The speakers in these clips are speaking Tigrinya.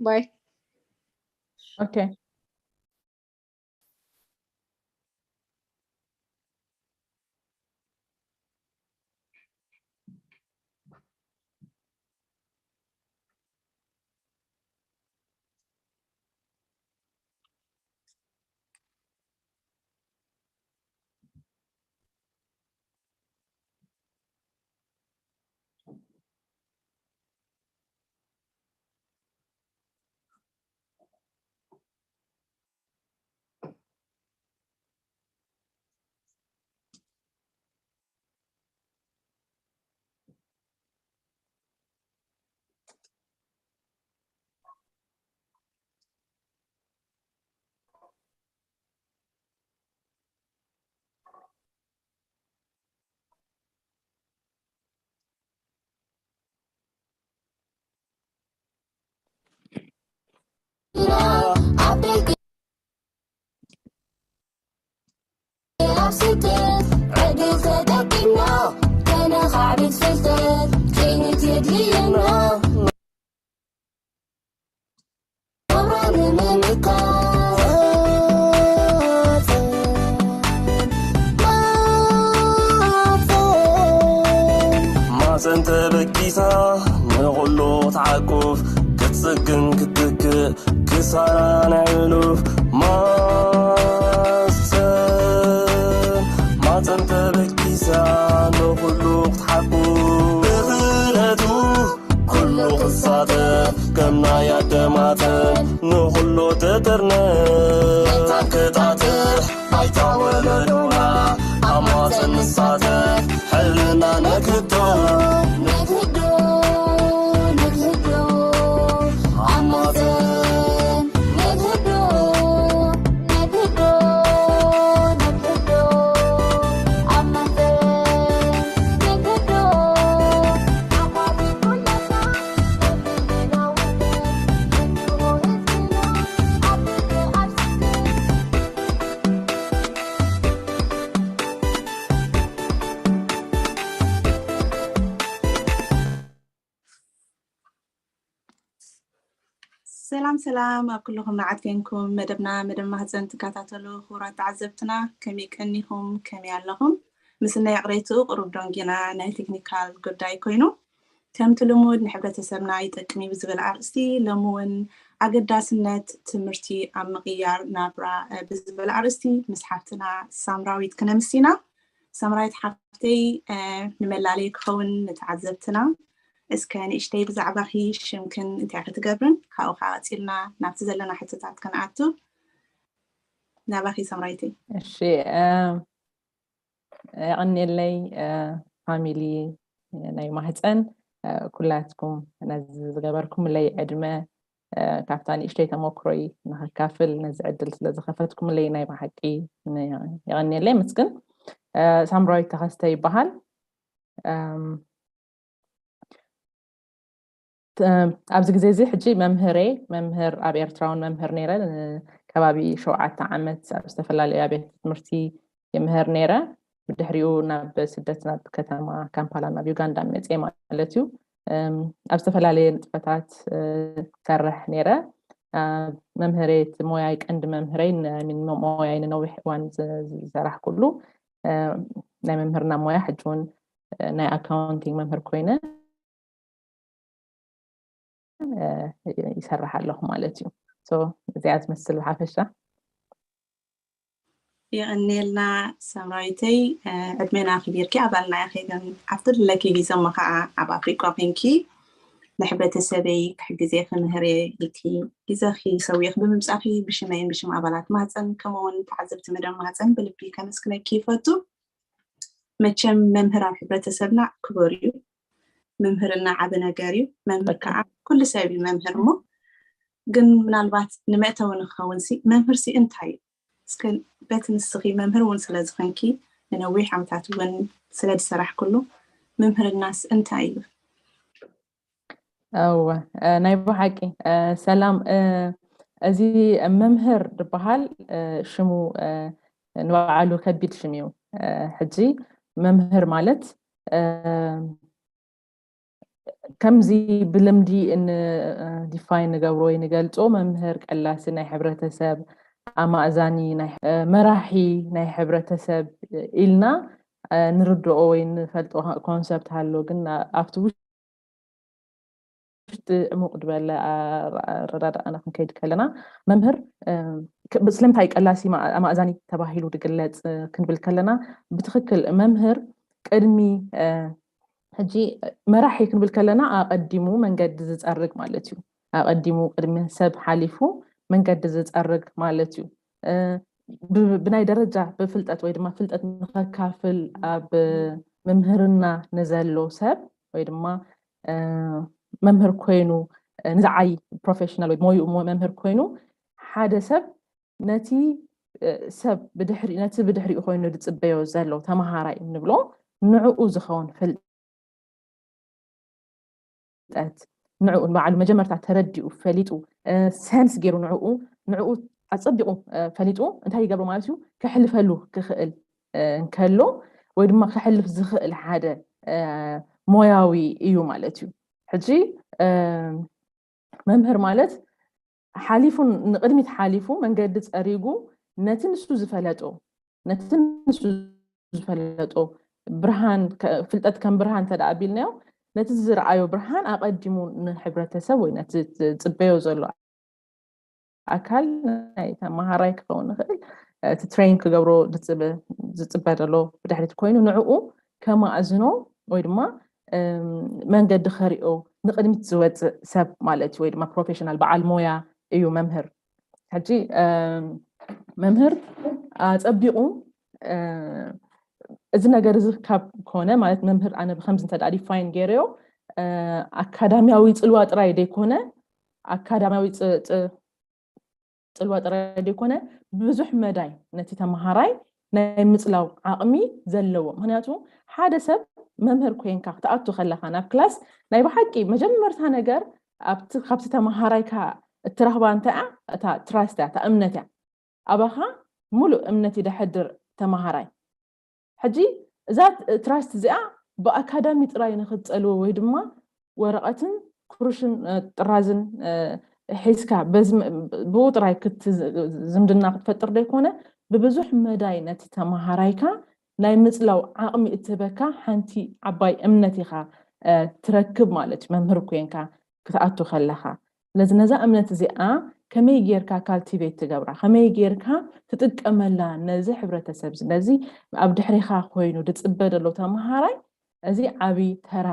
Bye. Okay. ማፀን ተበጊሳ ንኹሉ ክትዓቁፍ ክትፅግን ክትትክእ ክሳራ ናይ ሕሉፍ ማፀን ማፀን ተበጊሳ ንኹሉ ክትሓቁፍ ብኽእለቱ ኩሉ ክሳተፍ ከም ናይ ኣደማተ ንኹሉ ትጥርነ ታክታትሕ ኣይታ ወለዶና ኣማተ ንሳተፍ ሕልና ነክቶ ነክዶ ነክዶ ኣማተ ነክዶ ነክዶ ነክዶ ኣማተ ነክዶ ኣማተ ኩለና ሰላም ሰላም ኣብ ኩልኹም ንዓት ኮንኩም መደብና መደብ ማህፀን ትከታተሉ ክቡራት ተዓዘብትና ከመይ ቀኒኹም ከመይ ኣለኹም? ምስናይ ይቕሬትኡ ቅሩብ ደንጊና ናይ ቴክኒካል ጉዳይ ኮይኑ ከምቲ ልሙድ ንሕብረተሰብና ይጠቅም እዩ ብዝብል ኣርእስቲ ሎሚ እውን ኣገዳስነት ትምህርቲ ኣብ ምቕያር ናብራ ብዝብል ኣርእስቲ ምስ ሓፍትና ሳምራዊት ክነምስ ኢና። ሳምራዊት ሓፍተይ ንመላለይ ክኸውን ንተዓዘብትና እስከ ንእሽተይ ብዛዕባኺ ሽምክን እንታይ ክትገብርን ካብኡ ከዓ ቀፂልና ናብቲ ዘለና ሕቶታት ክንኣቱ ናባኺ ሳምራዊተይ። እሺ የቐንየለይ ፋሚሊ ናይ ማህፀን ኩላትኩም ነዚ ዝገበርኩምለይ ዕድመ ካብታ ንእሽተይ ተመክሮይ ንኸካፍል ነዚ ዕድል ስለ ዝኸፈትኩምለይ ናይ ብሓቂ የቐንየለይ ምስግን። ሳምራዊት ተኸስተ ይበሃል። ኣብዚ ግዜ እዚ ሕጂ መምህር እየ መምህር ኣብ ኤርትራ እውን መምህር ነይረ ከባቢ ሸውዓተ ዓመት ኣብ ዝተፈላለዩ ኣብያተ ትምህርቲ ይምህር ነይረ። ብድሕሪኡ ናብ ስደት ናብ ከተማ ካምፓላ ናብ ዩጋንዳ መፅየ ማለት እዩ። ኣብ ዝተፈላለየ ንጥፈታት ሰርሕ ነይረ። መምህረይ ሞያይ ቀንዲ መምህረይ ሞያይ ንነዊሕ እዋን ዝሰራሕኩሉ ናይ መምህርና ሞያ ሕጂ እውን ናይ ኣካውንቲንግ መምህር ኮይነ ይሰርሕ ኣለኹ ማለት እዩ። እዚኣ ትመስል ብሓፈሻ። የቐንየልና ሰምራዊተይ፣ ዕድሜና ኣኽቢርኪ ኣባልና ኢኺ፣ ግን ኣብቲ ዘለኪ ግዜ እሞ ከዓ ኣብ ኣፍሪቃ ኮንኪ ንሕብረተሰበይ ክሕግዝ እየ ክምህር እየ ኢልኪ ግዜኺ ሰዊእኺ ብምምፃእኺ ብሽመይን ብሽም ኣባላት ማህፀን ከምኡ እውን ተዓዘብቲ መደብ ማህፀን ብልቢ ከመስግነኪ ይፈቱ። መቸም መምህር ኣብ ሕብረተሰብና ክቡር እዩ። ምምህርና ዓቢ ነገር እዩ። መምህር ከዓ ኩሉ ሰብ እዩ መምህር። እሞ ግን ምናልባት ንመእተዊ ንክኸውን ሲ መምህር ሲ እንታይ እዩ? እስከ በቲ ንስኺ መምህር እውን ስለ ዝኾንኪ ንነዊሕ ዓመታት እውን ስለ ዝሰራሕክሉ ምምህርናስ እንታይ እዩ? እወ ናይ ብሓቂ ሰላም። እዚ መምህር ዝበሃል ሽሙ ንባዕሉ ከቢድ ሽም እዩ። ሕጂ መምህር ማለት ከምዚ ብልምዲ ን ዲፋይን ንገብሮ ወይ ንገልጾ፣ መምህር ቀላሲ ናይ ሕብረተሰብ፣ ኣማእዛኒ ናይ መራሒ ናይ ሕብረተሰብ ኢልና ንርድኦ ወይ ንፈልጦ ኮንሰፕት ኣሎ። ግን ኣብቲ ውሽጢ ዕሙቕ ዝበለ ኣረዳድኣና ክንከይድ ከለና፣ መምህር ስለምንታይ ቀላሲ ኣማእዛኒ ተባሂሉ ዝግለጽ ክንብል ከለና፣ ብትኽክል መምህር ቅድሚ ሕጂ መራሒ ክንብል ከለና ኣቐዲሙ መንገዲ ዝጸርግ ማለት እዩ። ኣቐዲሙ ቅድሚ ሰብ ሓሊፉ መንገዲ ዝጸርግ ማለት እዩ። ብናይ ደረጃ ብፍልጠት ወይ ድማ ፍልጠት ንኸካፍል ኣብ ምምህርና ንዘሎ ሰብ ወይ ድማ መምህር ኮይኑ ንዝዓይ ፕሮፌሽናል ወይ ሞይኡ መምህር ኮይኑ ሓደ ሰብ ነቲ ሰብ ብድሕሪ ነቲ ብድሕሪኡ ኮይኑ ዝፅበዮ ዘሎ ተመሃራይ ንብሎ ንዕኡ ዝኸውን ፍልጠት ንዕኡ ንባዕሉ መጀመርታ ተረዲኡ ፈሊጡ ሰንስ ገይሩ ንዕኡ ንዕኡ ኣፀቢቑ ፈሊጡ እንታይ ይገብሮ ማለት እዩ ከሕልፈሉ ክኽእል እንከሎ ወይ ድማ ከሕልፍ ዝኽእል ሓደ ሞያዊ እዩ ማለት እዩ። ሕጂ መምህር ማለት ሓሊፉ ንቕድሚት ሓሊፉ መንገዲ ፀሪጉ ነቲ ንሱ ዝፈለጦ ነቲ ንሱ ዝፈለጦ ብርሃን ፍልጠት ከም ብርሃን እንተ ኣቢልናዮ ነቲ ዝረኣዮ ብርሃን ኣቐዲሙ ንሕብረተሰብ ወይ ነቲ ዝፅበዮ ዘሎ ኣካል ናይ ተመሃራይ ክኸውን ይኽእል እቲ ትሬን ክገብሮ ዝፅበ ዘሎ ብድሕሪት ኮይኑ ንዕኡ ከማእዝኖ ወይ ድማ መንገዲ ከሪኦ ንቕድሚት ዝወፅእ ሰብ ማለት እዩ ወይ ድማ ፕሮፌሽናል በዓል ሞያ እዩ መምህር። ሕጂ መምህር ኣፀቢቑ እዚ ነገር እዚ ካብ ኮነ ማለት መምህር ኣነ ብከምዚ እንተ ዲፋይን ገይረዮ ኣካዳሚያዊ ፅልዋ ጥራይ ዘይኮነ ኣካዳሚያዊ ፅልዋ ጥራይ ዘይኮነ ብዙሕ መዳይ ነቲ ተመሃራይ ናይ ምፅላው ዓቕሚ ዘለዎ ምክንያቱ ሓደ ሰብ መምህር ኮይንካ ክትኣቱ ከለካ ናብ ክላስ ናይ ብሓቂ መጀመርታ ነገር ኣብቲ ካብቲ ተመሃራይካ እትረኽባ እንታይ እታ ትራስት እያ እታ እምነት እያ ኣባኻ ሙሉእ እምነት ይደሐድር ተመሃራይ ሕጂ እዛ ትራስት እዚኣ ብኣካዳሚ ጥራይ ንክትፀልዎ ወይ ድማ ወረቐትን ክሩሽን ጥራዝን ሒዝካ ብኡ ጥራይ ዝምድና ክትፈጥር ዘይኮነ ብብዙሕ መዳይ ነቲ ተመሃራይካ ናይ ምፅላው ዓቕሚ እትህበካ ሓንቲ ዓባይ እምነት ኢኻ ትረክብ ማለት እዩ መምህር ኮይንካ ክትኣቱ ከለኻ ስለዚ ነዛ እምነት እዚኣ ከመይ ጌርካ ካልቲቬት ትገብራ ከመይ ጌርካ ትጥቀመላ ነዚ ሕብረተሰብ ነዚ ኣብ ድሕሪኻ ኮይኑ ድፅበ ዘሎ ተምሃራይ እዚ ዓብይ ተራ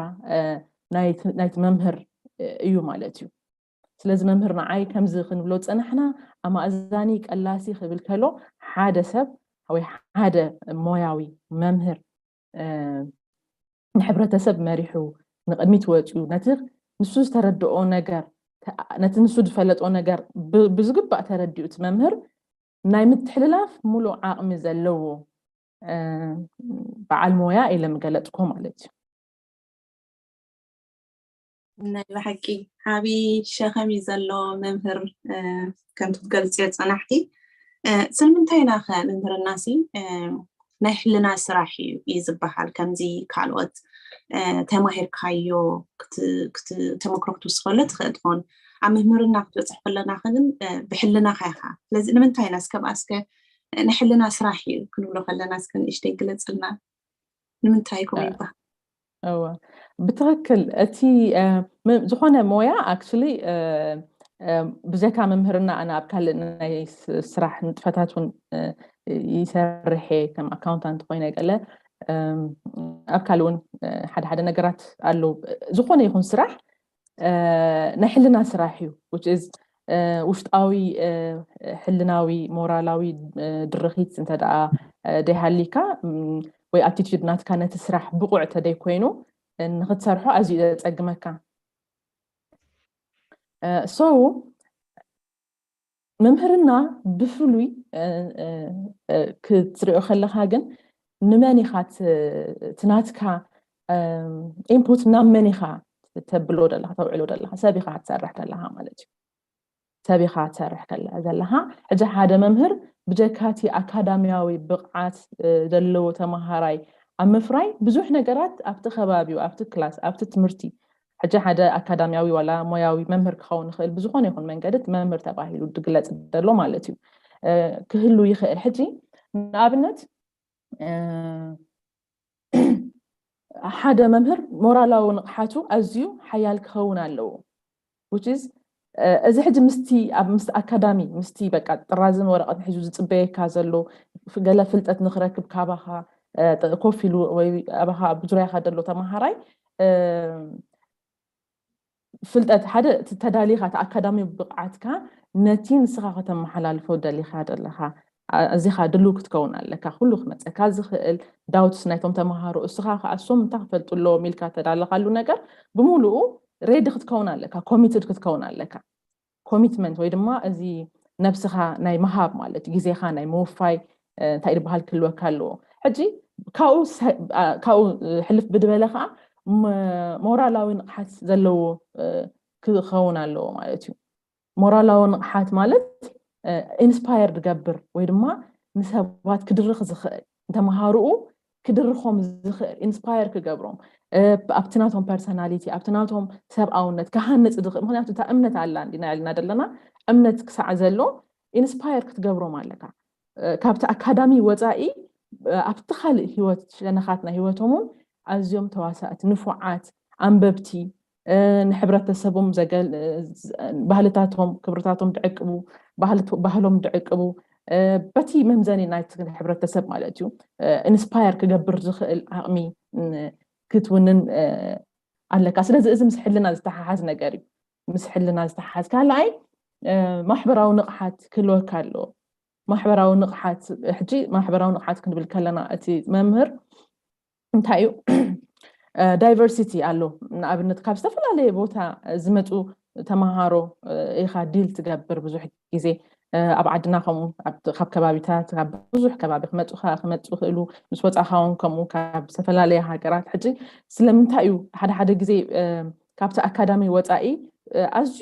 ናይቲ መምህር እዩ ማለት እዩ ስለዚ መምህር ንዓይ ከምዚ ክንብሎ ዝፀናሕና ኣማእዛኒ ቀላሲ ክብል ከሎ ሓደ ሰብ ወይ ሓደ ሞያዊ መምህር ንሕብረተሰብ መሪሑ ንቕድሚት ወፂኡ ነቲ ንሱ ዝተረድኦ ነገር ነቲ ንሱ ዝፈለጦ ነገር ብዝግባእ ተረዲኡ እቲ መምህር ናይ ምትሕልላፍ ሙሉእ ዓቕሚ ዘለዎ በዓል ሞያ ኢለ ምገለፅኮ ማለት እዩ። ናይ ብሓቂ ዓብዪ ሸኸም እዩ ዘሎ መምህር ከምቲ ትገልፅዮ ፀናሕቲ ስለምንታይ ኢና ከ መምህርና ሲ ናይ ሕልና ስራሕ እዩ እዩ ዝበሃል ከምዚ ካልኦት ተማሂርካዮ ተመክሮ ክትውስኸሉ ትኽእል ትኾን ኣብ መምህርና ክትበፅሕ ከለና ግን ብሕልናኻ ኢኻ ስለዚ ንምንታይ ኢና እስከ ብኣስከ ናይ ሕልና ስራሕ እዩ ክንብሎ ከለና እስከ ንእሽተይ ግለፅልና ንምንታይ ከምኡ ይበሃል እወ ብትኽክል እቲ ዝኾነ ሞያ ኣክቹሊ ብዘካ መምህርና ኣነ ኣብ ካልእ ናይ ስራሕ ንጥፈታት እውን ይሰርሕ እየ ከም ኣካውንታንት ኮይነ ገለ ኣብ ካልእ እውን ሓደ ሓደ ነገራት ኣለዉ ዝኾነ ይኹን ስራሕ ናይ ሕልና ስራሕ እዩ ውሽጣዊ ሕልናዊ ሞራላዊ ድርኺት እንተ ደኣ ደይሃሊካ ወይ ኣቲቱድ ናትካ ነቲ ስራሕ ብቑዕ ተደይ ኮይኑ ንክትሰርሖ ኣዝዩ ዘጸግመካ so መምህርና ብፍሉይ ክትሪኦ ከለካ ግን ንመን ኢካ ትናትካ ኢንፑት ናብ መን ኢካ ተብሎ ዘለካ ተውዕሎ ዘለካ ሰብ ኢካ ትሰርሕ ዘለካ ማለት እዩ ሰብ ኢካ ትሰርሕ ዘለካ ሕጂ ሓደ መምህር ብጀካቲ ኣካዳሚያዊ ብቕዓት ዘለዎ ተመሃራይ ኣብ ምፍራይ ብዙሕ ነገራት ኣብቲ ከባቢኡ ኣብቲ ክላስ ኣብቲ ትምህርቲ ሕጂ ሓደ ኣካዳሚያዊ ዋላ ሞያዊ መምህር ክኸውን ይኽእል፣ ብዝኾነ ይኹን መንገዲ እቲ መምህር ተባሂሉ ዝግለጽ ዘሎ ማለት እዩ። ክህሉ ይኽእል። ሕጂ ንኣብነት ሓደ መምህር ሞራላዊ ንቕሓቱ ኣዝዩ ሓያል ክኸውን ኣለዎ። እዚ ሕጂ ምስቲ ኣብ ምስቲ ኣካዳሚ ምስቲ በቃ ጥራዝን ወረቐትን ሒዙ ዝፅበየካ ዘሎ ገለ ፍልጠት ንክረክብ ካባኻ ኮፍ ኢሉ ወይ ኣባኻ ኣብ ዙርያኻ ዘሎ ተመሃራይ ፍልጠት ሓደ ተዳሊኻ እቲ ኣካዳሚ ብቕዓትካ ነቲ ንስኻ ከተመሓላልፎ ደሊኻ ዘለኻ እዚኻ ድሉ ክትከውን ኣለካ። ኩሉ ክመፀካ ዝኽእል ዳውትስ ናይቶም ተምሃሮ እስኻ ከኣሶም እንታይ ክፈልጡ ኣለዎም ኢልካ ተዳለኻሉ ነገር ብምሉኡ ሬዲ ክትከውን ኣለካ፣ ኮሚትድ ክትከውን ኣለካ። ኮሚትመንት ወይ ድማ እዚ ነብስኻ ናይ ምሃብ ማለት ግዜኻ ናይ ምውፋይ እንታይ ዝበሃል ክህልወካ ኣለዎ። ሕጂ ካብኡ ሕልፍ ብድበለ ከዓ ሞራላዊ ንቕሓት ዘለዎ ክኸውን ኣለዎ ማለት እዩ። ሞራላዊ ንቕሓት ማለት ኢንስፓየር ዝገብር ወይ ድማ ንሰባት ክድርኽ ዝኽእል ንተምሃርኡ ክድርኾም ዝኽእል ኢንስፓየር ክገብሮም ኣብቲ ናቶም ፐርሰናሊቲ ኣብቲ ናቶም ሰብኣውነት ክሃንፅ ዝኽእል ምክንያቱ እታ እምነት ኣላ እንዲና ያልና ዘለና እምነት ክሳዕ ዘሎ ኢንስፓየር ክትገብሮም ኣለካ። ካብቲ ኣካዳሚ ወፃኢ ኣብቲ ካልእ ህይወት ሸነኻት ናይ ህይወቶም እውን ኣዝዮም ተዋሳእቲ ንፉዓት ኣንበብቲ ንሕብረተሰቦም ባህልታቶም ክብርታቶም ድዕቅቡ ባህሎም ድዕቅቡ በቲ መምዘኒ ናይ ሕብረተሰብ ማለት እዩ ኢንስፓየር ክገብር ዝኽእል ዓቕሚ ክትውንን ኣለካ። ስለዚ እዚ ምስ ሕልና ዝተሓሓዝ ነገር እዩ። ምስ ሕልና ዝተሓሓዝ ካልኣይ ማሕበራዊ ንቕሓት ክህልወካ ኣለዎ። ማሕበራዊ ንቕሓት ሕጂ ማሕበራዊ ንቕሓት ክንብል ከለና እቲ መምህር እንታይ እዩ ዳይቨርሲቲ ኣሎ። ንኣብነት ካብ ዝተፈላለየ ቦታ ዝመፁ ተምሃሮ ኢኻ ዲል ትገብር ብዙሕ ግዜ ኣብ ዓድና ከምኡ ካብ ከባቢታት ብዙሕ ከባቢ ክመፁ ክመፁ ክእሉ ምስ ወፃኻ እውን ከምኡ ካብ ዝተፈላለየ ሃገራት ሕጂ ስለምንታይ እዩ ሓደ ሓደ ግዜ ካብቲ ኣካዳሚ ወፃኢ ኣዝዩ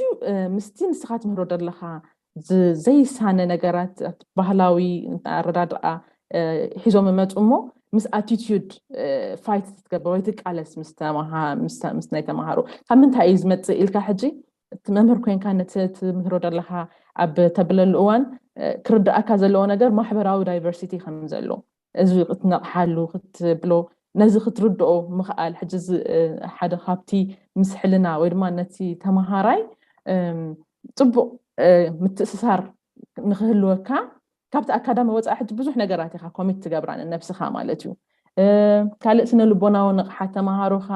ምስቲ ንስኻ ትምህሮ ዘለኻ ዘይሳነ ነገራት ባህላዊ ኣረዳድኣ ሒዞም መፁ እሞ ምስ ኣቲቲዩድ ፋይት ትገብር ወይ ትቃለስ ምስ ናይ ተምሃሮ ካብ ምንታይ እዩ ዝመፅእ ኢልካ ሕጂ እቲ መምህር ኮይንካ ነቲ ትምህሮ ዘለካ ኣብ ተብለሉ እዋን ክርዳእካ ዘለዎ ነገር ማሕበራዊ ዳይቨርሲቲ ከም ዘሎ እዚ ክትነቕሓሉ ክትብሎ ነዚ ክትርድኦ ምኽኣል ሕጂ ሓደ ካብቲ ምስ ሕልና ወይ ድማ ነቲ ተምሃራይ ፅቡቕ ምትእስሳር ንክህልወካ ካብቲ ኣካዳሚ ወፃኢ ሕጂ ብዙሕ ነገራት ኢካ ኮሚት ትገብራ ንነብስካ ማለት እዩ። ካልእ ስነ ልቦናዊ ንቕሓት ተምሃሮካ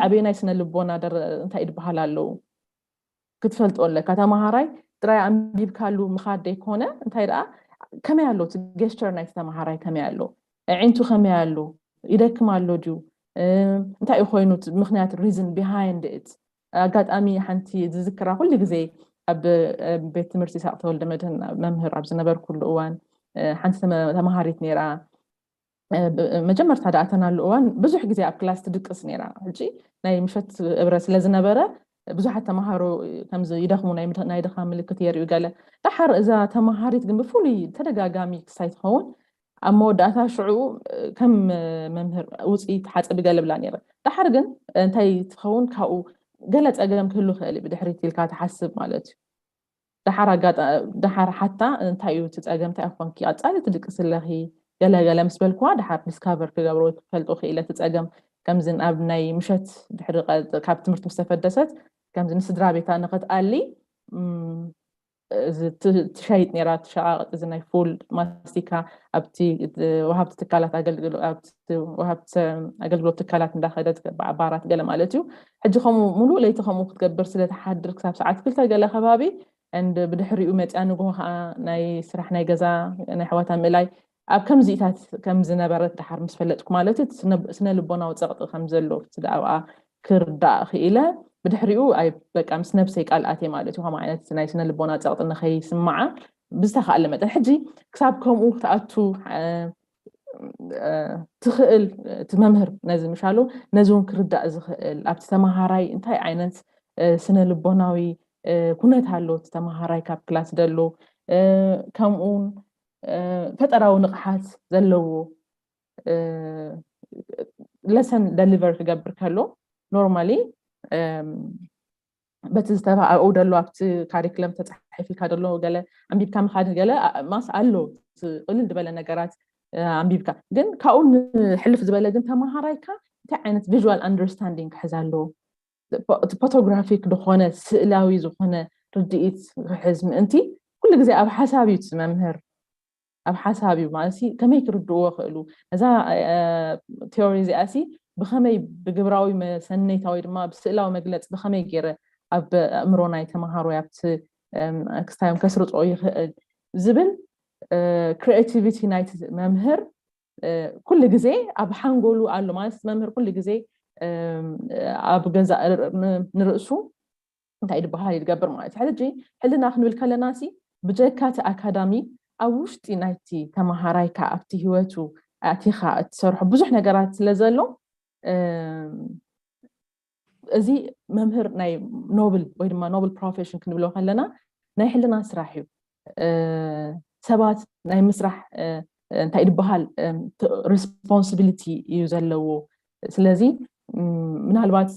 ኣበየናይ ስነ ልቦና እንታይ ይድበሃል ኣለዉ ክትፈልጦ ኣለካ። ተምሃራይ ጥራይ ኣንቢብካሉ ምኻድ ዘይኮነ እንታይ ደኣ ከመይ ኣሎ እቲ ጌስቸር ናይቲ ተምሃራይ ከመይ ኣሎ ዕዒንቱ ከመይ ኣሎ ይደክም ኣሎ ድዩ እንታይ እዩ ኮይኑ ምክንያት ሪዝን ቢሃይንድ ኢት ኣጋጣሚ ሓንቲ ዝዝክራ ኩሉ ግዜ ኣብ ቤት ትምህርቲ ሳቅ ተወልደ መድህን መምህር ኣብ ዝነበርኩሉ እዋን ሓንቲ ተመሃሪት ነይራ መጀመርታ ደኣተናሉ እዋን ብዙሕ ግዜ ኣብ ክላስ ትድቅስ ነይራ ሕጂ ናይ ምሸት እብረ ስለዝነበረ ብዙሓት ተምሃሮ ከምዚ ይደኽሙ ናይ ድኻ ምልክት የርእዩ ገለ ደሓር እዛ ተምሃሪት ግን ብፍሉይ ተደጋጋሚ ክሳይ ትኸውን ኣብ መወዳእታ ሽዑ ከም መምህር ውፅኢት ሓፅቢ ገለ ብላ ነይረ ደሓር ግን እንታይ ትኸውን ካብኡ ገለ ፀገም ክህሉ ክእል ብድሕሪት ኢልካ ትሓስብ ማለት እዩ ደሓር ሓታ እንታይ እዩ እቲ ፀገም እንታይ ኮንኪ ቀፃሊ ትድቅሲ ኣለኺ ገለ ገለ ምስ በልክዋ ደሓር ዲስካቨር ክገብሮ ክፈልጦ ክኢለ እቲ ፀገም ከምዚ ኣብ ናይ ምሸት ድሕሪ ካብ ትምህርቲ ምስ ተፈደሰት ከምዚ ንስድራ ቤታ ንክትኣሊ ትሸይጥ ነራ ትሸቃቅጥ እዚ ናይ ፉል ማስቲካ ኣብቲ ወሃብቲ ትካላት ወሃብቲ ኣገልግሎት ትካላት እንዳኸደት ባራት ገለ ማለት እዩ ሕጂ ከምኡ ሙሉእ ለይቲ ከምኡ ክትገብር ስለትሓድር ክሳብ ሰዓት ክልተ ገለ ከባቢ and ብድሕሪኡ መፅያ ንግሆ ከዓ ናይ ስራሕ ናይ ገዛ ናይ ኣሕዋታ ምእላይ ኣብ ከምዚኢታት ከም ዝነበረት ደሓር ምስ ፈለጥኩ ማለት እዩ ስነ ልቦናዊ ፀቕጢ ከም ዘሎ ኣብኣ ክርዳእ ክኢለ ብድሕሪኡ ኣይ በቃ ምስ ነብሰይ ቃል ኣትየ ማለት እዩ ከምኡ ዓይነት ናይ ስነ ልቦና ፀቕጢ ንኸይስምዓ ብዝተኻእለ መጠን ሕጂ ክሳብ ከምኡ ክትኣቱ ትኽእል ትመምህር ነዚ ምሻሉ ነዚ እውን ክርዳእ ዝኽእል ኣብቲ ተመሃራይ እንታይ ዓይነት ስነ ልቦናዊ ኩነት ኣሎ እቲ ተመሃራይ ካብ ክላስ ደሎ ከምኡውን ፈጠራዊ ንቕሓት ዘለዎ ለሰን ደሊቨር ክገብር ከሎ ኖርማሊ በቲ ዝተባኡ ደሎ ኣብቲ ካሪክለም ተፃሒፍልካ ደሎ ገለ ኣንቢብካ ምካድ ገለ ማስ ኣሎ። ቅልል ዝበለ ነገራት ኣንቢብካ ግን ካብኡ ንሕልፍ ዝበለ ግን ተማሃራይካ እንታይ ዓይነት visual understanding ክሕዝ ኣለዎ? እቲ ፖቶግራፊክ ዝኾነ ስእላዊ ዝኾነ ርድኢት ክሕዝ ምእንቲ ኩሉ ግዜ ኣብ ሓሳብ እዩ መምህር ኣብ ሓሳብ እዩ ማለት ከመይ ክርድእዎ ክእሉ ነዛ ቴዎሪ እዚኣ ሲ ብከመይ ብግብራዊ መሰነይታ ወይ ድማ ብስእላዊ መግለፂ ብከመይ ገይረ ኣብ ኣእምሮ ናይ ተማሃሮ ኣብቲ ክስታዮም ከስርፆ ይኽእል ዝብል ክሪኤቲቪቲ ናይቲ መምህር ኩሉ ግዜ ኣብ ሓንጎሉ ኣሎ ማለት መምህር ኩሉ ግዜ ኣብ ገዛ ንርእሱ እንታይ ዝበሃል ይገብር ማለት እዩ ሕጂ ሕልና ክንብል ከለና ሲ ብጀካ እቲ ኣካዳሚ ኣብ ውሽጢ ናይቲ ተማሃራይካ ኣብቲ ህይወቱ ኣቲኻ እትሰርሖ ብዙሕ ነገራት ስለ ዘሎ እዚ መምህር ናይ ኖብል ወይ ድማ ኖብል ፕሮፌሽን ክንብሎ ከለና ናይ ሕልና ስራሕ እዩ ሰባት ናይ ምስራሕ እንታይ ዝበሃል ሪስፖንሲቢሊቲ እዩ ዘለዎ ስለዚ ምናልባት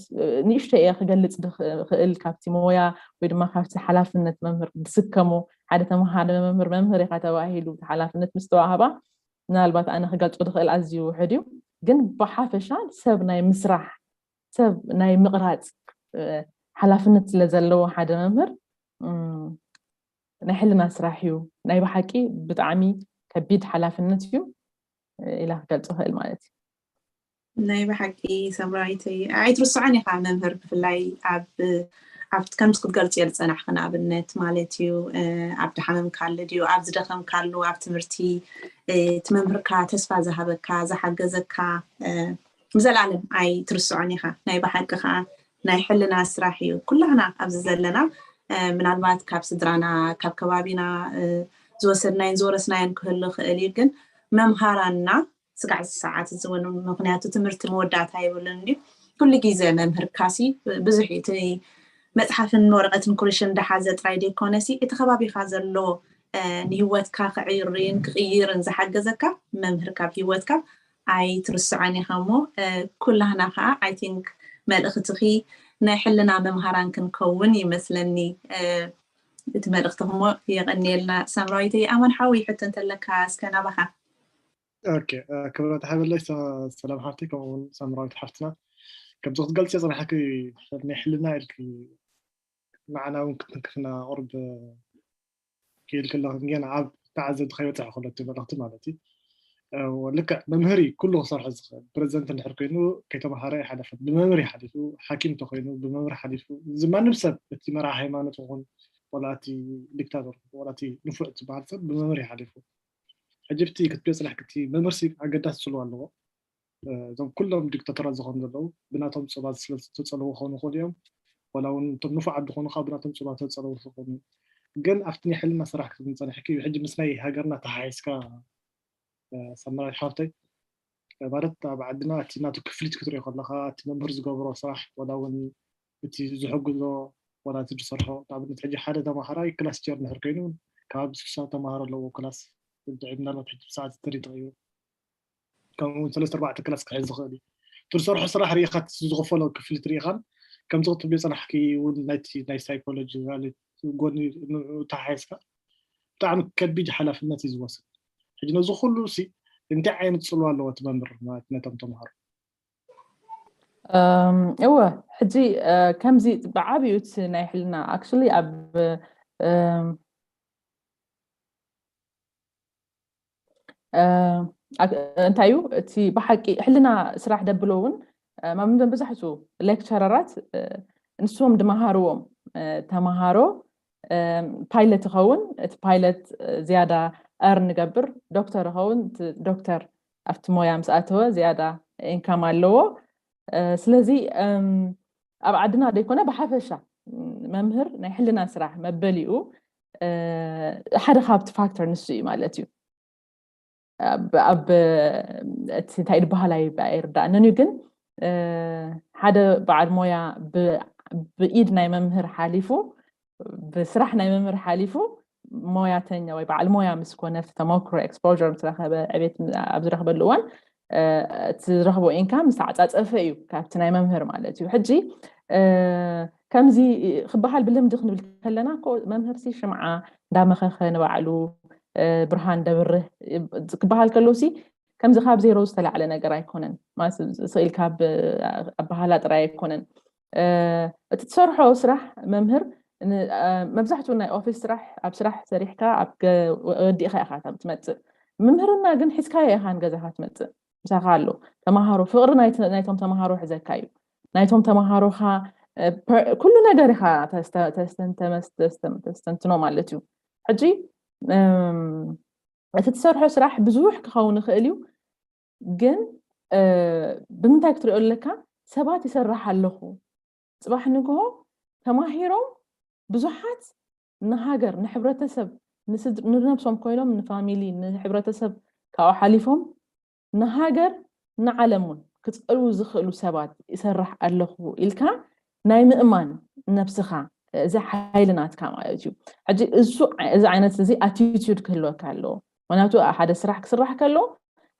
ንእሽተ እየ ክገልፅ ዝኽእል ካብቲ ሞያ ወይ ድማ ካብቲ ሓላፍነት መምህር ዝስከሞ ሓደ ተምሃደ መምህር መምህር ኢካ ተባሂሉ ሓላፍነት ምስ ተዋህባ ምናልባት ኣነ ክገልፆ ዝኽእል ኣዝዩ ውሕድ እዩ ግን ብሓፈሻ ሰብ ናይ ምስራሕ ሰብ ናይ ምቕራፅ ሓላፍነት ስለ ዘለዎ ሓደ መምህር ናይ ሕልና ስራሕ እዩ ናይ ብሓቂ ብጣዕሚ ከቢድ ሓላፍነት እዩ ኢላ ክገልፆ ክእል ማለት እዩ ናይ ብሓቂ ሰምራዊተይ ኣይትርስዖን ኢኻ መምህር ብፍላይ ኣብ ኣብቲ ከምዚ ክትገልፅዮ ዝፀናሕኺ ንኣብነት ማለት እዩ ኣብ ድሓመምካሉ ድዩ ኣብ ዝደኸምካሉ ኣብ ትምህርቲ እቲ መምህርካ ተስፋ ዝሃበካ ዝሓገዘካ ብዘለኣለም ኣይትርስዖን ኢኻ ናይ ብሓቂ ከዓ ናይ ሕልና ስራሕ እዩ ኩላህና ኣብዚ ዘለና ምናልባት ካብ ስድራና ካብ ከባቢና ዝወሰድናዮን ዝወረስናዮን ክህሉ ክእል እዩ ግን መምሃራንና ስጋዕ ሰዓት እዚ እውን ምክንያቱ ትምህርቲ መወዳእታ ይብሉን ድዩ ኩሉ ግዜ መምህርካሲ ብዙሕ እቲ መፅሓፍን ወረቀትን ኩልሽን እንዳሓዘ ጥራይ ዘይኮነሲ እቲ ከባቢካ ዘሎ ንህወትካ ክዕርን ክቅይርን ዝሓገዘካ መምህር ካብ ህወትካ ኣይትርስዖን ኢኻ እሞ ኩላህና ከዓ ኣይ ቲንክ መልእክትኺ ናይ ሕልና መምሃራን ክንከውን ይመስለኒ እቲ መልእክትኹሞ የቀንየልና ሳምራዊተይ ኣማን ሓወይ ሕቶ እንተለካ እስከ ናባካ ኦኬ ክብረት ሓበለይ ሰላም ሓፍቲ ከምኡውን ሳምራዊት ሓፍትና ከምዚ ክትገልፂ ፅናሕኪ ናይ ሕልና ኢልኪ ንዓና እውን ክትንክፍና ቁርብ ክኢል ከለኹ ግን ኣብ ተዓዘብቲ ከይበፅሕ ከሎ እቲ መልእኽቲ ማለት እዩ ልክዕ መምህር እዩ ኩሉ ክሰርሖ ዝኽእል ፕሬዚደንት እንድሕር ኮይኑ ከይተምሃረ ይሓለፈ ብመምህር ይሓሊፉ ሓኪም እንተኮይኑ ብመምህር ሓሊፉ እዚ ማንም ሰብ እቲ መርዓ ሃይማኖት ይኹን ወላ እቲ ዲክታቶር ወላ እቲ ንፉዕ ዝበሃል ሰብ ብመምህር ይሓሊፉ ሕጂ ብቲ ክትብዮ ፅናሕኪ እቲ መምህር ሲ ኣገዳሲ ፅልዋ ኣለዎ እዞም ኩሎም ዲክታተራት ዝኾኑ ዘለዉ ብናቶም ፆባ ስለዝተፀለዉ ክኾኑ ይኽእሉ እዮም ዋላ እውን እቶም ንፉዓት ዝኾኑ ከዓ ብናቶም ፆባ ተፀለዉ ክኾኑ ግን ኣብቲ ናይ ሕልና ስራሕ ክትብል ፀኒሕኪ ሕጂ ምስ ናይ ሃገርና ተሓሒዝካ ሰመራዊት ሓፍተይ ማለት ኣብ ዓድና እቲ ናቱ ክፍሊት ክትሪኦ ከለካ እቲ መምህር ዝገብሮ ስራሕ ዋላ እውን እቲ ዝሕግዞ ዋላ እቲ ዝሰርሖ ንኣብነት ሕጂ ሓደ ተማሃራይ ክላስ ቸር እንድሕር ኮይኑ ከባቢ ስሳ ተማሃሮ ኣለዎ ክላስ ምናልባት ሕጂ ብሰዓት ተሪቶ እዩ ከምኡ እውን ሰለስተ ኣርባዕተ ክላስ ክሕዝ ዝኽእል እዩ ትሰርሖ ስራሕ ርኢኻ ዝኽፈሎ ክፍሊት ርኢኻን ከምዚ ክትብዮ ፀናሕኪ እውን ናይቲ ናይ ሳይኮሎጂ ጎኒ ተሓሒዝካ ብጣዕሚ ከቢድ ሓላፍነት እዩ ዝወስድ ሕጂ ነዚ ኩሉ ሲ እንታይ ዓይነት ፅልዋ ኣለዎ እቲ መምህር ማለት ነቶም ተምሃሮ እወ ሕጂ ከምዚ ብዓብዩ እቲ ናይ ሕልና actually ኣብ እንታይ እዩ እቲ ብሓቂ ሕልና ስራሕ ደብሎ እውን ማምንበን ብዛሕቱ ሌክቸረራት ንሶም ድመሃርዎም ተምሃሮ ፓይለት ይኸውን እቲ ፓይለት ዝያዳ ር ንገብር ዶክተር ይኸውን ዶክተር ኣብቲ ሞያ ምስ ኣተወ ዝያዳ ኢንካም ኣለዎ ስለዚ ኣብ ዓድና ዘይኮነ ብሓፈሻ መምህር ናይ ሕልና ስራሕ መበሊኡ ሓደ ካብቲ ፋክተር ንሱ እዩ ማለት እዩ ኣብ እቲ እንታይ ዝበሃል ኣይርዳእንን እዩ ግን ሓደ በዓል ሞያ ብኢድ ናይ መምህር ሓሊፉ ብስራሕ ናይ መምህር ሓሊፉ ሞያተኛ ወይ በዓል ሞያ ምስ ኮነ ተመክሮ exposure ምስ ረኸበ ዕቤት ኣብ ዝረኽበሉ እዋን እቲ ዝረኽቦ ኢንካም ዝተዓፃፀፈ እዩ ካብቲ ናይ መምህር ማለት እዩ ሕጂ ከምዚ ክበሃል ብልምዲ ክንብል ከለና እኮ መምህርሲ ሽምዓ እንዳመኸኸ ንባዕሉ ብርሃን ደብርህ ክበሃል ከሎሲ ከምዚ ካብ ዜሮ ዝተላዕለ ነገር ኣይኮነን። ስኢል ካብ ኣበሃላ ጥራይ ኣይኮነን። እቲ ትሰርሖ ስራሕ መምህር መብዛሕትኡ ናይ ኦፊስ ስራሕ ኣብ ስራሕ ሰሪሕካ ኣብ ወዲእካ ኢካ ትመፅእ። ምምህርና ግን ሒዝካዮ ኢካ ንገዛካ ትመፅእ። ምሳካ ኣሎ ተማሃሮ ፍቅሪ ናይቶም ተማሃሮ ሕዘካ እዩ። ናይቶም ተማሃሮካ ኩሉ ነገር ኢካ ተስተንትኖ ማለት እዩ። ሕጂ እቲ ትሰርሖ ስራሕ ብዙሕ ክኸውን ይኽእል እዩ፣ ግን ብምንታይ ክትሪኦ ኣለካ? ሰባት ይሰርሕ ኣለኹ፣ ፅባሕ ንግሆ ተማሂሮም ብዙሓት ንሃገር ንሕብረተሰብ ንነብሶም ኮይኖም ንፋሚሊ ንሕብረተሰብ ካብኡ ሓሊፎም ንሃገር ንዓለም እውን ክፀልዉ ዝኽእሉ ሰባት ይሰርሕ ኣለኹ ኢልካ ናይ ምእማን ነብስኻ እዚ ሓይሊ ናትካ ማለት እዩ። ሕጂ እዚ ዓይነት እዚ ኣቲቱድ ክህልወካ ኣለዎ። ምክንያቱ ሓደ ስራሕ ክስራሕ ከሎ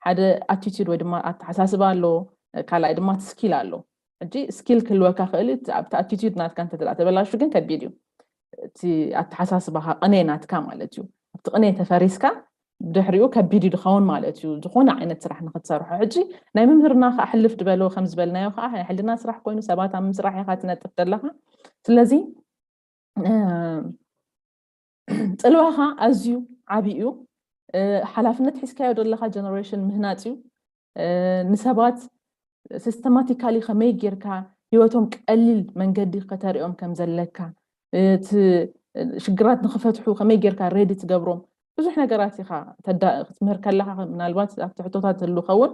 ሓደ ኣቲቱድ ወይ ድማ ኣተሓሳስባ ኣሎ፣ ካልኣይ ድማ ስኪል ኣሎ። ሕጂ ስኪል ክህልወካ ክእል ኣብቲ ኣቲቱድ ናትካ እንተ ተበላሹ ግን ከቢድ እዩ። እቲ ኣተሓሳስባኻ ቅነ ናትካ ማለት እዩ። ኣብቲ ቅነ ተፈሪስካ ድሕሪኡ ከቢድ እዩ ዝኸውን ማለት እዩ ዝኾነ ዓይነት ስራሕ ንክትሰርሖ። ሕጂ ናይ ምምህርና ከዓ ሕልፍ ዝበሎ ከም ዝበልናዮ ከዓ ናይ ሕልና ስራሕ ኮይኑ ሰባት ኣብ ምስራሕ ኢኻ ትነጥፍ ዘለካ። ስለዚ ፅልዋኻ ኣዝዩ ዓብይ እዩ። ሓላፍነት ሒዝካዮ ዘለካ ጀነሬሽን ምህናፅ እዩ። ንሰባት ሲስተማቲካሊ ከመይ ጌርካ ህይወቶም ቀሊል መንገዲ ከተሪኦም ከም ዘለካ፣ እቲ ሽግራት ንክፈትሑ ከመይ ጌርካ ሬዲ ትገብሮም ብዙሕ ነገራት ኢካ ክትምህር ከለካ ምናልባት ኣብቲ ሕቶታት ዝህሉ ከውን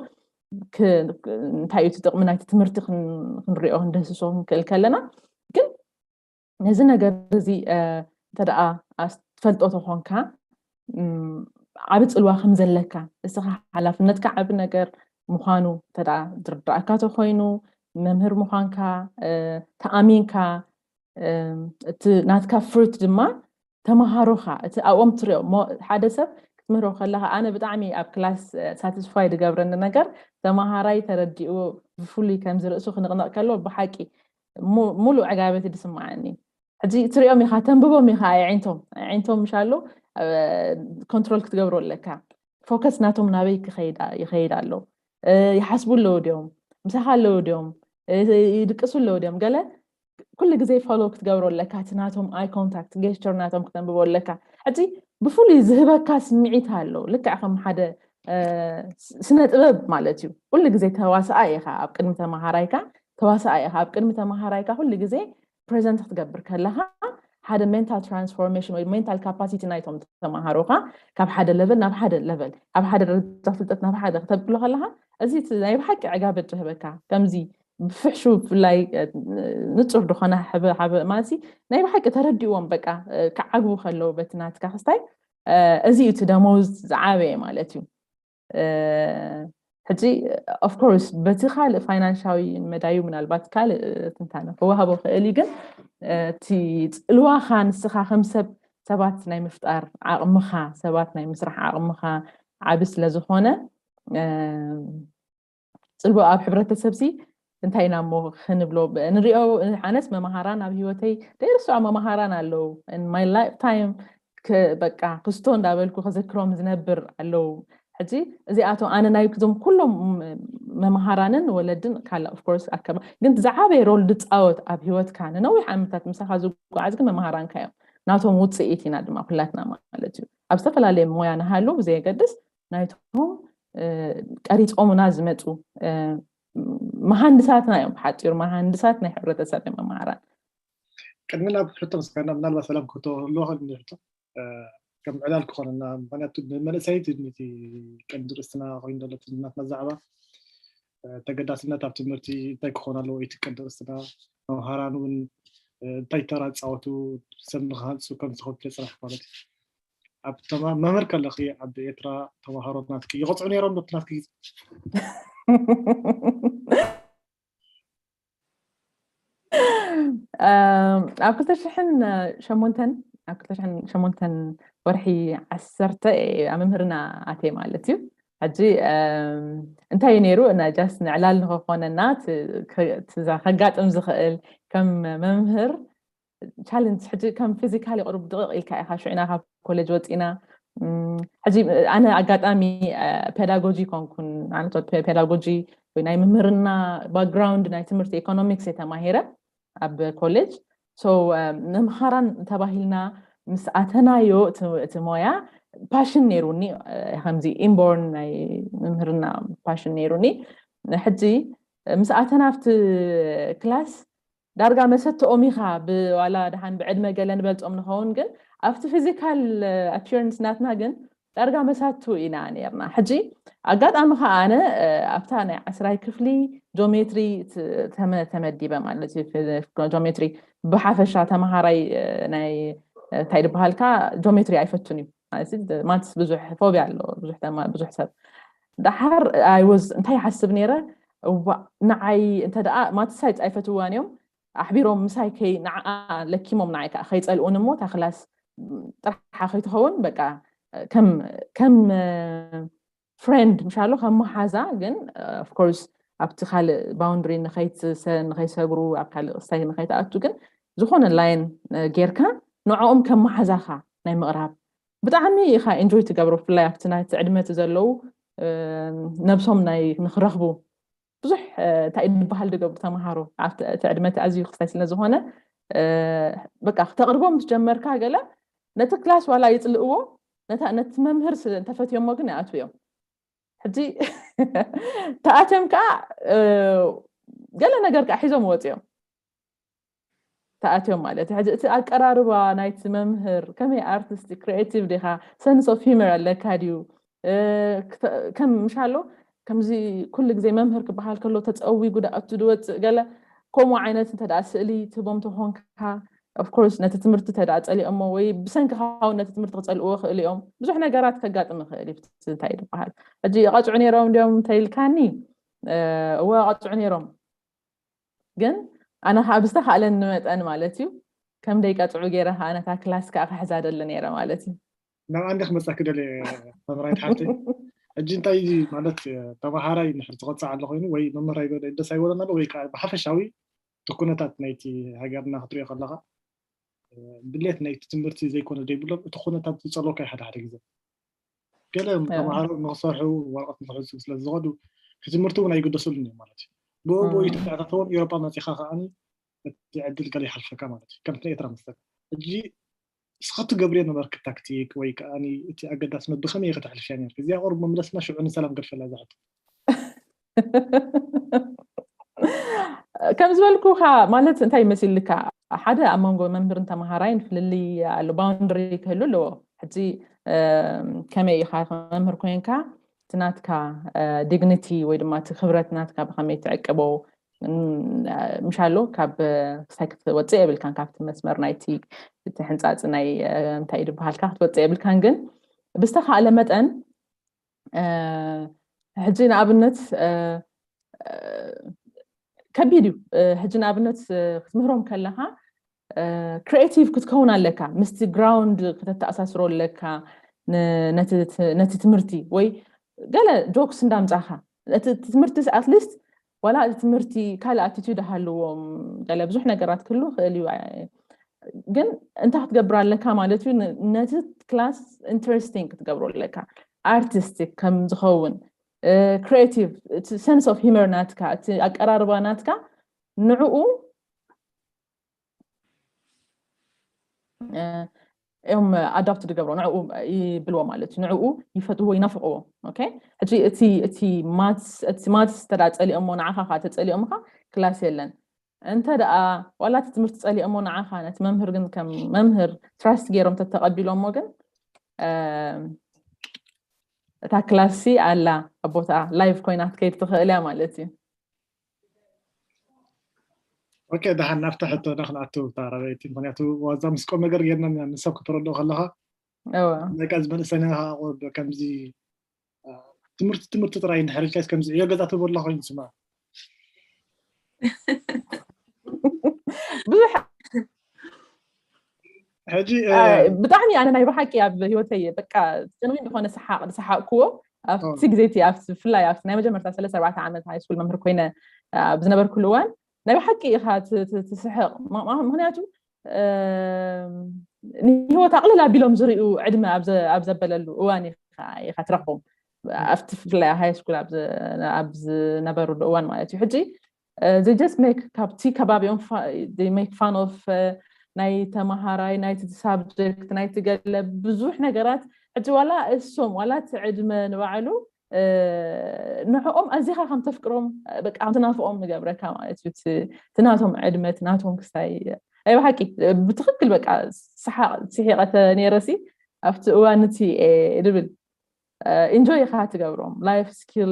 እንታይ እዩ እቲ ጥቕሚ ናይቲ ትምህርቲ ክንሪኦ ክንደህስሶ ክንክእል ከለና ግን ነዚ ነገር እዚ እንተ ደኣ ትፈልጦ ተኾንካ ዓቢ ፅልዋ ከም ዘለካ እስኻ ሓላፍነትካ ዓቢ ነገር ምዃኑ እንተ ደኣ ዝርዳእካ ተኮይኑ መምህር ምዃንካ ተኣሚንካ እቲ ናትካ ፍሩት ድማ ተማሃሮኻ እቲ ኣብኦም ትሪኦ ሓደ ሰብ ክትምህሮ ከለካ ኣነ ብጣዕሚ ኣብ ክላስ ሳቲስፋይ ዝገብረኒ ነገር ተማሃራይ ተረዲእዎ ብፍሉይ ከምዚ ርእሱ ክንቕነቕ ከሎ ብሓቂ ሙሉእ ዕጋበት ዝስምዓኒ። ሕጂ ትሪኦም ኢኻ ተንብቦም ኢኻ ኣዒንቶም ኣዒንቶም ምሻሎ ኮንትሮል ክትገብሮ ኣለካ። ፎከስ ናቶም ናበይ ይኸይድ ኣሎ? ይሓስቡ ኣለዉ ድዮም? ምሳኻ ኣለዉ ድዮም? ይድቅሱ ኣለዉ ድዮም? ገለ ኩሉ ግዜ ፎሎ ክትገብሮ ኣለካ። እቲ ናቶም ኣይ ኮንታክት ጌስቸር ናቶም ክተንብቦ ኣለካ። ሕጂ ብፍሉይ ዝህበካ ስምዒት ኣሎ። ልክዕ ከም ሓደ ስነ ጥበብ ማለት እዩ። ኩሉ ግዜ ተዋሳኣይ ኢኻ ኣብ ቅድሚ ተማሃራይካ ተዋሳኣይ ኢኻ ኣብ ቅድሚ ተማሃራይካ ኩሉ ግዜ ፕሬዘንት ክትገብር ከለካ ሓደ ሜንታል ትራንስፎርሜሽን ወይ ሜንታል ካፓሲቲ ናይቶም ተማሃሮካ ካብ ሓደ ለቨል ናብ ሓደ ለቨል ካብ ሓደ ደረጃ ፍልጠት ናብ ሓደ ክተብቅሎ ከለካ እዚ ናይ ብሓቂ ዕጋበት ዝህበካ ከምዚ ብፍሕሹ ብፍላይ ንፁር ዝኾነ ሓደ ማለት ናይ ብሓቂ ተረዲእዎም በቃ ክዓግቡ ከለዉ በቲ ናትካ ክስታይ እዚ እዩ እቲ ደሞዝ ዝዓበየ ማለት እዩ። ሕጂ ኦፍኮርስ በቲ ካልእ ፋይናንሻዊ መዳዩ ምናልባት ካልእ ትንታነ ክወሃቦ ክእል እዩ ግን እቲ ፅልዋኻ ንስኻ ከም ሰብ ሰባት ናይ ምፍጣር ዓቕምኻ ሰባት ናይ ምስራሕ ዓቕምኻ ዓቢ ስለዝኾነ ፅልዋ ኣብ ሕብረተሰብ ሲ እንታይ ኢና እሞ ክንብሎ ንሪኦ ኣነስ መምሃራን ኣብ ህይወተይ ደይርስዖ መምሃራን ኣለዉ my life time በቃ ክስቶ እንዳበልኩ ከዘክሮም ዝነብር ኣለዉ ሕጂ እዚኣቶም ኣነ ናይ ክዞም ኩሎም መምሃራንን ወለድን ካላ ኦፍኮርስ ኣከባ ግን ዝዓበየ ሮል ዝፃወት ኣብ ህይወትካ ንነዊሕ ዓመታት ምሳኻ ዝጓዓዝ ግን መምሃራንካ እዮም ናቶም ውፅኢት ኢና ድማ ኩላትና ማለት እዩ ኣብ ዝተፈላለየ ሞያ ንሃሉ ብዘየገድስ ናይቶም ቀሪፆምና ዝመፁ መሃንድሳትና እዮም ብሓፂሩ መሃንድሳት ናይ ሕብረተሰብ እዮም መምሃራን ቅድሚ ናብ ሕቶ መስጋና ምናልባት ሰላም ክህቶ ኣለዎ ከ ሕቶ ከም ዕላል ክኾነና ምክንያቱ ንመንእሰይት እቲ ቀንዲ ርእስትና ኮይኑ ዘሎ ናትና ዛዕባ ተገዳስነት ኣብ ትምህርቲ እንታይ ክኾን ኣለዎ እቲ ቀንዲ ርእስትና መምሃራን እውን እንታይ ተራ ዝፃወቱ ሰብ ንክሃንፁ ከም ዝኸፍለ ፅራሕ ማለት እዩ ኣብ መምህር ከለኺ ኣብ ኤርትራ ተማሃሮ ናትኪ ይቆፅዑ ነይሮም ዶ ናትኪ ግዜ ኣብ ክልተ ሽሕን ሸሞንተን ኣብ ክልተ ሽሕን ሸሞንተን ወርሒ ዓሰርተ ኣብ መምህርና ኣትየ ማለት እዩ ሕጂ እንታይ እዩ ነይሩ ጃስት ንዕላል ንክኾነና ከጋጥም ዝኽእል ከም መምህር ቻለንጅ ሕጂ ከም ፊዚካሊ ቁሩብ ድቕቕ ኢልካ ኢኻ ሽዑ ኢና ካብ ኮሌጅ ወፂና። ሕጂ ኣነ ኣጋጣሚ ፔዳጎጂ ኮንኩን፣ ፔዳጎጂ ወይ ናይ ምምህርና ባክግራውንድ ናይ ትምህርቲ ኢኮኖሚክስ የተማሂረ ኣብ ኮሌጅ። መምሃራን ተባሂልና ምስ ኣተናዮ እቲ ሞያ ፓሽን ነይሩኒ። ከምዚ ኢንቦርን ናይ ምምህርና ፓሽን ነይሩኒ። ሕጂ ምስ ኣተና ኣብቲ ክላስ ዳርጋ መሰትኦም ኢኻ ብዋላ ደሓን ብዕድመ ገለ ንበልፆም ንኸውን፣ ግን ኣብቲ ፊዚካል ኣፒረንስ ናትና ግን ዳርጋ መሳቱ ኢና ነርና። ሕጂ ኣጋጣሚ ከዓ ኣነ ኣብታ ናይ ዓስራይ ክፍሊ ጆሜትሪ ተመዲበ ማለት እዩ። ጆሜትሪ ብሓፈሻ ተመሃራይ ናይ እንታይ ድበሃልካ ጆሜትሪ ኣይፈቱን እዩ። ማትስ ብዙሕ ፎቢያ ኣሎ ብዙሕ ሰብ። ደሓር ኣይወዝ እንታይ ይሓስብ ነይረ፣ ንዓይ እንተ ደኣ ማትስ ኣይፈትዋን እዮም ኣሕቢሮም ምሳይ ከይ ንዓ ለኪሞም ንዓይ ከዓ ከይፀልኡን እሞ እታ ክላስ ጥርሓ ከይትኸውን በቃ ከም ከም ፍሬንድ ምሻሎ ከም መሓዛ ግን ኦፍኮርስ ኣብቲ ካልእ ባውንድሪ ንኸይሰግሩ ኣብ ካልእ ክስታይ ንኸይትኣቱ ግን ዝኾነ ላይን ጌርካ ንዕኦም ከም መሓዛኻ ናይ ምቕራብ ብጣዕሚ ኢኻ ኢንጆይ ትገብሮ። ብፍላይ ኣብቲ ናይቲ ዕድመ እቲ ዘለዉ ነብሶም ናይ ንክረኽቡ ብዙሕ እንታይ ዝበሃል ዝገብሩ ተምሃሮ ኣብቲ ዕድመ እቲ ኣዝዩ ክስታይ ስለ ዝኾነ በቃ ክተቕርቦም ምስ ጀመርካ ገለ ነቲ ክላስ ዋላ ይፅልእዎ ነቲ መምህር እንተፈትዮሞ ግን ይኣትውዮም። ሕጂ ተኣትዮም ከዓ ገለ ነገር ከዓ ሒዞም ወፅዮም ተኣትዮም ማለት እዩ። ሕጂ እቲ ኣቀራርባ ናይቲ መምህር ከመይ ኣርቲስት ክሪኤቲቭ ዲኻ ሰንስ ኦፍ ሂመር ኣለካ ድዩ ከም ምሻሎ ከምዚ ኩሉ ግዜ መምህር ክበሃል ከሎ ተፀዊጉ ደኣቱ ዝወፅእ ገለ ከምኡ ዓይነት እንተ ደኣ ስእሊ ትህቦም ተኾንካ ኦፍኮርስ ነቲ ትምህርቲ እንተ ደኣ ፀሊኦሞ ወይ ብሰንኪ ካውን ነቲ ትምህርቲ ክፀልእዎ ክእል እዮም። ብዙሕ ነገራት ከጋጥም ይኽእል እዩ። እንታይ ዝበሃል ሕጂ ይቐፅዑ ነይሮም እንዲዮም እንተይልካኒ እወ ቀፅዑ ነይሮም ግን ኣነ ከዓ ብዝተካእለኒ መጠን ማለት እዩ ከም ደይቀፅዑ ገይረ ከዓ ነታ ክላስ ከዓ ክሕዛ ደሊ ነይረ ማለት እዩ። ናብ ኣንዲ ክመፃኪ ደልየ መምህራይት ሓፍተይ። ሕጂ እንታይ ማለት ተምሃራይ እንድሕር ዝቐፅዕ ኣሎ ኮይኑ ወይ መምህራይ ደስ ኣይበለና ወይ ከዓ ብሓፈሻዊ እቲ ኩነታት ናይቲ ሃገርና ክትሪኦ ከለካ ድሌት ናይቲ ትምህርቲ ዘይኮነ ዘይብሎም እቲ ኩነታት ዝፀልወካ ሓደ ሓደ ግዜ ገለ ተምሃሮ ንክሰርሑ ወረቐት ንክሕዙ ስለ ዝኸዱ እቲ ትምህርቲ እውን ኣይግደሰሉን እዮም ማለት እዩ። ብኡ ብኡ ይተኣታተውን ኤሮጳ መፂኻ ከዓኒ እቲ ዕድል ገለ ይሓልፈካ ማለት እዩ። ከምቲ ናይ ኤርትራ መሰል ሕጂ ንስኻ ትገብርዮ ነበርኪ ታክቲክ ወይ ከዓ እቲ ኣገዳስነት ብኸመይ ኢኺ ተሕልፍያ ነርኪ? እዚኣ ቁሩብ መምለስና ሽዑ ንሰላም ገድፈላ እዛ ሕቶ። ከም ዝበልኩኻ ማለት እንታይ መሲልካ ሓደ ኣብ መንጎ መምህርን ተምሃራይን ፍልልይ ኣሎ፣ ባውንድሪ ክህሉ ኣለዎ። ሕጂ ከመይ ኢኻ መምህር ኮይንካ እቲ ናትካ ዲግኒቲ ወይ ድማ እቲ ክብረት ናትካ ብኸመይ ትዕቅቦ ምሻሎ ካብ ክሳይ ክትወፅእ የብልካን ካብቲ መስመር ናይቲ እቲ ሕንፃፂ ናይ እንታይ ድበሃልካ ክትወፅእ የብልካን ግን ብዝተካእለ መጠን ሕጂ ንኣብነት ከቢድ እዩ ሕጂ ንኣብነት ክትምህሮም ከለካ ክሪኤቲቭ ክትከውን ኣለካ ምስቲ ግራውንድ ከተተኣሳስሮ ኣለካ ነቲ ትምህርቲ ወይ ገለ ጆክስ እንዳምፃእካ እቲ ትምህርቲ ኣትሊስት ዋላ እቲ ትምህርቲ ካልእ ኣቲቱድ ሃልዎም ገለ ብዙሕ ነገራት ክህሉ ክእል እዩ ግን እንታይ ክትገብር ኣለካ ማለት እዩ ነቲ ክላስ ኢንተረስቲንግ ክትገብሮ ኣለካ ኣርቲስቲክ ከም ዝኸውን ክሪኤቲቭ ሰንስ ኦፍ ሂመር ናትካ እቲ ኣቀራርባ ናትካ ንዕኡ እዮም ኣዳፕት ዝገብሮ ንዕኡ ይብልዎ ማለት እዩ ንዕኡ ይፈትዎ ይናፍቅዎ ሕጂ እቲ እቲ ማትስ እቲ ማትስ ተዳ ፀሊኦሞ ንዓኻ ካ ተፀሊኦምካ ክላስ የለን እንተ ደኣ ዋላ እቲ ትምህርቲ ፀሊኦሞ ንዓኻ ነቲ መምህር ግን ከም መምህር ትራስት ገይሮም ተተቀቢሎሞ ግን እታ ክላሲ ኣላ ኣብ ቦታኣ ላይቭ ኮይና ክትከይድ ትኽእል እያ ማለት እዩ ኦኬ ደሓን ናብቲ ሕቶ ዳ ክንኣቱ እታ ራበይቲ ምክንያቱ ዋዛ ምስ ቁም ነገር ጌርና ንሰብ ከተረድኦ ከለካ በቃ እዚ መንእሰና ከምዚ ትምህርቲ ትምህርቲ ጥራይ እንድሕርልካስ ከምዚ ዕዮ ገዛ ትበላ ኮይኑ ስማ ብዙሕ ሕጂ ብጣዕሚ ኣነ ናይ ብሓቂ ኣብ ህይወተይ በቃ ጀንዊን ዝኾነ ሰሓቅ ዝሰሓቅክዎ ኣብቲ ግዜ እቲ ኣብቲ ብፍላይ ኣብቲ ናይ መጀመርታ ሰለስተ ኣርባዕተ ዓመት ሃይ ስኩል መምህር ኮይነ ኣብ ዝነበርኩሉ እዋን ናይ ብሓቂ ኢኻ ትስሕቕ። ምክንያቱ ንህይወት ኣቕልል ኣቢሎም ዝሪኡ ዕድመ ኣብ ዘበለሉ እዋን ኢኻ ትረኽቦም። ኣብቲ ብፍላይ ሃይ ስኩል ኣብ ዝነበሩሉ እዋን ማለት እዩ። ሕጂ they just make፣ ካብቲ ከባቢኦም make fun of ናይ ተማሃራይ፣ ናይቲ ሳብጀክት፣ ናይቲ ገለ ብዙሕ ነገራት። ሕጂ ዋላ እሶም ዋላ እቲ ዕድመ ንባዕሉ ንዕኦም ኣዚኻ ከም ተፍቅሮም፣ በቃ ከም ትናፍቖም ንገብረካ ማለት እዩ። እቲ ናቶም ዕድመ፣ እቲ ናቶም ክስታይ ናይ ብሓቂ ብትኽክል በቃ ስሒቐ ነይረሲ ኣብቲ እዋን እቲ ድብል ኢንጆይ ኢኻ ትገብሮም። ላይፍ ስኪል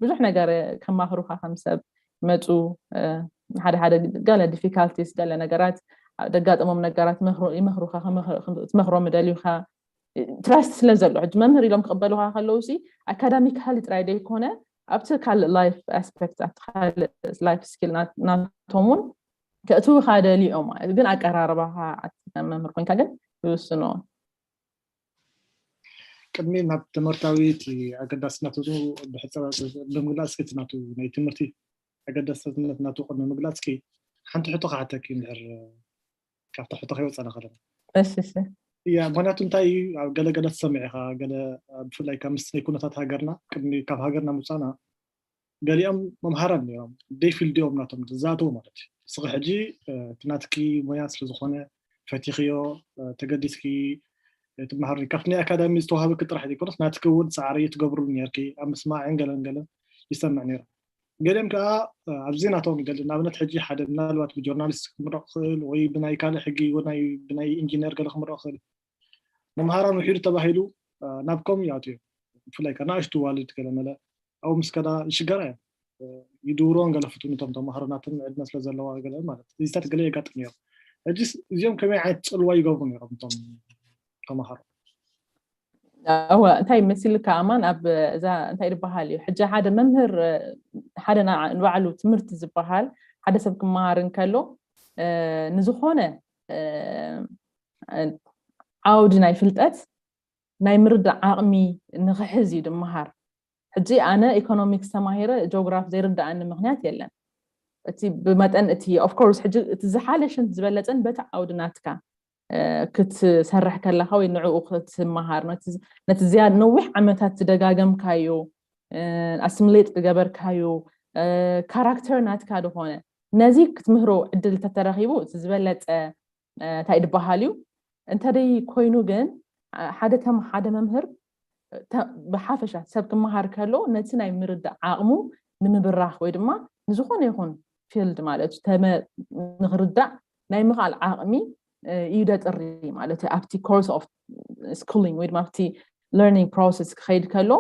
ብዙሕ ነገር ከማኽሩኻ ከም ሰብ መፁ። ሓደ ሓደ ገለ ዲፊካልቲስ፣ ገለ ነገራት ደጋጥሞም ነገራት ይመኽሩኻ፣ ትመኽሮም ደልዩኻ ትረስት ስለ ዘሎ። ሕጂ መምህር ኢሎም ክቕበሉኻ ከለዉ ሲ ኣካዳሚካሊ ጥራይ ደይኮነ ኣብቲ ካልእ ላይፍ ኣስፔክት፣ ኣብቲ ካልእ ላይፍ ስኪል ናቶም እውን ከእትውኻ ደልዮም ማለት ግን ኣቀራርባኻ መምህር ኮይንካ ግን ይውስኖ። ቅድሚ ናብ ትምህርታዊ እቲ ኣገዳስነቱ ብምግላፅ እቲ ናቱ ናይ ትምህርቲ ኣገዳስነት ናቱ ቅድሚ ምግላፅኪ ሓንቲ ሕቶ ክሓተኪ እንድሕር ካብታ ሕቶ ከይወፀና ከለና። እሺ እሺ። እያ ምክንያቱ እንታይ እዩ ኣብ ገለ ገለ ትሰምዕ ኢኻ ገለ ብፍላይ ካብ ምስ ናይ ኩነታት ሃገርና ቅድሚ ካብ ሃገርና ምውፃና ገሊኦም መምሃራን ነይሮም ደይ ፊልድኦም ናቶም ዝዛተው ማለት እዩ። እስኺ ሕጂ እቲ ናትኪ ሞያ ስለዝኾነ ፈቲኽዮ ተገዲስኪ ትመሃሩ ካብቲ ናይ ኣካዳሚ ዝተዋህበኪ ጥራሕ ዘይኮነስ ናትኪ እውን ፃዕሪ ትገብሩ ነርኪ ኣብ ምስማዕን ገለን ገለን ይሰምዕ ነይረ። ገሊኦም ከዓ ኣብዚ ናቶም ገለ ንኣብነት ሕጂ ሓደ ምናልባት ብጆርናሊስት ክምረቕ ክእል ወይ ብናይ ካልእ ሕጊ ወይ ብናይ ኢንጂነር ገለ ክምረቕ ክእል መምሃራን ውሒዱ ተባሂሉ ናብ ከምኡ ይኣትዩ ብፍላይ ከ ንኣሽቱ ዋልድ ገለ መለ ኣብኡ ምስ ከዳ ይሽገራ እዮም ይድውሮን ገለ ፍትኑ እቶም ተምሃሮ ናቶም ዕድመ ስለ ዘለዋ ገለ ማለት እዚታት ገለ የጋጥም እዮም። ሕጂ እዚኦም ከመይ ዓይነት ፅልዋ ይገብሩ ነይሮም እቶም ተምሃሮ? እወ እንታይ መሲልካ ኣማን ኣብ እዛ እንታይ ዝበሃል እዩ ሕጂ ሓደ መምህር ሓደ ንባዕሉ ትምህርቲ ዝበሃል ሓደ ሰብ ክመሃር እንከሎ ንዝኾነ ዓውዲ ናይ ፍልጠት ናይ ምርዳእ ዓቕሚ ንኽሕዝ እዩ ድመሃር። ሕጂ ኣነ ኢኮኖሚክስ ተማሂረ ጂኦግራፍ ዘይርዳኣኒ ምክንያት የለን። እቲ ብመጠን እቲ ኦፍኮርስ ሕጂ እቲ ዝሓለሽን ዝበለፀን በቲ ዓውዲ ናትካ ክትሰርሕ ከለካ ወይ ንዕኡ ክትመሃር ነቲ ዝያ ነዊሕ ዓመታት ዝደጋገምካዮ ኣስምሌጥ ዝገበርካዮ ካራክተር ናትካ ዝኾነ ነዚ ክትምህሮ ዕድል ተተረኪቡ እቲ ዝበለፀ እንታይ ድበሃል እዩ እንተደይ ኮይኑ ግን ሓደ ተም ሓደ መምህር ብሓፈሻ ሰብ ክመሃር ከሎ ነቲ ናይ ምርዳእ ዓቕሙ ንምብራኽ ወይ ድማ ንዝኾነ ይኹን ፊልድ ማለት እዩ ንክርዳእ ናይ ምኽኣል ዓቕሚ እዩ ደጥሪ ማለት እዩ ኣብቲ ኮርስ ኦፍ ስኩሊንግ ወይ ድማ ኣብቲ ለርኒንግ ፕሮሰስ ክኸይድ ከሎ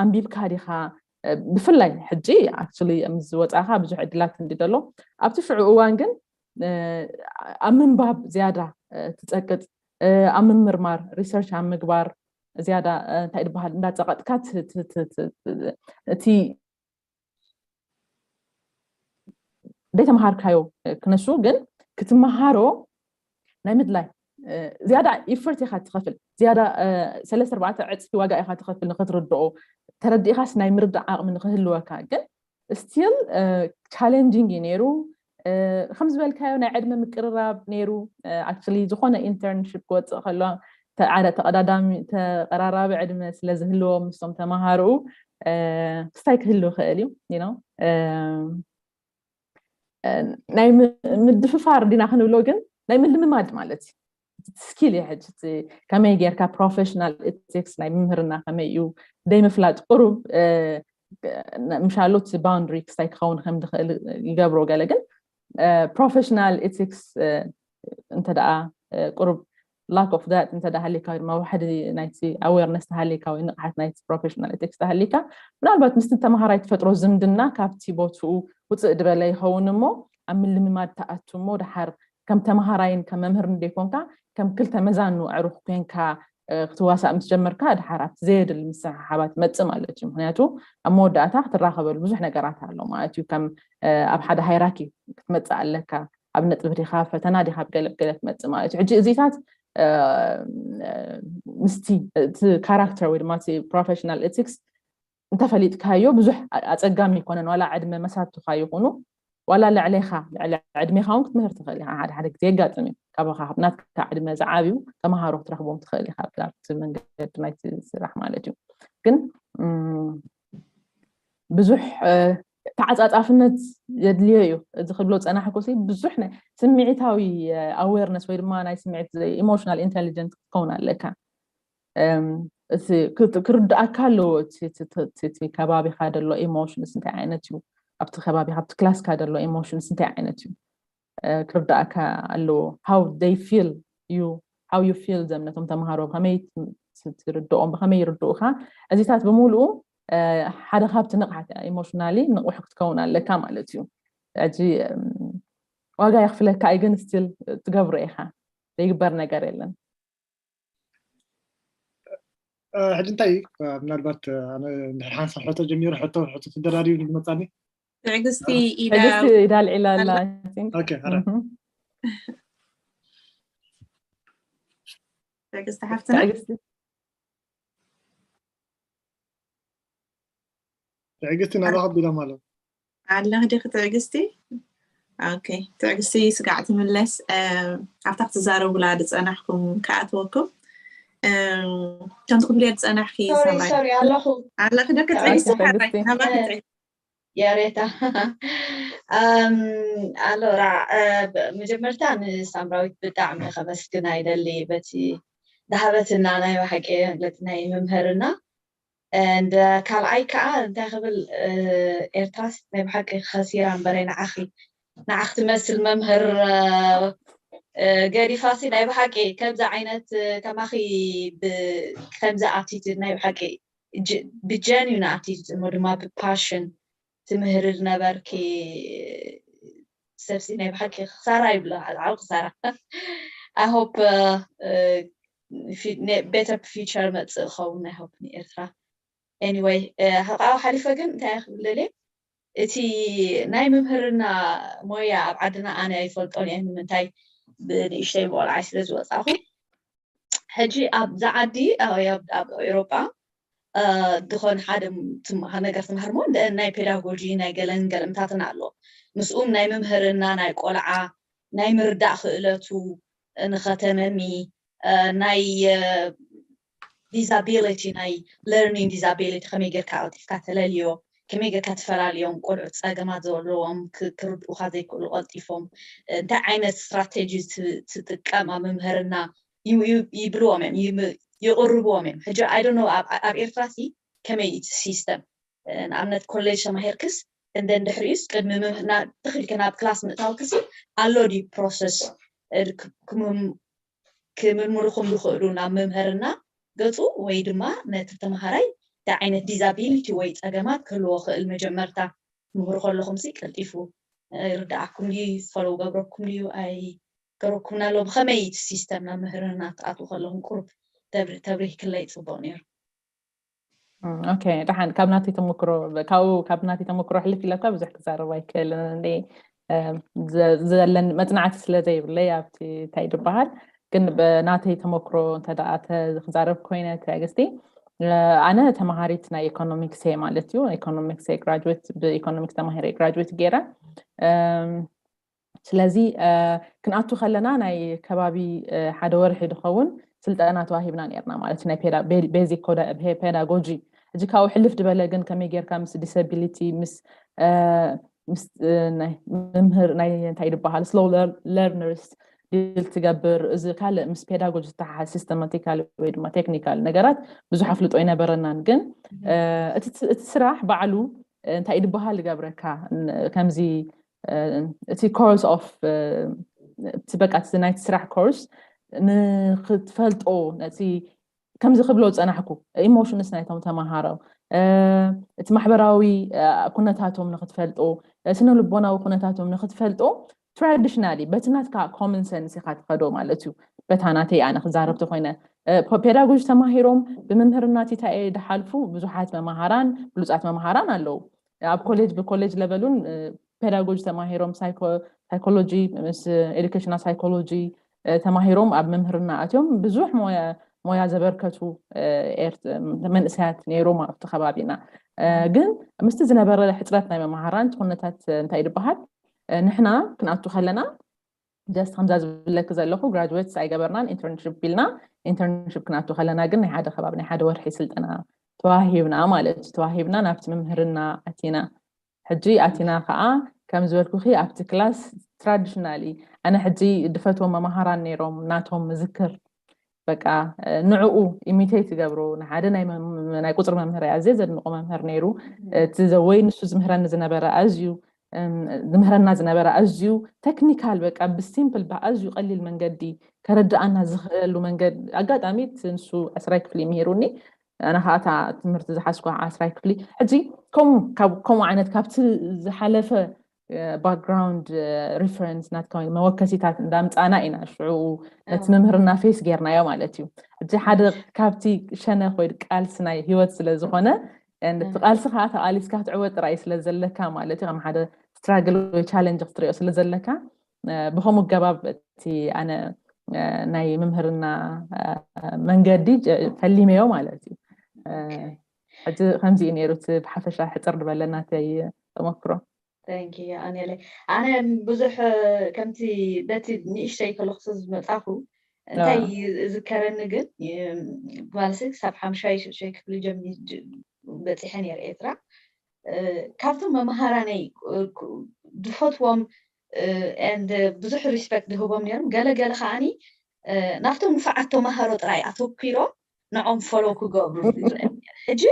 ኣንቢብካ ዲኻ ብፍላይ ሕጂ ኣክቹሊ ምስ ዝወፃእካ ብዙሕ ዕድላት እንዲ ደሎ ኣብቲ ሽዑ እዋን ግን ኣብ ምንባብ ዝያዳ ትፀቅጥ ኣብ ምምርማር ሪሰርች ኣብ ምግባር ዝያዳ እንታይ ዝበሃል እንዳፀቀጥካ እቲ ዘይተምሃርካዮ ክነሱ ግን ክትመሃሮ ናይ ምድላይ ዝያዳ ኢፈርት ኢኻ ትኸፍል ዝያዳ ሰለስተ ኣርባዕተ ዕፅፊ ዋጋ ኢኻ ትኸፍል ንክትርድኦ ተረዲእኻስ ናይ ምርዳእ ዓቕሚ ንክህልወካ ግን ስቲል ቻለንጂንግ እዩ ነይሩ ከም ዝበልካዮ ናይ ዕድመ ምቅርራብ ነይሩ ኣክቹሊ ዝኾነ ኢንተርንሽፕ ክወፅእ ከሎ ተዓደ ተቀዳዳሚ ተቀራራቢ ዕድመ ስለ ዝህልዎ ምስቶም ተምሃርኡ ክስታይ ክህልው ይኽእል እዩ you know ናይ ምድፍፋር ዲና ክንብሎ ግን ናይ ምልምማድ ማለት እዩ ስኪል እዩ ሕጂ ከመይ ጌርካ ፕሮፌሽናል ኤቲክስ ናይ ምምህርና ከመይ እዩ ደይ ምፍላጥ ቁሩብ ምሻሎት ባውንድሪ ክስታይ ክኸውን ከም ዝኽእል ይገብሮ ገለ ግን ፕሮፌሽናል ኤቲክስ እንተ ደኣ ቁሩብ lack of that እንተ ደኣ ሃሊካ ወይ ድማ ዋሕዲ ናይቲ ኣዌርነስ ተሃሊካ ወይ ንቕሓት ናይቲ ፕሮፌሽናል ኤቲክስ ተሃሊካ ምናልባት ምስቲ ተምሃራይ ትፈጥሮ ዝምድና ካብቲ ቦትኡ ውፅእ ዝበለ ይኸውን እሞ ኣብ ምልምማድ ተኣቱ እሞ ድሓር ከም ተምሃራይን ከም መምህርን ደይኮንካ ከም ክልተ መዛኑ ኣዕሩኽ ኮንካ ክትዋሳእ ምስ ጀመርካ ድሓር ኣብቲ ዘየድሊ ምስሕሓባት መፅእ ማለት እዩ ምክንያቱ ኣብ መወዳእታ ክትራኸበሉ ብዙሕ ነገራት ኣሎ ማለት እዩ ከም ኣብ ሓደ ሃይራኪ ክትመፅእ ኣለካ ኣብ ነጥቢ ዲኻ ፈተና ዲኻ ብገለ ብገለ ትመፅእ ማለት እዩ ሕጂ እዚታት ምስቲ እቲ ካራክተር ወይ ድማ እቲ ፕሮፌሽናል ኤቲክስ እንተፈሊጥካዮ ብዙሕ ኣፀጋሚ ይኮነን ዋላ ዕድመ መሳቱካ ይኹኑ ዋላ ልዕሌኻ ልዕሊ ዕድሜኻ እውን ክትምህር ትኽእል ኢኻ። ሓደ ሓደ ግዜ የጋጥም እዩ። ካባኻ ናትካ ዕድመ ዝዓብዩ ተምሃሮ ክትረኽቦም ትኽእል ኢኻ ኣብቲ መንገዲ ናይቲ ስራሕ ማለት እዩ። ግን ብዙሕ ተዓፃፃፍነት የድልዮ እዩ። እዚ ክብሎ ፀናሕኩ ብዙሕ ናይ ስምዒታዊ ኣዌርነስ ወይ ድማ ናይ ስምዒት ኢሞሽናል ኢንቴሊጀንት ክትከውን ኣለካ። ክርዳእካ ኣለዎ እቲ ከባቢካ ዘሎ ኢሞሽንስ እንታይ ዓይነት እዩ፣ ኣብቲ ከባቢካ ኣብቲ ክላስካ ዘሎ ኢሞሽንስ እንታይ ዓይነት እዩ ክርዳእካ ኣለዎ። How they feel you, how you feel them፣ ነቶም ተምሃሮ ብከመይ ትርድኦም፣ ብከመይ ይርድኡካ፣ እዚታት ብምሉኡ ሓደ ካብቲ ንቕሓት ኢሞሽናሊ ንቑሕ ክትከውን ኣለካ ማለት እዩ። ሕጂ ዋጋ የኽፍለካ እዩ፣ ግን ስቲል ትገብሮ ኢኻ፣ ዘይግበር ነገር የለን። ሕጂ እንታይ ምናልባት ኣነ እንድሕር ሓንሳብ ሕቶ ጀሚሩ ሕቶ ሕቶ ተደራሪቡ ዝመፃኒ ትዕግስቲ ኢዳ ኣልዒላ ኣላ። ትዕግስቲ ሓፍትና ትዕግስቲ ናባኻ ቢሎም ኣለዉ። ኣለኺ ዲኺ ትዕግስቲ? ኦኬ፣ ትዕግስቲ ስጋዕ ትምለስ። ኣብታ ክትዛረቡላ ዝፀናሕኩም ክኣትወኩም። ከምቲ ክትብልዮ ዝፀናሕኪ ሶሪ ኣለኹ ኣለኺ ዶ? ትዕግስቲ ሓራይ ናባኺ ትዕግስቲ። ያሬታ ኣሎራ፣ መጀመርታ ንሳምራዊት ብጣዕሚ ከመስግና ይደሊ በቲ ዳሃበትና ናይ ብሓቂ መግለፂ ናይ መምህርና። እንደ ካልኣይ ከዓ እንታይ ክብል፣ ኤርትራስ ናይ ብሓቂ ከሲራ እምበረ ንዓኺ ንዓኽ ትመስል መምህር ገዲፋሲ ናይ ብሓቂ ከምዚ ዓይነት ከማኺ ከምዚ ኣቲቱድ ናይ ብሓቂ ብጀንዩን ኣቲቱድ እሞ ድማ ብፓሽን ትምህሪ ዝነበርኪ ሰብሲ ናይ ብሓቂ ክሳራ ይብሎ ዓብ ክሳራ። I hope better future መፅእ ኸውን ናይ ሆፕ ንኤርትራ። Anyway፣ ሕቃዊ ሓሊፈ ግን እንታይ ክብለለ እቲ ናይ ምምህርና ሞያ ኣብ ዓድና ኣነ ኣይፈልጦን እየ፣ ንምንታይ ብንእሽተይ ብቆልዓይ ስለ ዝወፃኹ። ሕጂ ኣብዚ ዓዲ ኣብ ኤሮጳ ድኾን ሓደ ነገር ትምህርሞ ናይ ፔዳጎጂ ናይ ገለን ገለምታትን ኣሎ። ምስኡም ናይ ምምህርና ናይ ቆልዓ ናይ ምርዳእ ክእለቱ ንኸተነሚ ናይ ዲዛቢሊቲ ናይ ለርኒንግ ዲዛቢሊቲ ከመይ ጌርካ ቀልጢፍካ ተለልዮ፣ ከመይ ጌርካ ትፈላልዮም ቆልዑት ጸገማት ዘለዎም ክርድኡካ ዘይክእሉ ቀልጢፎም እንታይ ዓይነት ስትራቴጂ ትጥቀም ኣብ ምምህርና ይብልዎም እዮም፣ ይቕርብዎም እዮም። ሕጂ I don't know ኣብ ኤርትራ ሲ ከመይ እቲ ሲስተም ንኣብነት ኮሌጅ ተማሂርክስ እንደ እንድሕሪኡስ ቅድሚ ትኽልከ ናብ ክላስ ምእታውክሲ ኣሎ ድዩ ፕሮሰስ ክምልምልኹም ዝኽእሉ ናብ መምህርና ገፁ ወይ ድማ ነቲ ተምሃራይ እንታይ ዓይነት ዲዛቢሊቲ ወይ ፀገማት ክህልዎ ክእል መጀመርታ ትምህሩ ከለኹም ሲ ቀልጢፉ ይርድኣኩም ድዩ ይፈለው ገብረኩም ድዩ ኣይ ገብረኩም ኣሎ ብከመይ እቲ ሲስተም ናብ ምህርና ትኣትዉ ከለኹም ቁሩብ ተብሪህ ክለይ ፅቡቅ ነይሩ። ኦኬ፣ ደሓን ካብ ናተይ ተመክሮ ካብኡ ካብ ናተይ ተመክሮ ሕልፍ ኢለካ ብዙሕ ክዛረብ ኣይክእልን እንደ ዘለን መፅናዕቲ ስለ ዘይብለይ ኣብቲ እንታይ ዝበሃል ግን ብናተይ ተመክሮ እንተ ክዛረብ ኮይነ ትዕግስቲ ኣነ ተማሃሪት ናይ ኢኮኖሚክስ እየ ማለት እዩ። ኢኮኖሚክስ ግራጅዌት ብኢኮኖሚክስ ተማሂረ ግራጅዌት ገይረ ስለዚ ክንኣቱ ከለና ናይ ከባቢ ሓደ ወርሒ ዝኸውን ስልጠና ተዋሂብና ነርና ማለት ናይ ቤዚክ ፔዳጎጂ። እዚ ካብኡ ሕልፍ ዝበለ ግን ከመይ ጌርካ ምስ ዲሰቢሊቲ ምስ መምህር ናይ እንታይ ዝበሃል ስሎው ለርነርስ ዲል ትገብር እዚ ካልእ ምስ ፔዳጎጂ ዝተሓሓዝ ሲስተማቲካል ወይ ድማ ቴክኒካል ነገራት ብዙሕ ኣፍልጦ ኣይነበረናን። ግን እቲ ስራሕ ባዕሉ እንታይ ዝበሃል ይገብረካ ከምዚ እቲ ኮርስ ኦፍ እቲ በቃ እቲ ናይቲ ስራሕ ኮርስ ንክትፈልጦ ነቲ ከምዚ ክብሎ ዝፀናሕኩ ኢሞሽንስ ናይቶም ተምሃሮ እቲ ማሕበራዊ ኩነታቶም ንክትፈልጦ ስነ ልቦናዊ ኩነታቶም ንክትፈልጦ ትራዲሽናሊ በቲ ናትካ ኮመን ሰንስ ኢካ ትኸዶ ማለት እዩ። በታ ናተይ ኣነ ክዛረብ ተኮይነ ፔዳጎጂ ተማሂሮም ብመምህርና ቲታኤ ዝሓልፉ ብዙሓት መምሃራን ብሉፃት መምሃራን ኣለዉ። ኣብ ኮሌጅ ብኮሌጅ ለቨሉን ፔዳጎጂ ተማሂሮም ሳይኮሎጂ ምስ ኤዱኬሽናል ሳይኮሎጂ ተማሂሮም ኣብ መምህርና ኣትዮም ብዙሕ ሞያ ዘበርከቱ መንእሰያት ነይሮም ኣብቲ ከባቢና። ግን ምስቲ ዝነበረ ሕፅረት ናይ መምሃራን እቲ ኩነታት እንታይ ዝበሃል ንሕና ክንኣቱ ከለና just ከምዛ ዝብለክ ዘለኹ graduates ኣይገበርናን፣ internship ኢልና። Internship ክንኣቱ ከለና ግን ናይ ሓደ ከባቢ ናይ ሓደ ወርሒ ስልጠና ተዋሂብና ማለት እዩ። ተዋሂብና ናብቲ ምምህርና ኣቲና። ሕጂ ኣቲና ከዓ ከም ዝበልኩኺ ኣብቲ ክላስ traditionally ኣነ ሕጂ ድፈትዎም መምሃራን ነይሮም ናቶም ምዝክር በቃ ንዕኡ imitate ይገብሩ። ንሓደ ናይ ቁፅሪ መምህር ኣዝየ ዘድንቆ መምህር ነይሩ። እቲ ወይ ንሱ ዝምህረኒ ዝነበረ ኣዝዩ ዝምህረና ዝነበረ ኣዝዩ technical በቃ ብሲምፕል ብኣዝዩ ቀሊል መንገዲ ከረድኣና ዝኽእለሉ መንገዲ ኣጋጣሚ ንሱ ዕስራይ ክፍሊ ምሂሩኒ። ኣነ ከዓ እታ ትምህርቲ ዝሓዝኳ ዓስራይ ክፍሊ ሕጂ ከምኡ ዓይነት ካብቲ ዝሓለፈ background reference ናትካ መወከሲታት እንዳምፃና ኢና ሽዑ ነቲ ምምህርና face ጌርናዮ ማለት እዩ። ሕጂ ሓደ ካብቲ ሸነኽ ወይ ቃልሲ ናይ ሂወት ስለዝኾነ እቲ ቃልሲ ከዓ ተቃሊስካ ክትዕወት ጥራይ ስለዘለካ ማለት እዩ። ከም ሓደ struggle ወይ challenge ክትሪኦ ስለዘለካ ብከምኡ ኣገባብ እቲ ኣነ ናይ ምምህርና መንገዲ ፈሊመዮ ማለት እዩ። ሕጂ ከምዚ እዩ ነይሩ እቲ ብሓፈሻ ሕፅር ዝበለ ናተይ ተመክሮ። ኣነ ብዙሕ ከምቲ በቲ ንእሽተይ ከለኩ ዝመፃኹ እንታይ ዝከረኒ ግን ማለሰ ክሳብ ሓምሻይ ሽዱሽተይ ክፍሊ ጀሚ በፂሐ ነይረ ኤርትራ። ካብቶም መምሃራነይ ድፈትዎም and ብዙሕ respect ድህቦም ነይሮም። ገለገለ ከዓኒ ናብቶም ንፉዓት ተምሃሮ ጥራይ ኣተኪሮም ንዖም follow ክገብሩ ሕጂ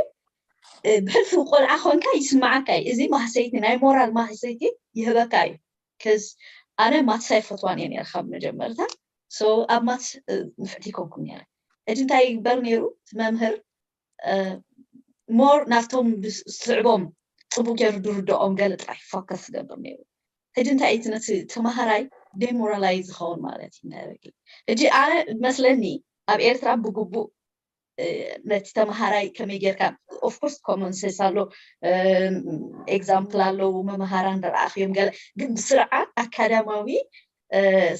ብሕልፊ ቆልዓ ኮንካ ይስማዓካ እዩ። እዚ ማህሰይቲ ናይ ሞራል ማህሰይቲ ይህበካ እዩ። ከዚ ኣነ ማትስ ኣይፈትዋን እየ ነይረ ካብ መጀመርታ። So ኣብ ማትስ ንፍዕቲ ይኮንኩ ነይረ። ሕጂ እንታይ ይግበር ነይሩ? እቲ መምህር more ናብቶም ዝስዕቦም ፅቡቅ ገይሩ ድርድኦም ገለ ጥራይ focus ዝገብር ነይሩ። ሕጂ እንታይ እቲ ነቲ ተምሃራይ demoralize ዝኸውን ማለት እዩ። ሕጂ ኣነ መስለኒ ኣብ ኤርትራ ብግቡእ ነቲ ተምሃራይ ከመይ ጌርካ of course common sense ኣሎ፣ example ኣለዉ፣ መምሃራን ንረኣኽዮም ገለ፣ ግን ብስርዓት ኣካዳማዊ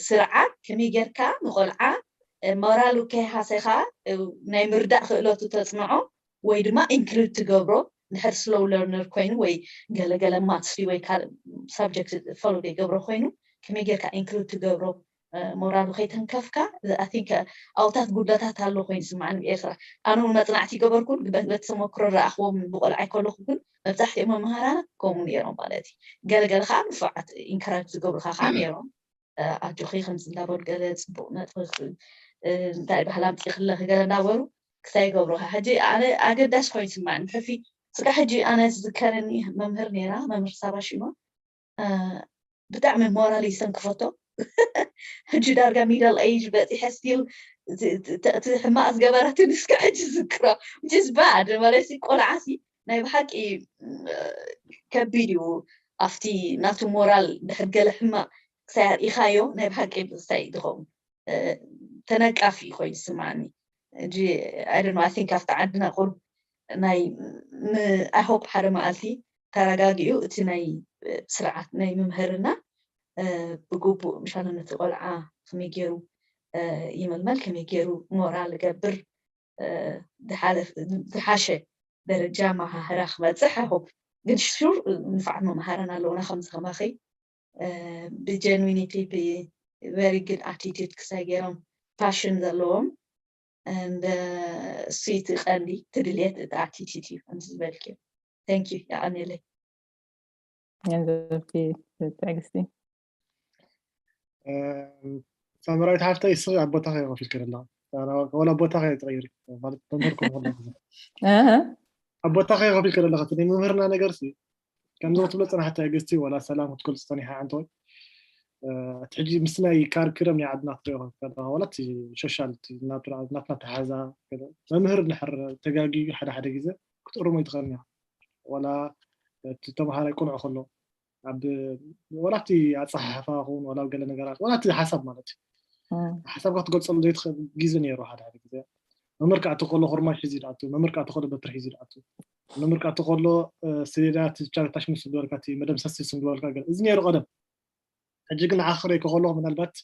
ስርዓት ከመይ ጌርካ ንቆልዓ ሞራሉ ከይሃሰኻ ናይ ምርዳእ ክእለቱ ተፅንዖ ወይ ድማ include ትገብሮ። ድሕር slow learner ኮይኑ ወይ ገለገለ maths ወይ ካልእ subject follow ዘይገብሮ ኮይኑ ከመይ ጌርካ include ትገብሮ? ሞራሉ ከይተንከፍካ I think ኣውታት ጉድለታት ኣሎ ኮይኑ ዝስማዓኒ ብኤርትራ። ኣነ እውን መፅናዕቲ ይገበርኩን በቲ ተመክሮ ረኣኽዎም ብቆልዓይ ከለኹ ግን መብዛሕትኦም መምሃራና ከምኡ ነይሮም ማለት እዩ። ገለገለ ከዓ ንፉዓት encourage ዝገብሩካ ከዓ ነይሮም። ኣጆኺ ከምዚ እንዳበሉ ገለ ፅቡቅ ነጥቢ እንታይ ባህል ኣምፂእክለኺ ገለ እንዳበሉ ክሳይ ይገብሩካ። ሕጂ ኣነ ኣገዳሲ ኮይኑ ይስማዓኒ። ሕፊ ስጋ ሕጂ ኣነ ዝዝከረኒ መምህር ነይራ፣ መምህር ሳባ ሽማ ብጣዕሚ ሞራል ይሰንክፈቶ። ሕጂ ዳርጋ middle age በፂሐ still እቲ ሕማቅ ዝገበረትኒ እስከ ሕጂ ዝዝክሮ which is bad ማለት ቆልዓ ሲ ናይ ብሓቂ ከቢድ እዩ። ኣብቲ ናቱ ሞራል ድሕር ገለ ሕማቅ ክሳይ ኣርኢኻዮ ናይ ብሓቂ ክሳይ ዝኸውን ተነቃፊ ኮይኑ ይስማዓኒ። ሕጂ I don't know I think ኣብቲ ዓድና ቁሩብ ናይ I hope ሓደ መዓልቲ ተረጋጊኡ እቲ ናይ ስርዓት ናይ ምምህርና ብግቡእ ምሻለ ነቲ ቆልዓ ከመይ ገይሩ ይመልመል ከመይ ገይሩ ሞራል ገብር ዝሓሸ ደረጃ መሃህራ ክበፅሕ I hope ግን sure ንፉዓት መምሃራን ኣለውና ከምዚ ከማኺ ብ genuinity ብ very good attitude ክሳይ ገይሮም passion ዘለዎም and እሱ እቲ ቀንዲ እቲ ድልየት እቲ attitude እዩ ከምዚ ዝበልክዮ። Thank you። የቐንየለይ። ገንዘብቲ ትዕግስቲ። ሳምራዊት ሓፍተይ እስኺ ኣብ ቦታኺ ኮፍ ኢልኪ ኣለኺ። ወላ ቦታኺ ኣይትቕይሪ ማለት መምህር ኮፍ ኢልኪ ኣብ ቦታኺ ኮፍ ኢልኪ ኣለኺ። እቲ ናይ ምምህርና ነገር ሲ ከምዚ ክትብሎ ፅናሕቲ ትዕግስቲ ወላ ሰላም ክትገልፅ ፀኒሓ ሓንቲ ወይ እቲ ሕጂ ምስ ናይ ካርክረም ናይ ዓድና ክትሪኦ ከለኻ ወላ እቲ ሶሻል ናትና ተሓዛ መምህር ድሕር ተጋጊዩ ሓደ ሓደ ግዜ ክትእርሞ ይትኽእል እያ። ወላ እቲ ተምሃራይ ቁኑዕ ከሎ ኣብ ወላ እቲ ኣፀሓሕፋ ኹን ወላ ገለ ነገራት ወላ እቲ ሓሳብ ማለት እዩ ሓሳብካ ክትገልፀሉ ዘይትኽእል ግዜ ነይሩ ሓደ ሓደ ግዜ መምህር ክኣቱ ከሎ ኩርማሽ ሒዙ ይድኣቱ መምህር ክኣቱ ከሎ በትሪ ሒዙ ይድኣቱ መምህር ክኣቱ ከሎ ስሌዳ ቻርታሽ ምስ ዝበልካ መደምሰሲ ስም ዝበልካ እዚ ነይሩ ቀደም ሕጂ ግን ዓኽረይ ከኸሎ ምናልባት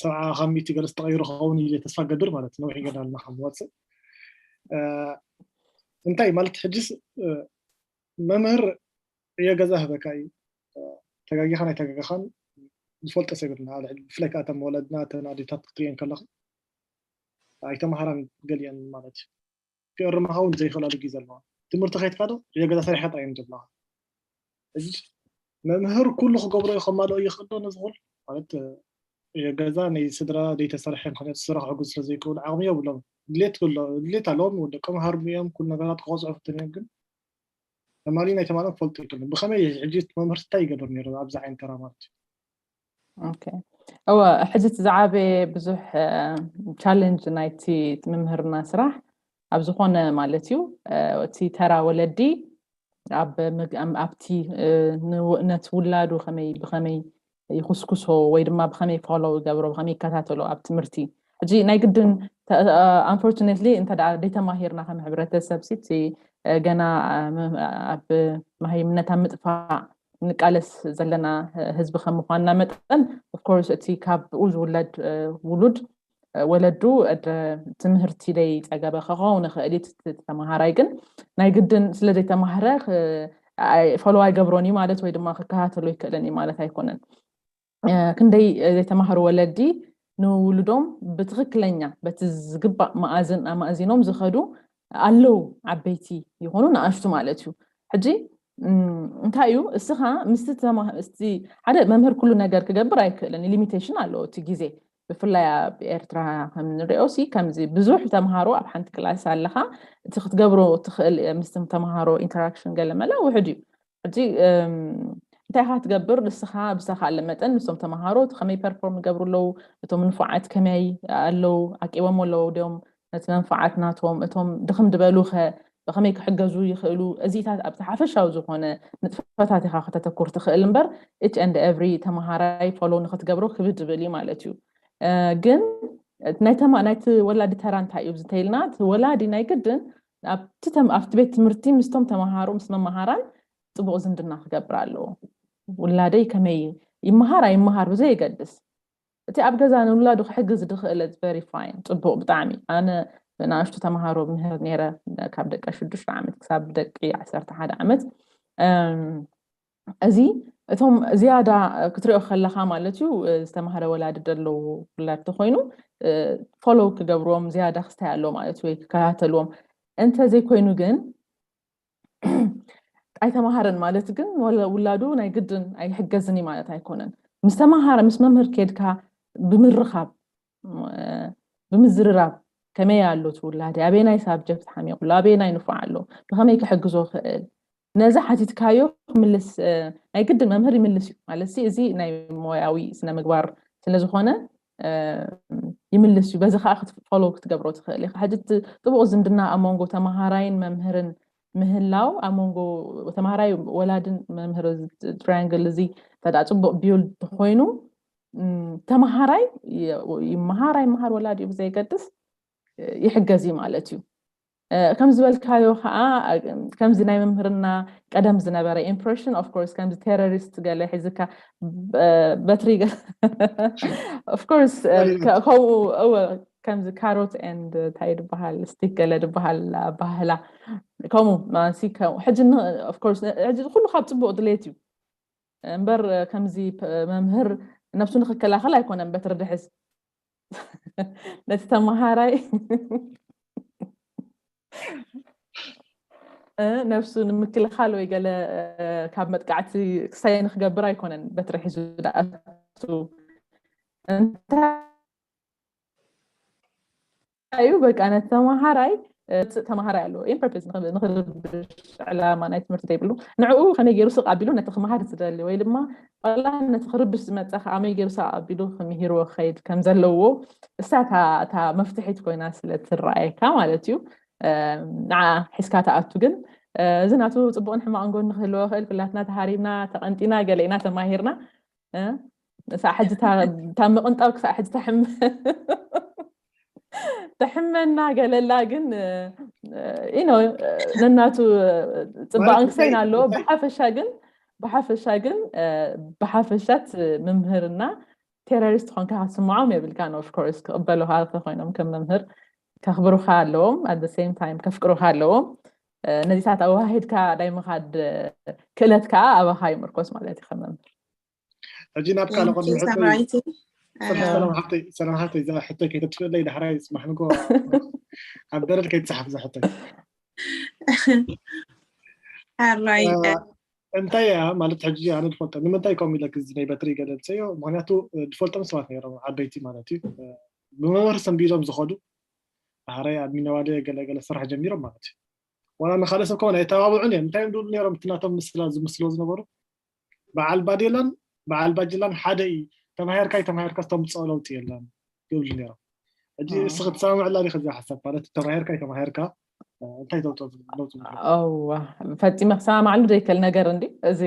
ሰብዓ ካብ ሚእቲ ገለስ ተቐይሩ ክኸውን ኢለ ተስፋ ገብር ማለት ነዊሕ ገና ኣለና ካብ ንወፅእ እንታይ ማለት ሕጂስ መምህር ዕዮ ገዛ ህበካ እዩ ተጋጊኻን ኣይተጋገኻን ዝፈልጦ ሰብ የብልና። ብፍላይ ከዓ እተን ወለድና እተን ኣዴታት ክትሪኤን ከለኻ ኣይተምሃራን ገሊአን ማለት እዩ። ክእርማኻ እውን ዘይኽእላሉ ግዜ ኣለዋ። ትምህርቲ ከይትካ ዶ ዕዮ ገዛ ሰሪሕካ ጥራይ እዮም ዘብላኻ። እዚ መምህር ኩሉ ክገብሮ እዩ ከማልኦ ይኽእል ዶ ነዚ ኩሉ ማለት ዕዮ ገዛ ናይ ስድራ ዘይተሰርሐ ምክንያቱ ስራሕ ክሕግዝ ስለ ዘይክእሉ ዓቕሚ የብሎም። ድሌት ክሎ ድሌት ኣለዎም ደቆም ሃርሙ እዮም ኩሉ ነገራት ክቆፅዑ ፍትን እዮም ግን ተማሊ ናይ ተማሎም ፈልጡ ይክእሉ ብከመይ ሕጂ መምህር እንታይ ይገብር ነይሩ ኣብዚ ዓይነት ተራ ማለት እዩ ኦኬ እወ ሕጂ እቲ ዝዓበየ ብዙሕ ቻለንጅ ናይቲ ምምህርና ስራሕ ኣብ ዝኾነ ማለት እዩ እቲ ተራ ወለዲ ኣብቲ ነቲ ውላዱ ከመይ ብከመይ ይኩስኩሶ ወይ ድማ ብከመይ ፎሎ ይገብሮ ብከመይ ይከታተሎ ኣብ ትምህርቲ ሕጂ ናይ ግድን unfortunately እንተ ደይተማሂርና ከም ሕብረተሰብ ሲ ገና ኣብ መሃይምነት ኣብ ምጥፋእ ንቃለስ ዘለና ህዝቢ ከም ምኳንና መጠን of course እቲ ካብኡ ዝውለድ ውሉድ ወለዱ ትምህርቲ ደይ ፀገበ ክኸውን ይኽእል እዩ ተመሃራይ ግን ናይ ግድን ስለ ዘይተማህረ ፎሎ ኣይገብሮን እዩ ማለት ወይ ድማ ክከታተሎ ይክእልን እዩ ማለት ኣይኮነን ክንደይ ዘይተማህሩ ወለዲ ንውሉዶም ብትክክለኛ በቲ ዝግባእ መኣዝን ኣማእዚኖም ዝኸዱ ኣለዉ ዓበይቲ ይኾኑ ንኣሽቱ ማለት እዩ ሕጂ እንታይ እዩ እስኻ ምስቲ ሓደ መምህር ኩሉ ነገር ክገብር ኣይክእልን ሊሚቴሽን ኣለዎ እቲ ግዜ ብፍላይ ኣብ ኤርትራ ከምንሪኦ ሲ ከምዚ ብዙሕ ተምሃሮ ኣብ ሓንቲ ክላስ ኣለኻ እቲ ክትገብሮ ትኽእል ምስቲ ተምሃሮ ኢንተራክሽን ገለ መለ ውሕድ እዩ ሕጂ እንታይ ኢኻ ትገብር ንስኻ ብዝተኻለ መጠን ንሶም ተምሃሮ ከመይ ፐርፎርም ይገብሩ ኣለዉ እቶም ንፉዓት ከመይ ኣለዉ ዓቂቦም ኣለዉ ድዮም ነቲ መንፍዓት ናቶም እቶም ድኽም ዝበሉ ኸ ብኸመይ ክሕገዙ ይኽእሉ እዚታት ኣብቲ ሓፈሻዊ ዝኾነ ንጥፈታት ኢኻ ከተተኩር ትኽእል እምበር each and every ተምሃራይ ፎሎ ንክትገብሮ ክብድ ዝብል እዩ ማለት እዩ ግን ናይ ተማ ናይቲ ወላዲ ተራ እንታይ እዩ ዝተይልና እቲ ወላዲ ናይ ግድን ኣብቲ ተም ኣብቲ ቤት ትምህርቲ ምስቶም ተምሃሮ ምስ መምሃራን ጽቡቕ ዝምድና ክገብር ኣለዎ ውላደይ ከመይ ይመሃር ኣይመሃር ብዘይ የገድስ እቲ ኣብ ገዛ ንውላዱ ክሕግዝ ዝኽእል very fine ጽቡቕ ብጣዕሚ ኣነ ንኣሽቱ ተምሃሮ ምህር ነይረ ካብ ደቂ ሽዱሽተ ዓመት ክሳብ ደቂ ዓሰርተ ሓደ ዓመት እዚ እቶም ዝያዳ ክትሪኦ ከለካ ማለት እዩ ዝተማሃረ ወላዲ ዘለዉ ውላድ ተኮይኑ ፎሎው ክገብርዎም ዝያዳ ክስታይ ኣሎ ማለት እዩ ወይ ክከታተልዎም እንተ ዘይኮይኑ ግን ኣይተማሃረን ማለት ግን ውላዱ ናይ ግድን ኣይሕገዝን ማለት ኣይኮነን ምስ ተማሃረ ምስ መምህር ኬድካ ብምርኻብ ብምዝርራብ ከመይ ኣሎ እቲ ውላዲ ኣበየናይ ሳብጀክት ሓሚቑ ኣሎ ኣበየናይ ንፉዕ ኣሎ ብከመይ ክሕግዞ ክእል ነዚ ሓቲትካዮ ክምልስ ናይ ግድን መምህር ይምልስ እዩ ማለት እዚ ናይ ሞያዊ ስነ ምግባር ስለዝኮነ ይምልስ እዩ በዚ ከዓ ክትፈሎ ክትገብሮ ትኽእል ኢካ ሕጂ ጥቡቅ ዝምድና ኣብ መንጎ ተማሃራይን መምህርን ምህላው ኣብ መንጎ ተማሃራይ ወላድን መምህር ትራያንግል እዚ ተዳ ፅቡቅ ቢውልድ ኮይኑ ተማሃራይ ይመሃር ኣይመሃር ወላድ እዩ ብዘይገድስ ይሕገዝ እዩ ማለት እዩ ከም ዝበልካዮ ከዓ ከምዚ ናይ መምህርና ቀደም ዝነበረ ኢምፕሬሽን ኦፍኮርስ ከምዚ ቴሮሪስት ገለ ሒዝካ በትሪ ኦፍኮርስ ከምኡ ከምዚ ካሮት ኤንድ እንታይ ድበሃል ስቲክ ገለ ድበሃል ኣባህላ ከምኡ ማሲ ሕጂ ኩሉ ካብ ፅቡቅ ድሌት እዩ እምበር ከምዚ መምህር ነብሱ ንክከላኸል ኣይኮነን በትሪ ድሕዝ ነቲ ተምሃራይ ነብሱ ንምክልኻል ወይ ገለ ካብ መጥቃዕቲ ክሳይ ንክገብር ኣይኮነን በትሪ ሒዙ ዳኣቱ እንታይ እዩ በቃ ነቲ ተምሃራይ ተምሃራይ ኣለዎ ኢን ፐርፐስ ንክርብሽ ዕላማ ናይ ትምህርቲ ዘይብሉ ንዕኡ ከመይ ገይሩ ስቕ ኣቢሉ ነቲ ክመሃር ዝደሊ ወይ ድማ ዋላ ነቲ ክርብሽ ዝመፀ ከዓመይ ገይሩ ስቕ ኣቢሉ ክምሂርዎ ክኸይድ ከም ዘለዎ እሳ እታ መፍትሒት ኮይና ስለ ትረኣየካ ማለት እዩ ንዓ ሒዝካ ተኣቱ ግን እዚ ናቱ ፅቡቕን ሕማቕን ጎኒ ክህልዎ ክእል ኩላትና ተሃሪምና ተቐንጢና ገለኢና ተማሂርና ክሳዕ ሕጂ እታ ምቕንጣው ክሳዕ ሕጂ ተሕመ ተሕመና ገለላ ግን ኢኖ ነናቱ ፅባቕን ክሰይን ኣለዎ ብሓፈሻ ግን ብሓፈሻ ግን ብሓፈሻት ምምህርና ቴሮሪስት ኮንካ ክትስምዖም የብልካን ኦፍኮርስ ክቕበሉካ ተኮይኖም ከም መምህር ከኽብሩካ ኣለዎም ኣት ሴም ታይም ከፍቅሩካ ኣለዎም ነዚታት ኣዋሂድካ ናይ ምኻድ ክእለት ከዓ ኣባኻ ይምርኮስ ማለት እዩ ከመምህር ሕጂ ናብ ካልእ ቅድሚ ሕቶይ ሰራይቲ ሰላም ሰላም ሓፍተይ ሰላም ሓፍተይ እዛ ሕቶይ ከይተጥፍእለይ ዳሕራይ ስማሕ ንጎ ኣብ ደረድ ከይትፅሓፍ እዛ ሕቶይ ኣራይ እንታይ እያ ማለት ሕጂ ኣነ ዝፈልጦ ንምንታይ ከምኡ ኢለ ክዚ ናይ በትሪ ገለ ልፀዮ ምክንያቱ ዝፈልጦም ሰባት ነይሮም ዓበይቲ ማለት እዩ ብመምህር ሰንቢዶም ዝኸዱ ዳሕራይ ኣብ ሚነዋደ ገለገለ ስራሕ ጀሚሮም ማለት እዩ ዋላ ንካልእ ሰብ ከሆነ ኣይተባብዑን እዮም እንታይ እዮም ዝብሉ ነይሮም እቲ ናቶም ምስላ ዝምስሎ ዝነበሩ በዓል ባዴላን በዓል ባጅላን ሓደ እዩ ተማሄርካ ተማሄርካ ዝተምፅኦ ለውጢ የለን ይብሉ ነይሮም ሕጂ እስኺ ትሰማምዕላ ዲኺ እዚኣ ሓሳብ ማለት ተማሄርካ ተማሄርካ እንታይ ተውፅኦ ለውጢ እዋ ፈፂመ ክሰማማዕሉ ዘይክእል ነገር እንዲ እዚ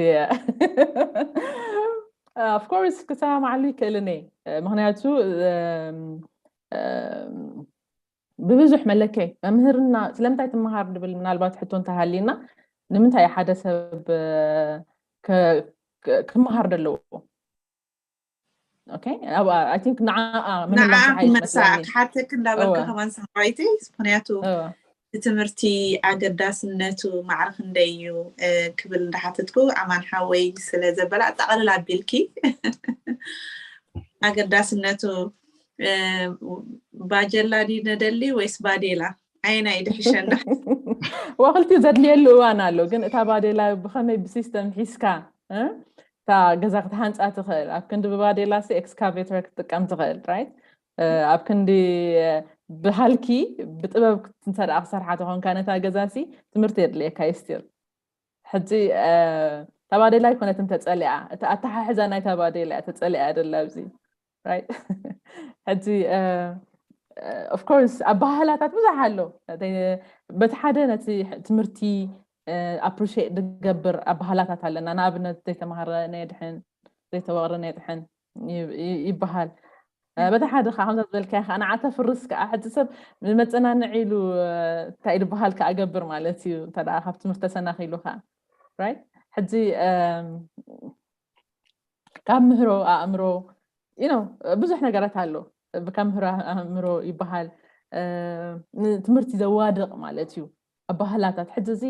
of course ክሰማማዕሉ ይክእልን እየ ምክንያቱ ብብዙሕ መለከይ መምህርና ስለምንታይ ትመሃር ድብል ምናልባት ሕቶ እንተሃሊና ንምንታይ ሓደ ሰብ ክመሃር ዘለዎ ንዓ ክመልሳ ክሓተክ እንዳበልካ ከማን ሰማይተይ ምክንያቱ ብትምህርቲ ኣገዳስነቱ ማዕረ ክንደይ እዩ ክብል እንዳሓተትኩ ኣማን ሓወይ ስለ ዘበላ ጠቐልል ኣቢልኪ ኣገዳስነቱ ባጀላ ድዩ ነደሊ ወይስ ባዴላ ኣየናይ ድሕሸና ዋክልቲ ዘድልየሉ እዋን ኣሎ ግን እታ ባዴላ ብኸመይ ብሲስተም ሒዝካ እታ ገዛ ክትሃንፃ ትኽእል ኣብ ክንዲ ብባዴላ ሲ ኤክስካቬተር ክትጥቀም ትኽእል ራይት ኣብ ክንዲ ብሃልኪ ብጥበብ እንተ ደኣ ክሰርሓ ተኾንካ ነታ ገዛ ሲ ትምህርቲ የድልየካ እዩ ስቲል ሕጂ ተባዴላ ኣይኮነትን ተጸሊኣ እቲ ኣተሓሕዛ ናይ ተባዴላ ተጸሊኣ ደላ ኣብዚ ሕጂ of course ኣባህላታት ብዙሕ ኣሎ በቲ ሓደ ነቲ ትምህርቲ appreciate ዝገብር ኣባህላታት ኣለና ንኣብነት ዘይተማሃረ ነየድሕን ዘይተወቕረ ነየድሕን ይበሃል በቲ ሓደ ከዓ ከምዛ ዝበልካዮ ከዓ ንዓተ ፍርስ ከዓ ሕጂ ሰብ ንመፀናንዒ ኢሉ እንታይ ዝበሃል ከዓ ገብር ማለት እዩ እንተ ካብ ትምህርቲ ተሰናኺሉ ከዓ right ሕጂ ካብ ምህሮ ኣእምሮ you know ብዙሕ ነገራት ኣሎ ካብ ምህሮ ኣእምሮ ይበሃል ንትምህርቲ ዘዋድቕ ማለት እዩ ኣባህላታት ሕጂ እዚ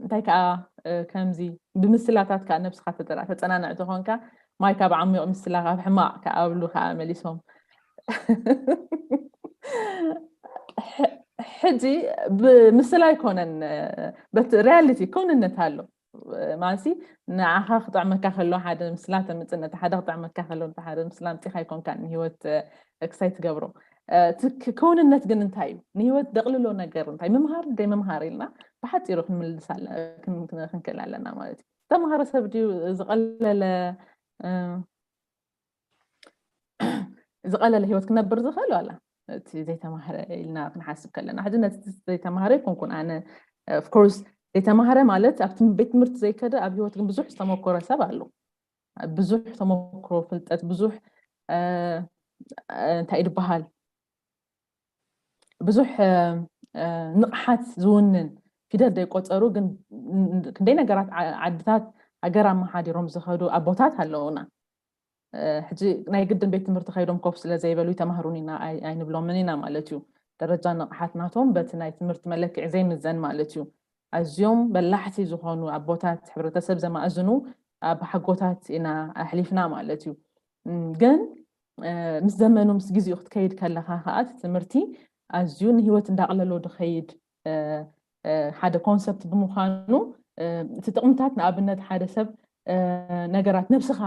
እንታይ ከዓ ከምዚ ብምስላታት ከዓ ነብስካ ተፀናንዕ ተኾንካ ማይ ካብ ዓሚቕ ምስላ ካብ ሕማቕ ከኣብሉ ከዓ መሊሶም ሕጂ ብምስላ ኣይኮነን በት reality ክውንነት ኣሎ ማለት ንዓኻ ክጥዕመካ ከሎ ሓደ ምስላ ተምፅእ ነቲ ሓደ ክጥዕመካ ከሎ ነቲ ሓደ ምስላ ምፅኻ ኣይኮንካ ንሂወት ክሳይ ትገብሮ ክውንነት ግን እንታይ እዩ ንሂወት ደቕልሎ ነገር እንታይ ምምሃር ደይ ምምሃር ኢልና ብሓፂሩ ክንምልስ ክንክእል ኣለና ማለት እዩ ተምሃረ ሰብ ድዩ ዝቐለለ ዝቐለለ ሂወት ክነብር ዝኽእል ዋላ እቲ ዘይተማህረ ኢልና ክንሓስብ ከለና ሕጂ ነቲ ዘይተማህረ ይኮንኩን ኣነ of course ዘይተማህረ ማለት ኣብቲ ቤት ትምህርቲ ዘይከደ ኣብ ሂወት ግን ብዙሕ ዝተመኮረ ሰብ ኣሎ ብዙሕ ተመክሮ ፍልጠት ብዙሕ እንታይ ዝበሃል ብዙሕ ንቕሓት ዝውንን ፊደል ዘይቆፀሩ ግን ክንደይ ነገራት ዓድታት ሃገር ኣመሓዲሮም ዝኸዱ ኣቦታት ኣለውና ሕጂ ናይ ግድን ቤት ትምህርቲ ከይዶም ኮፍ ስለ ዘይበሉ ይተማህሩን ኢና ኣይንብሎምን ኢና ማለት እዩ ደረጃ ንቕሓት ናቶም በቲ ናይ ትምህርቲ መለክዒ ዘይምዘን ማለት እዩ ኣዝዮም በላሕቲ ዝኾኑ ኣቦታት ሕብረተሰብ ዘማእዝኑ ኣብ ሓጎታት ኢና ኣሕሊፍና ማለት እዩ ግን ምስ ዘመኑ ምስ ግዜኡ ክትከይድ ከለካ ከዓ እቲ ትምህርቲ ኣዝዩ ንሂወት እንዳቕለሎ ድኸይድ ሓደ ኮንሰፕት ብምዃኑ እቲ ጥቕምታት ንኣብነት ሓደ ሰብ ነገራት ነብስኻ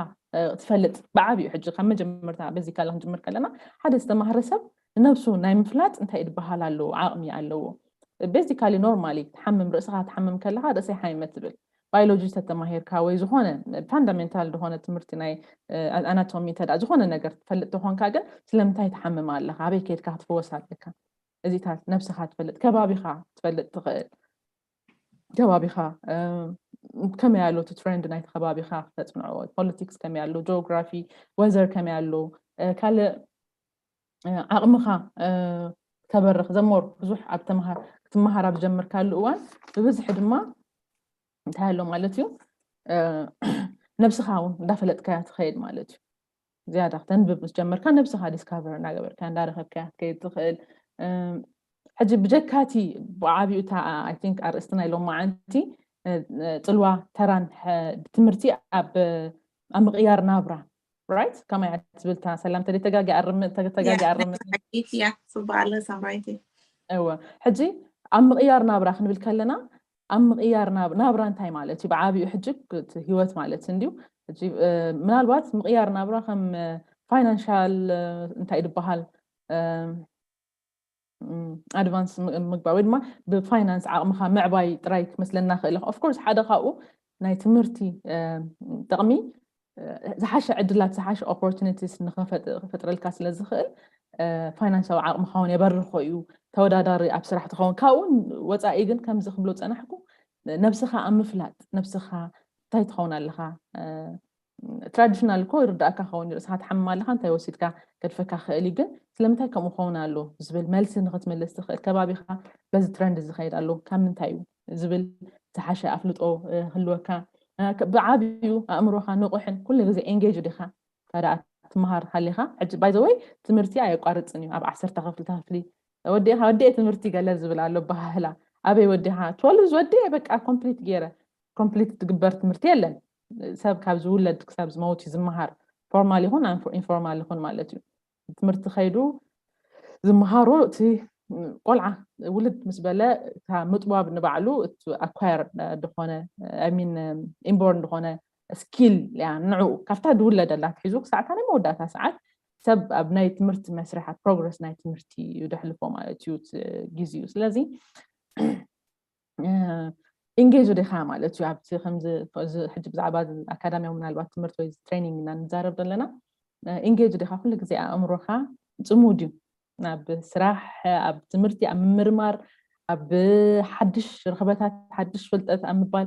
ትፈልጥ ብዓብዩ ሕጂ ካብ መጀመርታ በዚ ካላ ክንጅምር ከለና ሓደ ዝተማህረ ሰብ ንነብሱ ናይ ምፍላጥ እንታይ ዝበሃል ኣለዎ ዓቕሚ ኣለዎ basically normally ትሓምም ርእስኻ ትሓምም ከለኻ ርእሰይ ሓይመ ትብል biology ተተማሂርካ ወይ ዝኾነ fundamental ዝኾነ ትምህርቲ ናይ anatomy ተዳ ዝኾነ ነገር ትፈልጥ ተኾንካ ግን ስለምንታይ ትሓምም ኣለኻ ኣበይ ከድካ ክትፍወስ ኣለካ እዚታት ነብስኻ ትፈልጥ ከባቢኻ ትፈልጥ ትኽእል ከባቢኻ ከመይ ኣሎ እቲ trend ናይቲ ከባቢኻ ተፅንዖ politics ከመይ ኣሎ geography weather ከመይ ኣሎ ካልእ ዓቕምኻ ተበርኽ ዘሞር ብዙሕ ኣብ ክትመሃር ኣብ ዝጀመርካሉ እዋን ብብዝሒ ድማ እንታይ ኣሎ ማለት እዩ ነብስኻ እውን እንዳፈለጥካያ ትኸይድ ማለት እዩ ዝያዳ ክተንብብ ምስ ጀመርካ ነብስኻ discover እናገበርካ እንዳረኸብካያ ትከይድ ትኽእል ሕጂ ብጀካቲ ብዓብዩ እታ I think ኣርእስቲ ናይ ሎማዓንቲ ፅልዋ ተራን ትምህርቲ ኣብ ኣብ ምቕያር ናብራ፣ right? ከመይ እያ ትብል እታ ሰላም፣ ተደይ ተጋጊ ኣርም፣ ተጋጊ ኣርም። ያ ጽቡቅ ኣለ ሳምራይቲ። እወ፣ ሕጂ ኣብ ምቕያር ናብራ ክንብል ከለና፣ ኣብ ምቕያር ናብ ናብራ እንታይ ማለት እዩ? ብዓቢኡ ሕጂ ህይወት ማለት እንዲዩ። ሕጂ ምናልባት ምቕያር ናብራ ከም ፋይናንሻል እንታይ ዝበሃል ኣድቫንስ ምግባር ወይ ድማ ብፋይናንስ ዓቕምኻ ምዕባይ ጥራይ ክመስለና ክእል። ኦፍኮርስ ሓደ ካብኡ ናይ ትምህርቲ ጥቕሚ ዝሓሸ ዕድላት ዝሓሸ ኦፖርቱኒቲስ ንክፈጥረልካ ስለ ዝኽእል ፋይናንሳዊ ዓቕምኻ እውን የበርኾ እዩ። ተወዳዳሪ ኣብ ስራሕ ትኸውን። ካብኡ ወፃኢ ግን ከምዚ ክብሎ ፀናሕኩ፣ ነብስኻ ኣብ ምፍላጥ፣ ነብስኻ እንታይ ትኸውን ኣለኻ? ትራዲሽናል እኮ ይርዳእካ ኸውን፣ ርእስኻ ትሓምም ኣለኻ እንታይ ወሲድካ ገድፈካ ክእል እዩ። ግን ስለምንታይ ከምኡ ኸውን ኣሎ ዝብል መልሲ ንክትመልስ ትኽእል፣ ከባቢኻ በዚ ትረንድ ዝኸይድ ኣሎ ካብ ምንታይ እዩ ዝብል ዝሓሸ ኣፍልጦ ህልወካ፣ ብዓብዩ ኣእምሮኻ ንቑሕን ኩሉ ግዜ ኤንጌጅ ዲኻ? ታዲኣ ትመሃር ሃሊኻ ሕጂ ባይ ዘ ወይ ትምህርቲ ኣየቋርፅን እዩ። ኣብ ዓሰርተ ክፍሊ ተክፍሊ ወዲኻ ወዲኤ ትምህርቲ ገለ ዝብል ኣሎ ኣበሃህላ። ኣበይ ወዲኻ? ትወልድ ወዲኤ በቃ ኮምፕሊት ገይረ። ኮምፕሊት ትግበር ትምህርቲ የለን። ሰብ ካብ ዝውለድ ክሳብ ዝመውት እዩ ዝመሃር፣ ፎርማል ይኹን ኢንፎርማል ይኹን ማለት እዩ። ትምህርቲ ከይዱ ዝመሃሮ እቲ ቆልዓ ውልድ ምስ በለ ምጥባብ ንባዕሉ ኣኳየር ዝኾነ ሚን ኢንቦርን ዝኾነ ስኪል ያ ንዑ ካብታ ዝውለደላ ትሒዙ ክሳዕታ ናይ መወዳእታ ሰዓት ሰብ ኣብ ናይ ትምህርቲ መስርሕ ፕሮግረስ ናይ ትምህርቲ እዩ ደሕልፎ ማለት እዩ ግዜኡ። ስለዚ ኢንጌጅ ዲኻ ማለት እዩ ኣብቲ ከምዚ ሕጂ ብዛዕባ ኣካዳሚያዊ ምናልባት ትምህርቲ ወይ ትሬኒንግ ኢና ንዛረብ ዘለና። ኢንጌጅ ዲኻ ኩሉ ግዜ ኣእምሮኻ ፅሙድ እዩ ናብ ስራሕ፣ ኣብ ትምህርቲ፣ ኣብ ምምርማር፣ ኣብ ሓድሽ ርኽበታት፣ ሓድሽ ፍልጠት ኣብ ምባል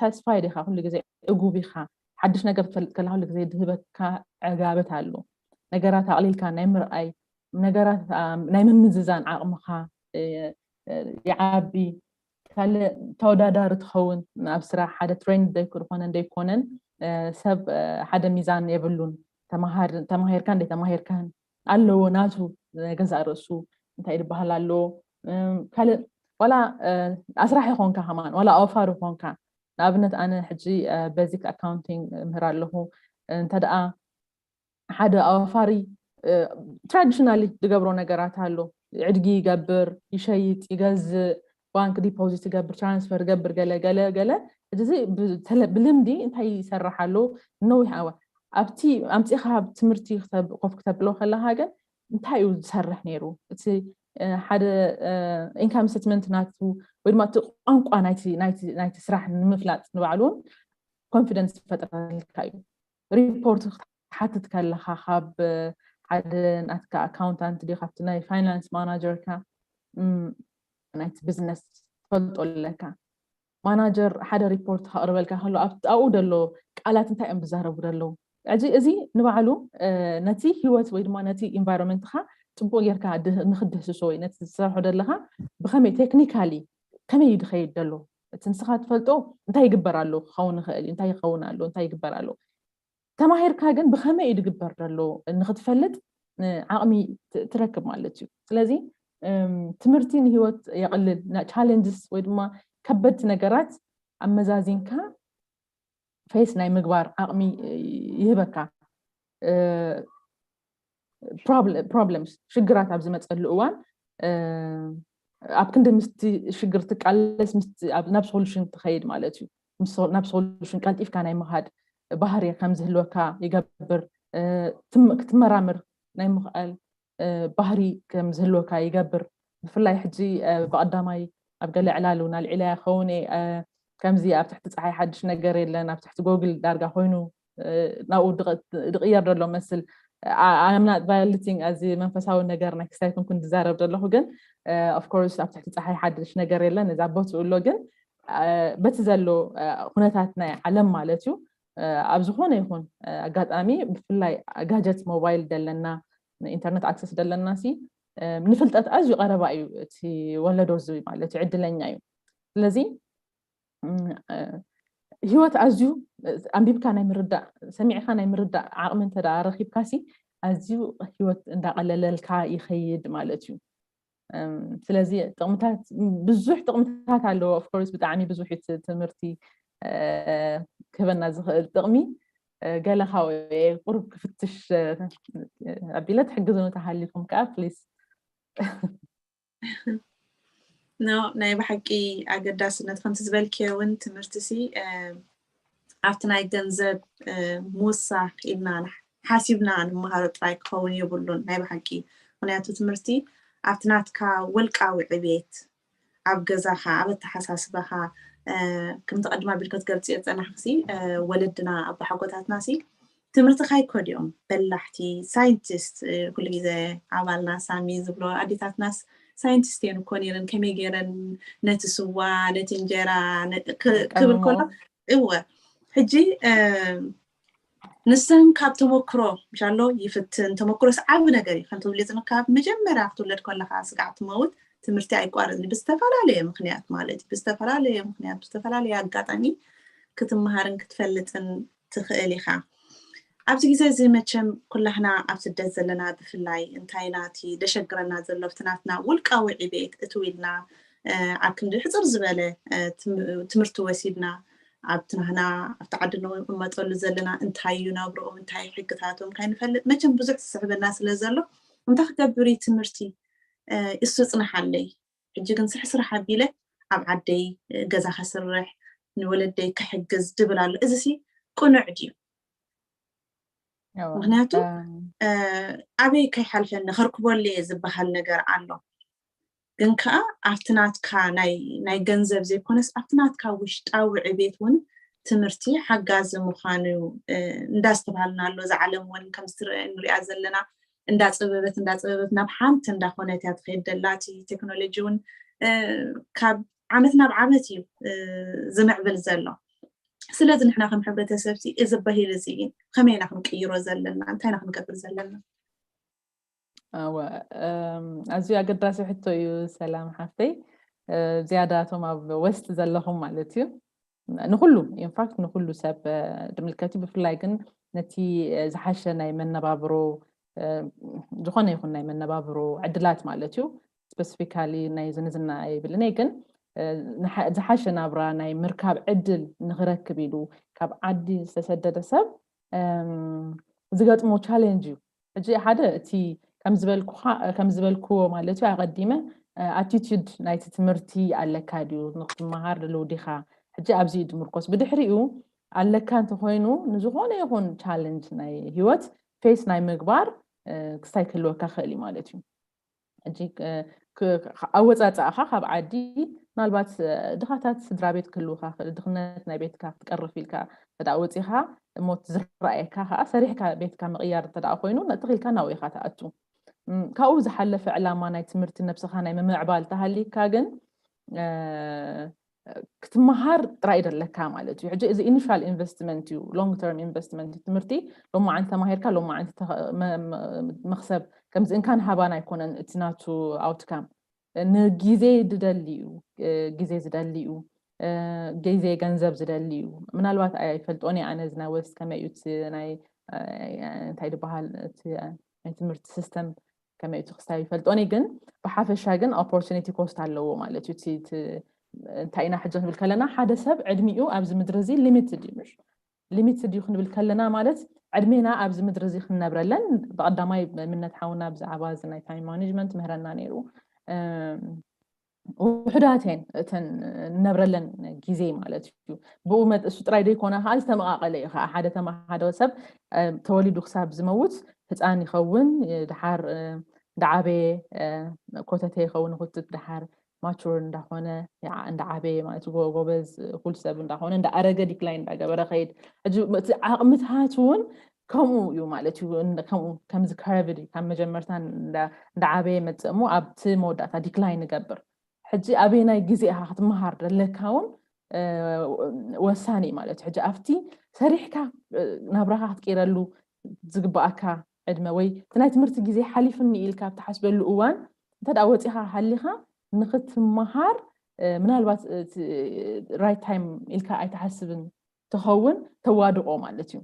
ሳትስፋይ ዲኻ? ኩሉ ግዜ ዕጉብ ኢኻ? ሓድሽ ነገር ትፈልጥ ከለካ ኩሉ ግዜ ድህበካ ዕጋበት ኣሎ። ነገራት ኣቕሊልካ ናይ ምርኣይ፣ ነገራት ናይ ምምዝዛን ዓቕምኻ ይዓቢ። ካልእ ተወዳዳሪ ትኸውን ኣብ ስራሕ ሓደ ትሬንድ ዘይኮነ እንደይኮነን ሰብ ሓደ ሚዛን የብሉን። ተማሂርካ እንደይተማሂርካን ኣለዎ ናቱ ገዛእ ርእሱ እንታይ ዝበሃል ኣለዎ። ካልእ ዋላ ኣስራሕ ይኾንካ ከማን ዋላ ኣውፋር ይኾንካ። ንኣብነት ኣነ ሕጂ ቤዚክ ኣካውንቲንግ ምህር ኣለኹ። እንተ ደኣ ሓደ ኣዋፋሪ ትራዲሽናሊ ዝገብሮ ነገራት ኣሎ። ዕድጊ ይገብር፣ ይሸይጥ፣ ይገዝእ፣ ባንክ ዲፖዚት ይገብር፣ ትራንስፈር ይገብር፣ ገለ ገለ ገለ። እዚ ብልምዲ እንታይ ይሰርሕ ኣሎ ነዊሕ ኣዋ ኣብቲ ኣምፂኻ ኣብ ትምህርቲ ኮፍ ክተብሎ ከለካ ግን እንታይ እዩ ዝሰርሕ ነይሩ? እቲ ሓደ ኢንካም ስተትመንት ናቱ ወይ ድማ እቲ ቋንቋ ናይቲ ስራሕ ንምፍላጥ ንባዕሉ እውን ኮንፊደንስ ይፈጥረልካ እዩ። ሪፖርት ክትሓትት ከለካ ካብ ሓደ ናትካ ኣካውንታንት ዲ ካብቲ ናይ ፋይናንስ ማናጀርካ ናይቲ ቢዝነስ ትፈልጦ ኣለካ። ማናጀር ሓደ ሪፖርት ከቕርበልካ ከሎ ኣብኡ ዘሎ ቃላት እንታይ እዮም ዝዛረቡ ዘለዉ? ሕጂ እዚ ንባዕሉ ነቲ ህይወት ወይ ድማ ነቲ ኢንቫይሮንመንትካ ፅቡቅ ጌርካ ንክድህስሶ ወይ ነቲ ዝሰርሖ ዘለካ ብከመይ ቴክኒካሊ ከመይ እዩ ዝኸይድ ዘሎ? እቲ ንስኻ ትፈልጦ እንታይ ይግበር ኣሎ ክኸውን ይኽእል እዩ፣ እንታይ ይኸውን ኣሎ፣ እንታይ ይግበር ኣሎ። ተማሂርካ ግን ብኸመይ እዩ ዝግበር ዘሎ ንክትፈልጥ ዓቕሚ ትረክብ ማለት እዩ። ስለዚ ትምህርቲ ንህይወት የቕልል። ቻለንጅስ ወይ ድማ ከበድቲ ነገራት ኣመዛዚንካ ፌስ ናይ ምግባር ዓቕሚ ይህበካ። ፕሮብለምስ ሽግራት ኣብ ዝመፀሉ እዋን ኣብ ክንዲ ምስቲ ሽግር ትቃለስ ናብ ሶሉሽን ትኸይድ ማለት እዩ። ናብ ሶሉሽን ቀልጢፍካ ናይ ምኻድ ባህሪ ከም ዝህልወካ ይገብር። ክትመራምር ናይ ምኽኣል ባህሪ ከም ዝህልወካ ይገብር። ብፍላይ ሕጂ ብቐዳማይ ኣብ ገለ ዕላል እውን ኣልዒለያ ክኸውን እየ። ከምዚ ኣብ ትሕቲ ፀሓይ ሓድሽ ነገር የለን፣ ኣብ ትሕቲ ጎግል ዳርጋ ኮይኑ ናብኡ ድቕየር ዘሎ መስል። I'm not violating እዚ መንፈሳዊ ነገር ናይ ክስታይ ኩንኩን ዝዛረብ ዘለኹ ግን ኦፍኮርስ ኣብ ትሕቲ ፀሓይ ሓድሽ ነገር የለን፣ እዛ ቦትኡ ኣሎ። ግን በቲ ዘሎ ኩነታት ናይ ዓለም ማለት እዩ ኣብ ዝኾነ ይኹን ኣጋጣሚ ብፍላይ ጋጀት ሞባይል ደለና ኢንተርነት ኣክሰስ ደለና ሲ ንፍልጠት ኣዝዩ ቀረባ እዩ። እቲ ወለዶ እዚ ማለት እዩ ዕድለኛ እዩ። ስለዚ ህይወት ኣዝዩ ኣንቢብካ ናይ ምርዳእ ሰሚዕካ ናይ ምርዳእ ዓቕሚ እንተ ረኪብካ ሲ ኣዝዩ ህይወት እንዳቐለለልካ ይኸይድ ማለት እዩ። ስለዚ ጥቕምታት ብዙሕ ጥቕምታት ኣለዎ። ኦፍኮርስ ብጣዕሚ ብዙሕ እዩ ትምህርቲ ክህበና ዝኽእል ጥቕሚ። ገለ ካብኡ ቁሩብ ክፍትሽ ኣቢለ፣ ትሕግዙ እንተሃሊኩም ከዓ ፕሊስ። ኖ፣ ናይ ብሓቂ ኣገዳስነት ከምቲ ዝበልክዮ እውን ትምህርቲ ሲ ኣብቲ ናይ ገንዘብ ምውሳኽ ኢልና ሓሲብና ንምሃሮ ጥራይ ክኸውን የብሉን ናይ ብሓቂ። ምክንያቱ ትምህርቲ ኣብቲ ናትካ ወልቃዊ ዕቤት፣ ኣብ ገዛኻ፣ ኣብ ኣተሓሳስባኻ፣ ከምቲ ቀድማ ቢልኮ ትገልጽዮ ዝጸናሕክሲ፣ ወለድና ኣቦሓጎታትና ሲ ትምህርቲ ካይኮድዮም በላሕቲ ሳይንቲስት፣ ኩሉ ግዜ ኣባልና ሳሚ ዝብሎ ኣዴታትናስ ሳይንቲስት እየን እኮ ነይረን፣ ከመይ ገይረን ነቲ ስዋ ነቲ እንጀራ ክብል ከሎ፣ እወ ሕጂ ንሰን ካብ ተመክሮ ምሻሎ ይፍትን፣ ተመክሮ ሰዓቢ ነገር እዩ። ከምቲ ብሊፅንካ መጀመርያ ክትውለድ ከለካ ስጋዕ ትመውት ትምህርቲ ኣይቋረፅን፣ ብዝተፈላለየ ምክንያት ማለት እዩ። ብዝተፈላለየ ምክንያት ብዝተፈላለየ ኣጋጣሚ ክትመሃርን ክትፈልጥን ትኽእል ኢኻ። ኣብዚ ግዜ እዚ መቸም ኩላህና ኣብ ስደት ዘለና ብፍላይ እንታይ ናቲ ደሸግረና ዘሎ ብቲ ናትና ውልቃዊ ዕቤት እትው ኢልና ኣብ ክንዲ ሕፅር ዝበለ ትምህርቲ ወሲድና ኣብቲ ናህና ኣብቲ ዓዲ ንቕመጠሉ ዘለና እንታይ እዩ ናብርኦም እንታይ ሕግታቶም ካይንፈልጥ መቸም ብዙሕ ዝስሕበና ስለ ዘሎ እንታይ ክገብር እዩ ትምህርቲ እሱ ጽንሓለይ ሕጂ ግን ስሕስራሕ ኣቢለ ኣብ ዓደይ ገዛ ከስርሕ ንወለደይ ክሕግዝ ድብል ኣሎ። እዚ ሲ ቅኑዕ ድዩ? ምክንያቱ ኣበይ ከይሓልፈኒ ከርክበሉ እየ ዝበሃል ነገር ኣሎ። ግን ከዓ ኣብቲ ናትካ ናይ ገንዘብ ዘይኮነስ ኣብቲ ናትካ ውሽጣዊ ዕቤት እውን ትምህርቲ ሓጋዚ ምዃኑ እንዳስተባሃልና ኣሎ። እዛ ዓለም እውን ከምዝትረአ ንሪኣ ዘለና እንዳፀበበት እንዳፀበበት ናብ ሓንቲ እንዳኾነት እያ ትኸይድ ዘላ። እቲ ቴክኖሎጂ እውን ካብ ዓመት ናብ ዓመት እዩ ዝምዕብል ዘሎ። ስለዚ ንሕና ከም ሕብረተሰብ እዚ ባህሊ እዚ ከመይ ኢና ክንቅይሮ ዘለና? እንታይ ኢና ክንገብር ዘለና? ኣዝዩ ኣገዳሲ ሕቶ እዩ ሰላም ሓፍተይ። ዝያዳ እቶም ኣብ ወስት ዘለኹም ማለት እዩ ንኩሉ ኢንፋክት ንኩሉ ሰብ ድምልከት እዩ። ብፍላይ ግን ነቲ ዝሓሸ ናይ መነባብሮ ዝኾነ ይኹን ናይ መነባብሮ ዕድላት ማለት እዩ። ስፐሲፊካሊ ናይ ዝንዝና ኣይብልን እየ ግን ዝሓሸ ናብራ ናይ ምርካብ ዕድል ንክረክብ ኢሉ ካብ ዓዲ ዝተሰደደ ሰብ ዝገጥሞ ቻሌንጅ እዩ። ሕጂ ሓደ እቲ ከም ዝበልኩዎ ማለት እዩ ኣቐዲመ ኣቲቱድ ናይቲ ትምህርቲ ኣለካ ድዩ ንክትመሃር ድልው ዲኻ? ሕጂ ኣብዚ እዩ ዝምርኮስ። ብድሕሪኡ ኣለካ እንተኮይኑ ንዝኾነ ይኹን ቻሌንጅ ናይ ህይወት ፌስ ናይ ምግባር ክስታይ ክህልወካ ክእል እዩ ማለት እዩ። ሕጂ ኣወፃፅኣኻ ካብ ዓዲ ምናልባት ድኻታት ስድራ ቤት ክህልውካ ክእል ድኽነት ናይ ቤትካ ክትቀርፍ ኢልካ ተዳ ወፂኻ እሞ ዝረኣየካ ከዓ ሰሪሕካ ቤትካ ምቕያር እንተደኣ ኮይኑ ትኽኢልካ ናብኡ ኢኻ ትኣቱ። ካብኡ ዝሓለፈ ዕላማ ናይ ትምህርቲ ነብስኻ ናይ ምምዕባል ተሃሊካ ግን ክትመሃር ጥራይ ደለካ ማለት እዩ። ሕጂ እዚ ኢኒሻል ኢንቨስትመንት እዩ፣ ሎንግ ተርም ኢንቨስትመንት እዩ። ትምህርቲ ሎማዓንቲ ተማሂርካ ሎማዓንቲ መክሰብ ከምዚ እንካን ሃባን ኣይኮነን እቲ ናቱ ኣውትካም። ንግዜ ዝደሊ እዩ፣ ግዜ ዝደሊ እዩ፣ ግዜ ገንዘብ ዝደሊ እዩ። ምናልባት ኣይፈልጦን እየ ኣነ እዚ ናይ ወስት ከመይ እዩ እቲ ናይ እንታይ ዝበሃል እቲ ናይ ትምህርቲ ሲስተም ከመይ እቲ ክስታይ ይፈልጦን እየ ግን ብሓፈሻ ግን ኦፖርቹኒቲ ኮስት ኣለዎ ማለት እዩ። እንታይ ኢና ሕጂ ክንብል ከለና ሓደ ሰብ ዕድሚኡ ኣብዚ ምድሪ እዚ ሊሚትድ እዩ ምሽ ሊሚትድ እዩ ክንብል ከለና ማለት ዕድሜና ኣብዚ ምድሪ እዚ ክንነብረለን ብቀዳማይ ምነት ሓውና ብዛዕባ እዚ ናይ ታይም ማኔጅመንት ምህረና ነይሩ። ውሕዳት እየን እተን ንነብረለን ግዜ ማለት እዩ። ብኡ መጥ እሱ ጥራይ ዘይኮነ ከዓ ዝተመቃቀለ እዩ ከዓ ሓደ ተማ ሓደ ሰብ ተወሊዱ ክሳብ ዝመውት ህፃን ይኸውን ድሓር ዳዓበየ ኮተተ ይኸውን ይኹትት ድሓር ማቹር እንዳኾነ እንዳዓበየ ማለት ጎበዝ ኩል ሰብ እንዳኾነ እንዳኣረገ ዲክላይን እንዳገበረ ከይድ ሕጂ ዓቅምታት እውን ከምኡ እዩ ማለት እዩ። ከምኡ ከምዚ ከርቭድ እዩ ካብ መጀመርታ እንዳዓበየ መፅእ እሞ ኣብቲ መወዳእታ ዲክላይን ንገብር። ሕጂ ኣበየናይ ግዜ ኢኻ ክትመሃር ዘለካ እውን ወሳኒ ማለት እዩ። ሕጂ ኣብቲ ሰሪሕካ ናብራኻ ክትቀይረሉ ዝግባኣካ ዕድመ ወይ እቲ ናይ ትምህርቲ ግዜ ሓሊፍኒ ኢልካ ኣብ ትሓስበሉ እዋን እንተ ደኣ ወፂኻ ሃሊኻ ንክትመሃር ምናልባት ራይት ታይም ኢልካ ኣይትሓስብን ትኸውን ተዋድቆ ማለት እዩ።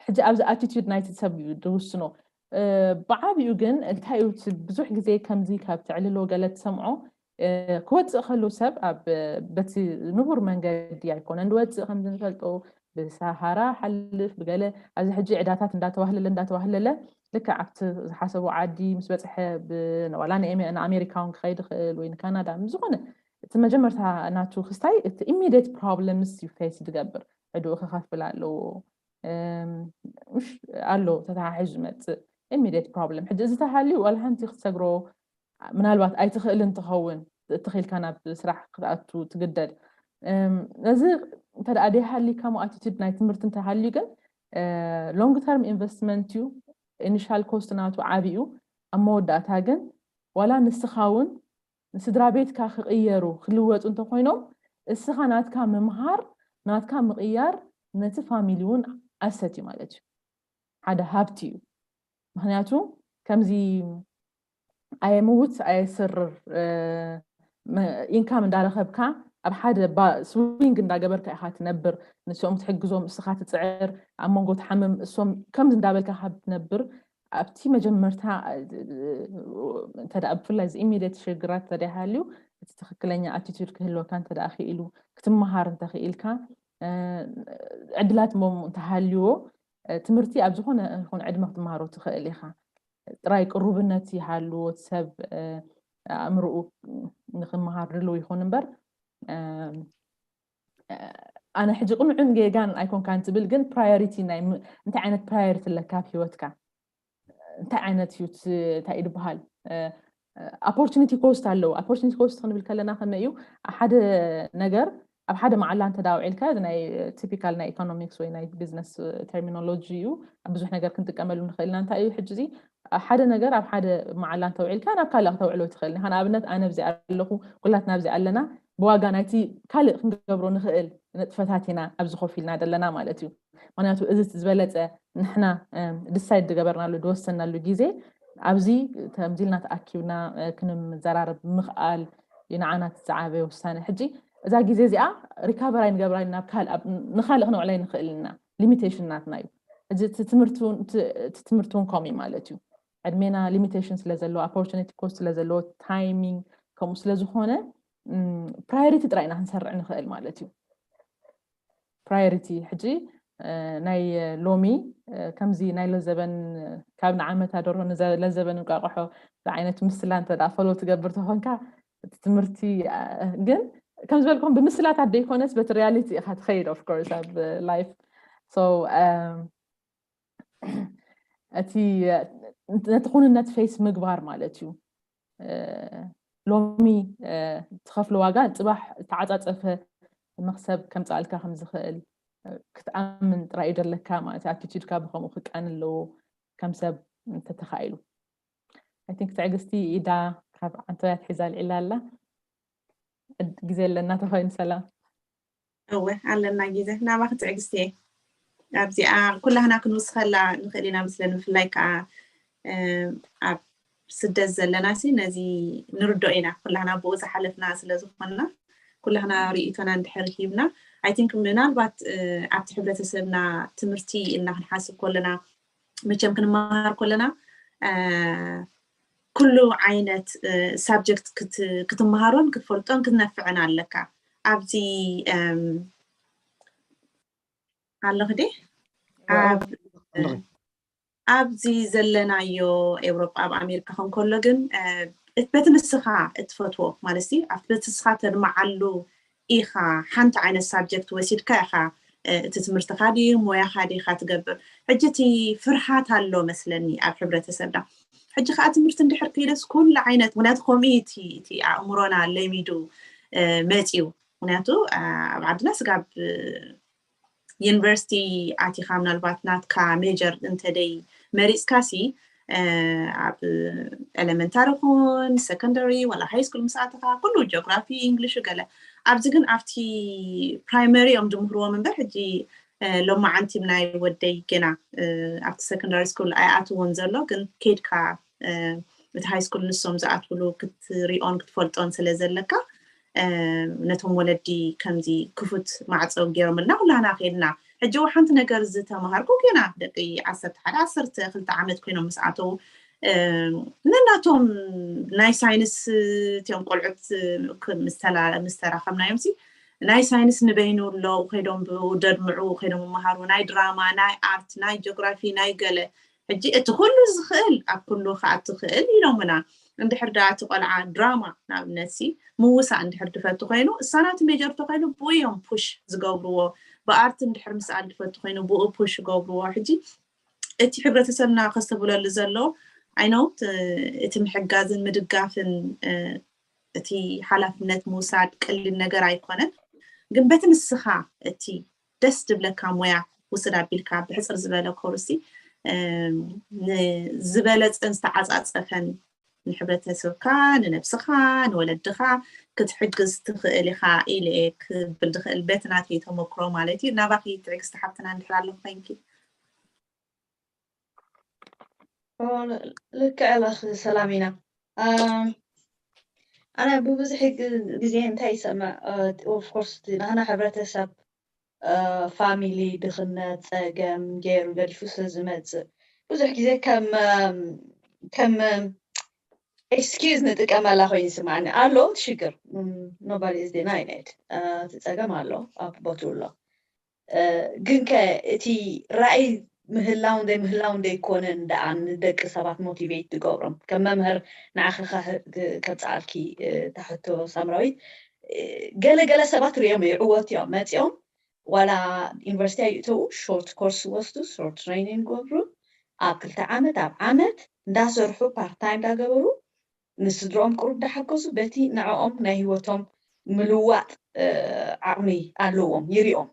ሕጂ ኣብዚ ኣቲቱድ ናይቲ ሰብ እዩ ዝውስኖ። ብዓብኡ ግን እንታይ እዩ ብዙሕ ግዜ ከምዚ ካብ ተዕልሎ ገለ ትሰምዖ ክወፅእ ከሎ ሰብ ኣብ በቲ ንቡር መንገዲ ኣይኮነን ዝወፅእ ከምዚ ንፈልጦ ብሳሃራ ሓልፍ ብገለ ኣብዚ ሕጂ ዕዳታት እንዳተዋህለለ እንዳተዋህለለ ልክዕ ኣብቲ ዝሓሰቦ ዓዲ ምስ በፅሐ ዋላ ንኣሜሪካ እውን ክኸይድ ይኽእል ወይ ንካናዳ ምስ ዝኾነ እቲ መጀመርታ ናቱ ክስታይ እቲ ኢሚዲየት ፕሮብለምስ ዩ ፌስ ዝገብር ዕድኡ ክኸፍል ኣለዎ ኣሎ ተተሓሒዙ ዝመፅእ ኢሚዲየት ፕሮብለም ሕጂ እዚ ተሃልዩ ዋላ ሓንቲ ክትሰግሮ ምናልባት ኣይትኽእልን ትኸውን እትኽኢልካ ናብ ስራሕ ክትኣቱ ትግደድ ነዚ እንተ ደኣ ደይሃሊካ ኣቲቱድ ናይ ትምህርቲ እንተሃልዩ ግን ሎንግ ተርም ኢንቨስትመንት እዩ ኢኒሻል ኮስት ናቱ ዓብዩ ኣብ መወዳእታ ግን ዋላ ንስኻ እውን ንስድራ ቤትካ ክቕየሩ ክልወጡ እንተኮይኖም እስኻ ናትካ ምምሃር ናትካ ምቕያር ነቲ ፋሚሊ እውን ኣሰት እዩ ማለት እዩ ሓደ ሃብቲ እዩ ምክንያቱ ከምዚ ኣየምውት ኣየስርር ኢንካም እንዳረኸብካ ኣብ ሓደ ስዊንግ እንዳገበርካ ኢኻ ትነብር ንስኦም ትሕግዞም እስኻ ትፅዕር ኣብ መንጎ ትሓምም እሶም ከምዚ እንዳበልካ ካብ ትነብር ኣብቲ መጀመርታ እንተ ብፍላይ እዚ ኢሚዲየት ሽግራት ተደይሃልዩ እቲ ትክክለኛ ኣቲቱድ ክህልወካ እንተ ክኢሉ ክትመሃር እንተክኢልካ ዕድላት ሞም እንተሃልዎ ትምህርቲ ኣብ ዝኾነ ይኹን ዕድመ ክትመሃሮ ትኽእል ኢኻ ጥራይ ቅሩብነት ይሃልዎ ሰብ ኣእምርኡ ንክመሃር ድልው ይኹን እምበር ኣነ ሕጂ ቅኑዕን ጌጋን ኣይኮንካን ትብል ግን ፕራዮሪቲ ናይ እንታይ ዓይነት ፕራዮሪቲ ኣለካ ኣብ ሂወትካ እንታይ ዓይነት እዩ እንታይ እዩ ዝበሃል ኦፖርቹኒቲ ኮስት ኣለዎ ኦፖርቹኒቲ ኮስት ክንብል ከለና ከመይ እዩ ሓደ ነገር ኣብ ሓደ መዓላ እንተ ውዒልካ እዚ ናይ ቲፒካል ናይ ኢኮኖሚክስ ወይ ናይ ቢዝነስ ተርሚኖሎጂ እዩ ኣብ ብዙሕ ነገር ክንጥቀመሉ ንኽእል ኢና እንታይ እዩ ሕጂ እዚ ሓደ ነገር ኣብ ሓደ መዓላ እንተ ውዒልካ ናብ ካልእ ክተውዕሎ ትኽእል ኢኻ ንኣብነት ኣነ ብዚ ኣለኹ ኩላትና ብዚ ኣለና ብዋጋ ናይቲ ካልእ ክንገብሮ ንኽእል ንጥፈታት ኢና ኣብዚ ኮፍ ኢልና ዘለና ማለት እዩ ምክንያቱ እዚ ዝበለፀ ንሕና ዲሳይድ ዝገበርናሉ ዝወሰናሉ ግዜ ኣብዚ ከምዚ ኢልና ተኣኪብና ክንዘራረብ ምኽኣል ንዓና ዝዓበየ ውሳነ ሕጂ እዛ ግዜ እዚኣ ሪካቨር ኣይንገብራ ናብ ካልእ ንካልእ ክነውዕላ ይንኽእል ኢና ሊሚቴሽን ናትና እዩ እዚ ትምህርቲ እውን ከምኡ ማለት እዩ ዕድሜና ሊሚቴሽን ስለ ዘለዎ ኦፖርቹኒቲ ኮስት ስለ ዘለዎ ታይሚንግ ከምኡ ስለ ዝኾነ ፕራዮሪቲ ጥራይ ኢና ክንሰርዕ ንኽእል ማለት እዩ ፕራዮሪቲ ሕጂ ናይ ሎሚ ከምዚ ናይ ለዘበን ካብ ንዓመታ ደርሆ ለዘበን እንቋቕሖ ዝዓይነት ምስላ እንተ ፎሎ ትገብር ተኾንካ እቲ ትምህርቲ ግን ከም ዝበልኩም ብምስላታት ደይኮነስ በቲ ሪያሊቲ ኢኻ ትኸይድ ኦፍኮርስ ኣብ ላይፍ እቲ ነቲ ኩንነት ፌስ ምግባር ማለት እዩ ሎሚ ትኸፍሎ ዋጋ ፅባሕ ዝተዓፃፀፈ መክሰብ ከምፃልካ ከምዝኽእል ክትኣምን ጥራይ እዩ ዘለካ ማለት ኣቲቱድካ ብከምኡ ክቃን ኣለዎ ከም ሰብ እንተተኻኢሉ I think ትዕግስቲ ኢዳ ካብ ዓንተውያ ትሒዛ ኣልዒላ ኣላ ግዜ ኣለና ተኾይኑ ሰላም እወ ኣለና ግዜ ናባኺ ትዕግስቲ እየ ኣብዚኣ ኩላህና ክንውስኸላ ንኽእል ኢና ምስለ ንምፍላይ ከዓ ኣብ ስደት ዘለና ሲ ነዚ ንርዶ ኢና ኩላህና ብኡ ዝሓለፍና ስለ ዝኾንና ኩላህና ርእቶና እንድሕር ሂብና I think ምናልባት ኣብቲ ሕብረተሰብና ትምህርቲ ኢልና ክንሓስብ ከለና መቸም ክንመሃር ከለና ኩሉ ዓይነት ሳብጀክት ክትመሃሮን ክትፈልጦን ክትነፍዕን ኣለካ ኣብዚ ኣለኽዲ ኣብዚ ዘለናዮ ኤውሮጳ ኣብ ኣሜሪካ ከንከሎ ግን በቲ ንስኻ እትፈትዎ ማለት ኣብቲ በቲ ንስኻ ተድመዓሉ ኢኻ ሓንቲ ዓይነት ሳብጀክት ወሲድካ ኢኻ እቲ ትምህርትኻ ድዩ ሞያኻ ዲኻ ትገብር ሕጂ እቲ ፍርሃት ኣሎ መስለኒ ኣብ ሕብረተሰብና ሕጂ ከዓ ትምህርቲ እንድሕር ከይደስ ኩሉ ዓይነት ምክንያቱ ከምኡ እቲ ኣእምሮና ለሚዱ መፅዩ ምክንያቱ ኣብ ዓድና ስጋብ ዩኒቨርሲቲ ኣቲኻ ምናልባት ናትካ ሜጀር እንተደይ መሪፅካ ሲ ኣብ ኤሌመንታሪ ኹን ሰኮንደሪ ዋላ ሃይ ስኩል ምስ ኣተኻ ኩሉ ጂኦግራፊ እንግሊሽ ገለ ኣብዚ ግን ኣብቲ ፕራይመሪ እዮም ዝምህርዎም እምበር ሕጂ ሎማዓንቲ ናይ ወደይ ገና ኣብቲ ሰኮንዳሪ ስኩል ኣይኣትዎን ዘሎ ግን ኬድካ እቲ ሃይ ስኩል ንሶም ዝኣትውሉ ክትሪኦን ክትፈልጦን ስለ ዘለካ ነቶም ወለዲ ከምዚ ክፉት ማዕፀው ገይሮምልና ኩላህና ከይድና ሕጂ ሓንቲ ነገር ዝተምሃርኩ ገና ደቂ ዓሰርተ ሓደ ዓሰርተ ክልተ ዓመት ኮይኖም ምስ ኣተው ነናቶም ናይ ሳይንስ እትዮም ቆልዑት ምስ ተራኸብናዮም ሲ ናይ ሳይንስ ንበይኑ ኣለዉ ከይዶም ብኡ ደድምዑ ከይዶም መሃሩ ናይ ድራማ ናይ ኣርት ናይ ጂኦግራፊ ናይ ገለ ሕጂ እቲ ኩሉ ዝኽእል ኣብ ኩሉ ክኣቲ ክእል ኢሎምና። እንድሕር ደኣ እቲ ቆልዓ ድራማ ንኣብነት ሲ ምውሳእ እንድሕር ድፈቱ ኮይኑ እሳ ናቲ ሜጀር ተኮይኑ ብኡ እዮም ፑሽ ዝገብርዎ። ብኣርት እንድሕር ምስኣል ድፈቱ ኮይኑ ብኡ ፑሽ ዝገብርዎ። ሕጂ እቲ ሕብረተሰብና ከስተብለሉ ዘሎ ኣይነውት እቲ ምሕጋዝን ምድጋፍን እቲ ሓላፍነት ምውሳድ ቀሊል ነገር ኣይኮነን። ግን በቲ ንስኻ እቲ ደስ ዝብለካ ሞያ ውስድ ኣቢልካ ብሕፅር ዝበለ ኮርሲ ንዝበለፀን ዝተዓፃፀፈን ንሕብረተሰብካ ንነብስኻ ንወለድኻ ክትሕግዝ ትኽእል ኢኻ ኢለ ክብል ዝኽእል በቲ ናተይ ተመክሮ ማለት እዩ። ናባኺ ትዕግስቲ ሓፍትና እንድሕር ኣለኹ ኮይንኪ። ልክዕ ኣለኺ ሰላሚና። ኣነ ብብዙሕ ግዜ እንታይ ይሰምዕ ኦፍኮርስ ናህና ሕብረተሰብ ፋሚሊ ድኽነት ፀገም ገይሩ ገዲፉ ስለዝመፅእ ብዙሕ ግዜ ከም ከም ኤክስኪዝ ንጥቀመላ ኮይኑ ይስማዓኒ ኣሎ ሽግር nobody is denied እቲ ፀገም ኣሎ ኣብ ቦትኡ ኣሎ ግን ከ እቲ ራእይ ምህላውን ዘይምህላውን ዘይኮነን ደኣ ንደቂ ሰባት ሞቲቬት ዝገብሮም ከም መምህር ንዓኺ ከብፅኣልኪ ታሕቶ ሳምራዊት ገለ ገለ ሰባት ሪኦም ይዕወት እዮም መፂኦም ዋላ ዩኒቨርሲቲ ኣይእተዉ ሾርት ኮርስ ወስዱ ሾርት ትሬኒንግ ገብሩ ኣብ ክልተ ዓመት ኣብ ዓመት እንዳሰርሑ ፓርት ታይም እንዳገበሩ ንስድሮኦም ቅሩብ ዳሓገዙ በቲ ንዕኦም ናይ ህይወቶም ምልዋጥ ዓቕሚ ኣለዎም ይሪኦም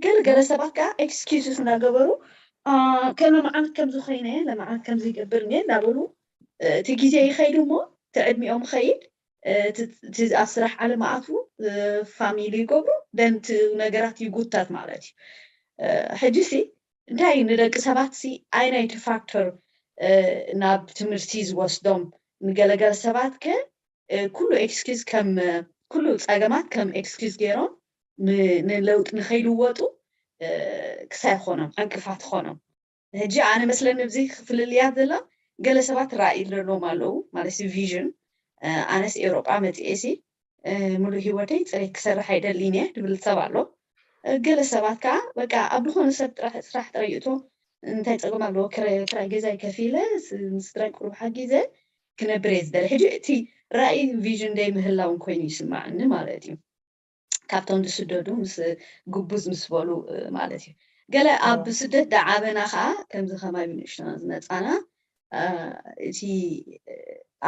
ገለ ገለ ሰባት ከዓ ኤክስኪውስስ እንዳገበሩ ከመ መዓልት ከምዚ ኮይነ ለመዓልት ከምዚ ይገብር እየ እንዳበሉ እቲ ግዜ ይኸይድ እሞ እቲ ዕድሚኦም ይኸይድ እቲ ኣብ ስራሕ ዓለም ኣትዉ ፋሚሊ ይገብሩ ደን እቲ ነገራት ይጉታት ማለት እዩ ሕጂ ሲ እንታይ ንደቂ ሰባት ሲ ኣይናይቲ ፋክተር ናብ ትምህርቲ ዝወስዶም ንገለገለ ሰባት ከ ኩሉ ኤክስኪዝ ከም ኩሉ ፀገማት ከም ኤክስኪዝ ገይሮም ንለውጢ ንከይልወጡ ክሳይ ይኾኖም ዕንቅፋት ይኾኖም ሕጂ ኣነ መስለኒ እዚ ክፍልልያት ዘላ ገለ ሰባት ራእይ ዘለዎም ኣለዉ ማለት ቪዥን ኣነስ ኤውሮጳ መፅኤ ሲ ሙሉእ ህይወተይ ፅሬት ክሰርሕ ኣይደልን እየ ዝብል ሰብ ኣሎ ገለ ሰባት ከዓ በቃ ኣብ ዝኾነ ሰብ ጥራሕ ስራሕ ጥራይ ይእቶ እንታይ ፀገም ኣለዎ ክራይ ገዛ ይከፊለ ስድራይ ቁሩብ ሓጊዘ ክነብር እየ ዝደሊ ሕጂ እቲ ራእይ ቪዥን ደይ ምህላውን ኮይኑ ይስማዕኒ ማለት እዩ ካብቶም ዝስደዱ ምስ ግቡዝ ምስ በሉ ማለት እዩ ገለ ኣብ ስደት ዳዓበና ከዓ ከምዚ ከማይ ብንእሽተና ዝመፃና እቲ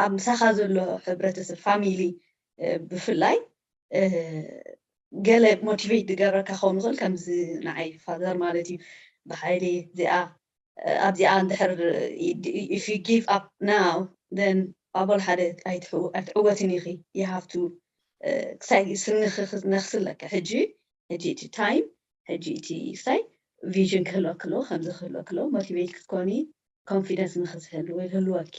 ኣብ ምሳኻ ዘሎ ሕብረተሰብ ፋሚሊ ብፍላይ ገለ ሞቲቬት ዝገብረካ ክኸውን ይኽእል ከምዚ ንዓይ ፋዘር ማለት እዩ ብሓይሊ እዚኣ ኣብዚኣ እንድሕር if you give up now then ኣበል ሓደ ኣይትዕወትን ኢኺ you have to ክሳይ ስንኺ ክነኽስለካ ሕጂ ሕጂ እቲ ታይም ሕጂ እቲ ክሳይ ቪዥን ክህለወኪ ኣለዎ ከምዚ ክህለወኪ ኣለዎ ሞቲቬት ክትኮኒ ኮንፊደንስ ንክትህልዊ ክህልወኪ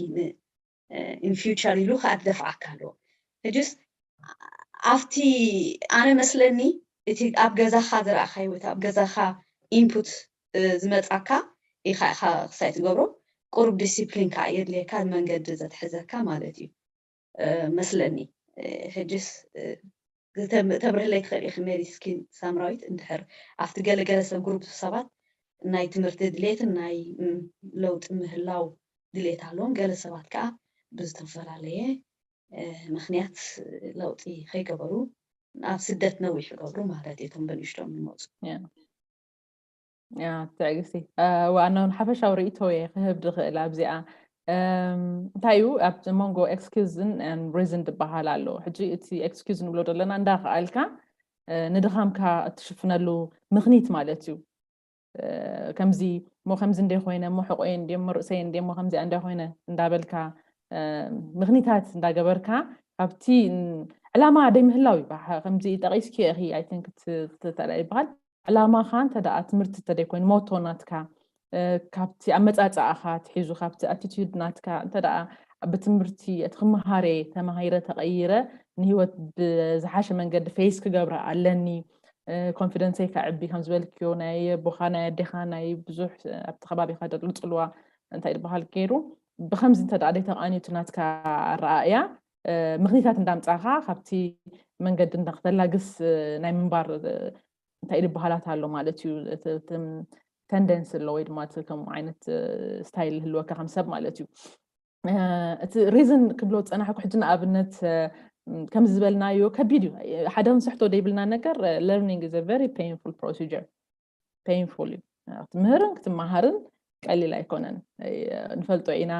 in future ኢሉ ከዓ ትደፍዓካ ኣለዎ ሕጅስ ኣብቲ ኣነ መስለኒ እቲ ኣብ ገዛኻ ዝረኣኻዮ ወይ ኣብ ገዛኻ ኢንፑት ዝመፃካ ኢኻ ኢኻ ክሳይ ትገብሮ ቁሩብ ዲሲፕሊን ከዓ የድልየካ መንገዲ ዘትሕዘካ ማለት እዩ መስለኒ ሕጅስ ተብርህለይ ትኽእል ኢኺ ሜሪ ስኪን ሳምራዊት እንድሕር ኣብቲ ገለገለ ሰብ ግሩፕ ሰባት ናይ ትምህርቲ ድሌትን ናይ ለውጢ ምህላው ድሌት ኣለዎም ገለ ሰባት ከዓ ብዝተፈላለየ ምክንያት ለውጢ ከይገበሩ ኣብ ስደት ነዊሕ ይገብሩ ማለት እቶም በንሽቶም ይመፁ ትዕግስቲ ዋና ሓፈሻዊ ርእቶ እየ ክህብ ዝኽእል ኣብዚኣ እንታይ እዩ ኣብ መንጎ ኤክስኪዝን ሪዝን ዝበሃል ኣሎ ሕጂ እቲ ኤክስኪዝ ንብሎ ዘለና እንዳኸኣልካ ንድኻምካ እትሽፍነሉ ምኽኒት ማለት እዩ ከምዚ እሞ ከምዚ እንደ ኮይነ እሞ ሕቆየ እንደ እሞ ርእሰየ እንደ እሞ ከምዚኣ እንደ ኮይነ እንዳበልካ ምኽኒታት እንዳገበርካ ካብቲ ዕላማ ደይ ምህላው እዩ ከምዚ ጠቂስኪ ኢኺ ኣይንክ ይበሃል ዕላማኻ እንተ ደኣ ትምህርቲ እንተ ደይኮይኑ ሞቶ ናትካ ካብቲ ኣመፃፅኣኻ ትሒዙ ካብቲ ኣቲቲዩድ ናትካ እንተ ደኣ ብትምህርቲ እቲ ክመሃረ ተማሂረ ተቐይረ ንህይወት ብዝሓሸ መንገዲ ፌስ ክገብራ ኣለኒ ኮንፊደንሰይ ከዕቢ ከም ዝበልክዮ ናይ ኣቦኻ ናይ ኣዴኻ ናይ ብዙሕ ኣብቲ ከባቢኻ ደሎ ፅልዋ እንታይ ዝበሃል ገይሩ ብከምዚ እንተ ደኣ ደይተቃንዩ እቲ ናትካ ኣረኣእያ ምክኒታት እንዳምፃኻ ካብቲ መንገዲ እንዳክተላግስ ናይ ምንባር እንታይ ድበሃላት ኣሎ ማለት እዩ። ተንደንስ ኣሎ ወይ ድማ ከም ዓይነት ስታይል ህልወካ ከም ሰብ ማለት እዩ። እቲ ሪዝን ክብሎ ዝፀናሕኩ ሕጂ ንኣብነት ከምዚ ዝበልናዮ ከቢድ እዩ። ሓደ ክንስሕቶ ደይብልና ነገር፣ learning is a very painful procedure። Painful እዩ። ክትምህርን ክትመሃርን ቀሊል ኣይኮነን። ንፈልጦ ኢና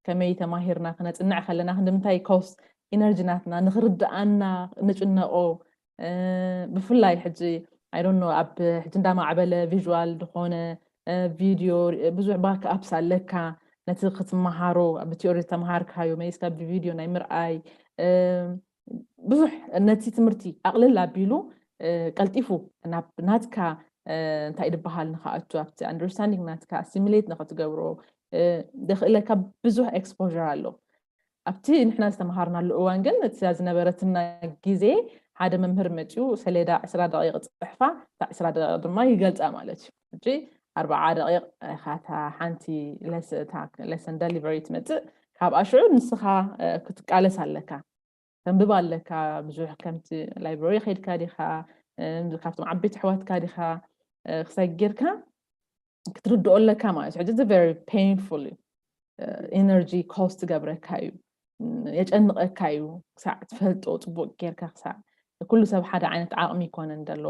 ከመይ ተማሂርና ክነፅንዕ ከለና ክንዲ ምንታይ ኮስት ኢነርጂ ናትና ንክርድኣና ንጭነቆ። ብፍላይ ሕጂ I don't know ኣብ ሕጂ እንዳማዕበለ ቪዥዋል ዝኾነ ቪድዮ ብዙሕ ባክ ኣፕስ ኣለካ ነቲ ክትመሃሮ ኣብ ቲዮሪ ዝተምሃርካዮ መሊስካ ብቪድዮ ናይ ምርኣይ ብዙሕ ነቲ ትምህርቲ ኣቕልል ኣቢሉ ቀልጢፉ ናብ ናትካ እንታይ ድበሃል ንክኣቱ ኣብቲ ኣንደርስታንዲንግ ናትካ ኣሲሚሌት ንክትገብሮ ደኽእለካ ብዙሕ ኤክስፖር ኣሎ። ኣብቲ ንሕና ዝተምሃርናሉ እዋን ግን እቲ ዝነበረትና ግዜ ሓደ መምህር መፅኡ ሰሌዳ ዕስራ ደቂቕ ፅሕፋ እታ ዕስራ ደቂቕ ድማ ይገልፃ ማለት እዩ። ሕጂ ኣርባዓ ደቂቕ ኢኻ እታ ሓንቲ ለሰን ደሊቨሪ ትመፅእ። ካብኣ ሽዑ ንስኻ ክትቃለስ ኣለካ፣ ተንብብ ኣለካ። ብዙሕ ከምቲ ላይብረሪ ከይድካ ዲኻ፣ ካብቶም ዓበይቲ ኣሕዋትካ ዲኻ ክሰጊርካ ክትርድኦ ኣለካ ማለት እዩ። ሕጂ very painful እዩ። ኢነርጂ ኮስት ትገብረካ እዩ፣ የጨንቐካ እዩ። ክሳዕ ትፈልጦ ፅቡቅ ጌርካ ክሳዕ ኩሉ ሰብ ሓደ ዓይነት ዓቕሚ ይኮነን ዘሎ።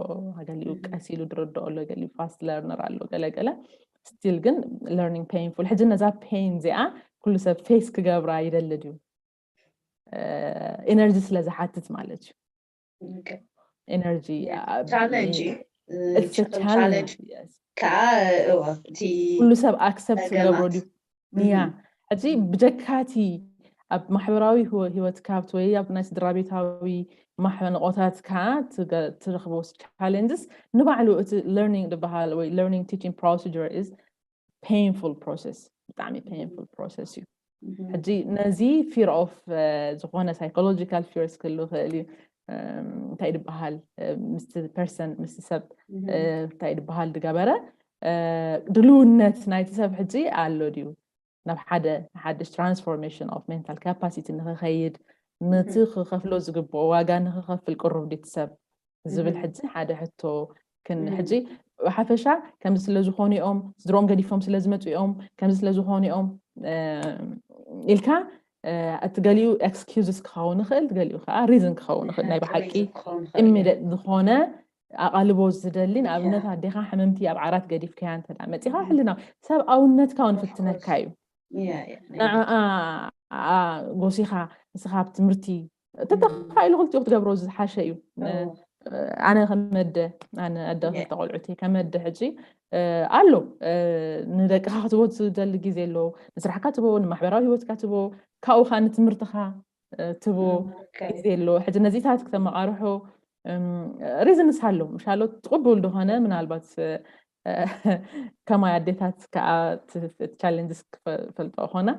ገሊኡ ቀስ ኢሉ ዝርድኦ ኣሎ፣ ገሊኡ ፋስት ለርነር ኣሎ፣ ገለገለ ስቲል ግን ለርኒንግ ፔይንፉል። ሕጂ ነዛ ፔይን እዚኣ ኩሉ ሰብ ፌስ ክገብራ ይደሊ ድዩ? ኤነርጂ ስለ ዝሓትት ማለት እዩ። ኤነርጂ ቻለንጅ ቻለንጅ ከዓ እቲ ኩሉ ሰብ ኣክሰፕት ክገብሮ ድዩ? ያ ሕጂ ብጀካቲ ኣብ ማሕበራዊ ህይወትካ ወይ ኣብ ናይ ስድራ ቤታዊ ማሕበንቆታትካ ትረኽቦ ቻለንጅስ ንባዕሉ እቲ ለርኒንግ ዝበሃል ወይ ለርኒንግ ቲቺንግ ፕሮሲጀር ኢዝ ፔይንፉል ፕሮሰስ፣ ብጣዕሚ ፔይንፉል ፕሮሰስ እዩ። ሕጂ ነዚ ፊር ኦፍ ዝኾነ ሳይኮሎጂካል ፊርስ ክህሉ ይኽእል እዩ። እንታይ ድበሃል ምስቲ ፐርሰን ምስቲ ሰብ እንታይ ድበሃል ድገበረ ድልውነት ናይቲ ሰብ ሕጂ ኣሎ ድዩ ናብ ሓደ ሓድሽ ትራንስፎርሜሽን ኦፍ ሜንታል ካፓሲቲ ንክኸይድ፣ ነቲ ክኸፍሎ ዝግብኦ ዋጋ ንክኸፍል ቅሩብ ድዩ እቲ ሰብ ዝብል ሕጂ ሓደ ሕቶ ክን ሕጂ ብሓፈሻ ከምዚ ስለ ዝኾኑ እዮም፣ ስድሮም ገዲፎም ስለ ዝመፁ እዮም፣ ከምዚ ስለ ዝኾኑ እዮም ኢልካ እቲ ገሊኡ ኤክስኪውዝስ ክኸውን ይኽእል፣ ገሊኡ ከዓ ሪዝን ክኸውን ይኽእል። ናይ ብሓቂ ኢሚደት ዝኾነ ኣቓልቦ ዝደሊ ንኣብነት ኣዴኻ ሕምምቲ ኣብ ዓራት ገዲፍካያ እንተ መፂኻ ሕልና ሰብኣውነትካ እውን ፍትነካ እዩ። ንዓኣ ጎሲኻ ንስኻ ኣብ ትምህርቲ ተተኻኢሉ ክልቲኡ ክትገብሮ ዝሓሸ እዩ። ኣነ ከመደ ኣነ ኣደ ክልተ ቆልዑት ከመደ ሕጂ ኣሎ ንደቅኻ ክትቦ ዝደሊ ግዜ ኣሎ። ንስራሕካ ትቦ፣ ንማሕበራዊ ህይወትካ ትቦ፣ ካብኡ ከዓ ንትምህርትኻ ትቦ ግዜ ኣሎ። ሕጂ ነዚታት ክተመቃርሖ ሪዝንስ ኣሎ ምሻሎ ትቅቡል ዝኾነ ምናልባት ከማይ ኣዴታት ከዓ ቻለንጅስ ክፈልጦ ኾና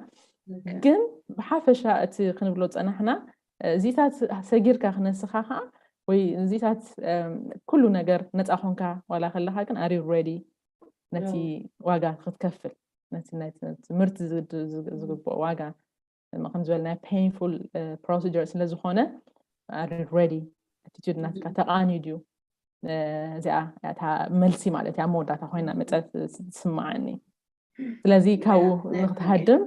ግን ብሓፈሻ እቲ ክንብሎ ፀናሕና እዚታት ሰጊርካ ክነስኻ ከዓ ወይ እዚታት ኩሉ ነገር ነፃ ኮንካ ዋላ ከለካ ግን ኣሪ ሬዲ ነቲ ዋጋ ክትከፍል ነቲ ትምህርቲ ዝግብኦ ዋጋ ከም ዝበልናዮ ፔይንፉል ፕሮሲጀር ስለ ዝኾነ ኣሪ ሬዲ ኣቲቱድ ናትካ ተቃንዩ ድዩ? እዚኣ እታ መልሲ ማለት እያ መወዳእታ ኮይና መፀት ትስምዓኒ። ስለዚ ካብኡ ንክትሃድም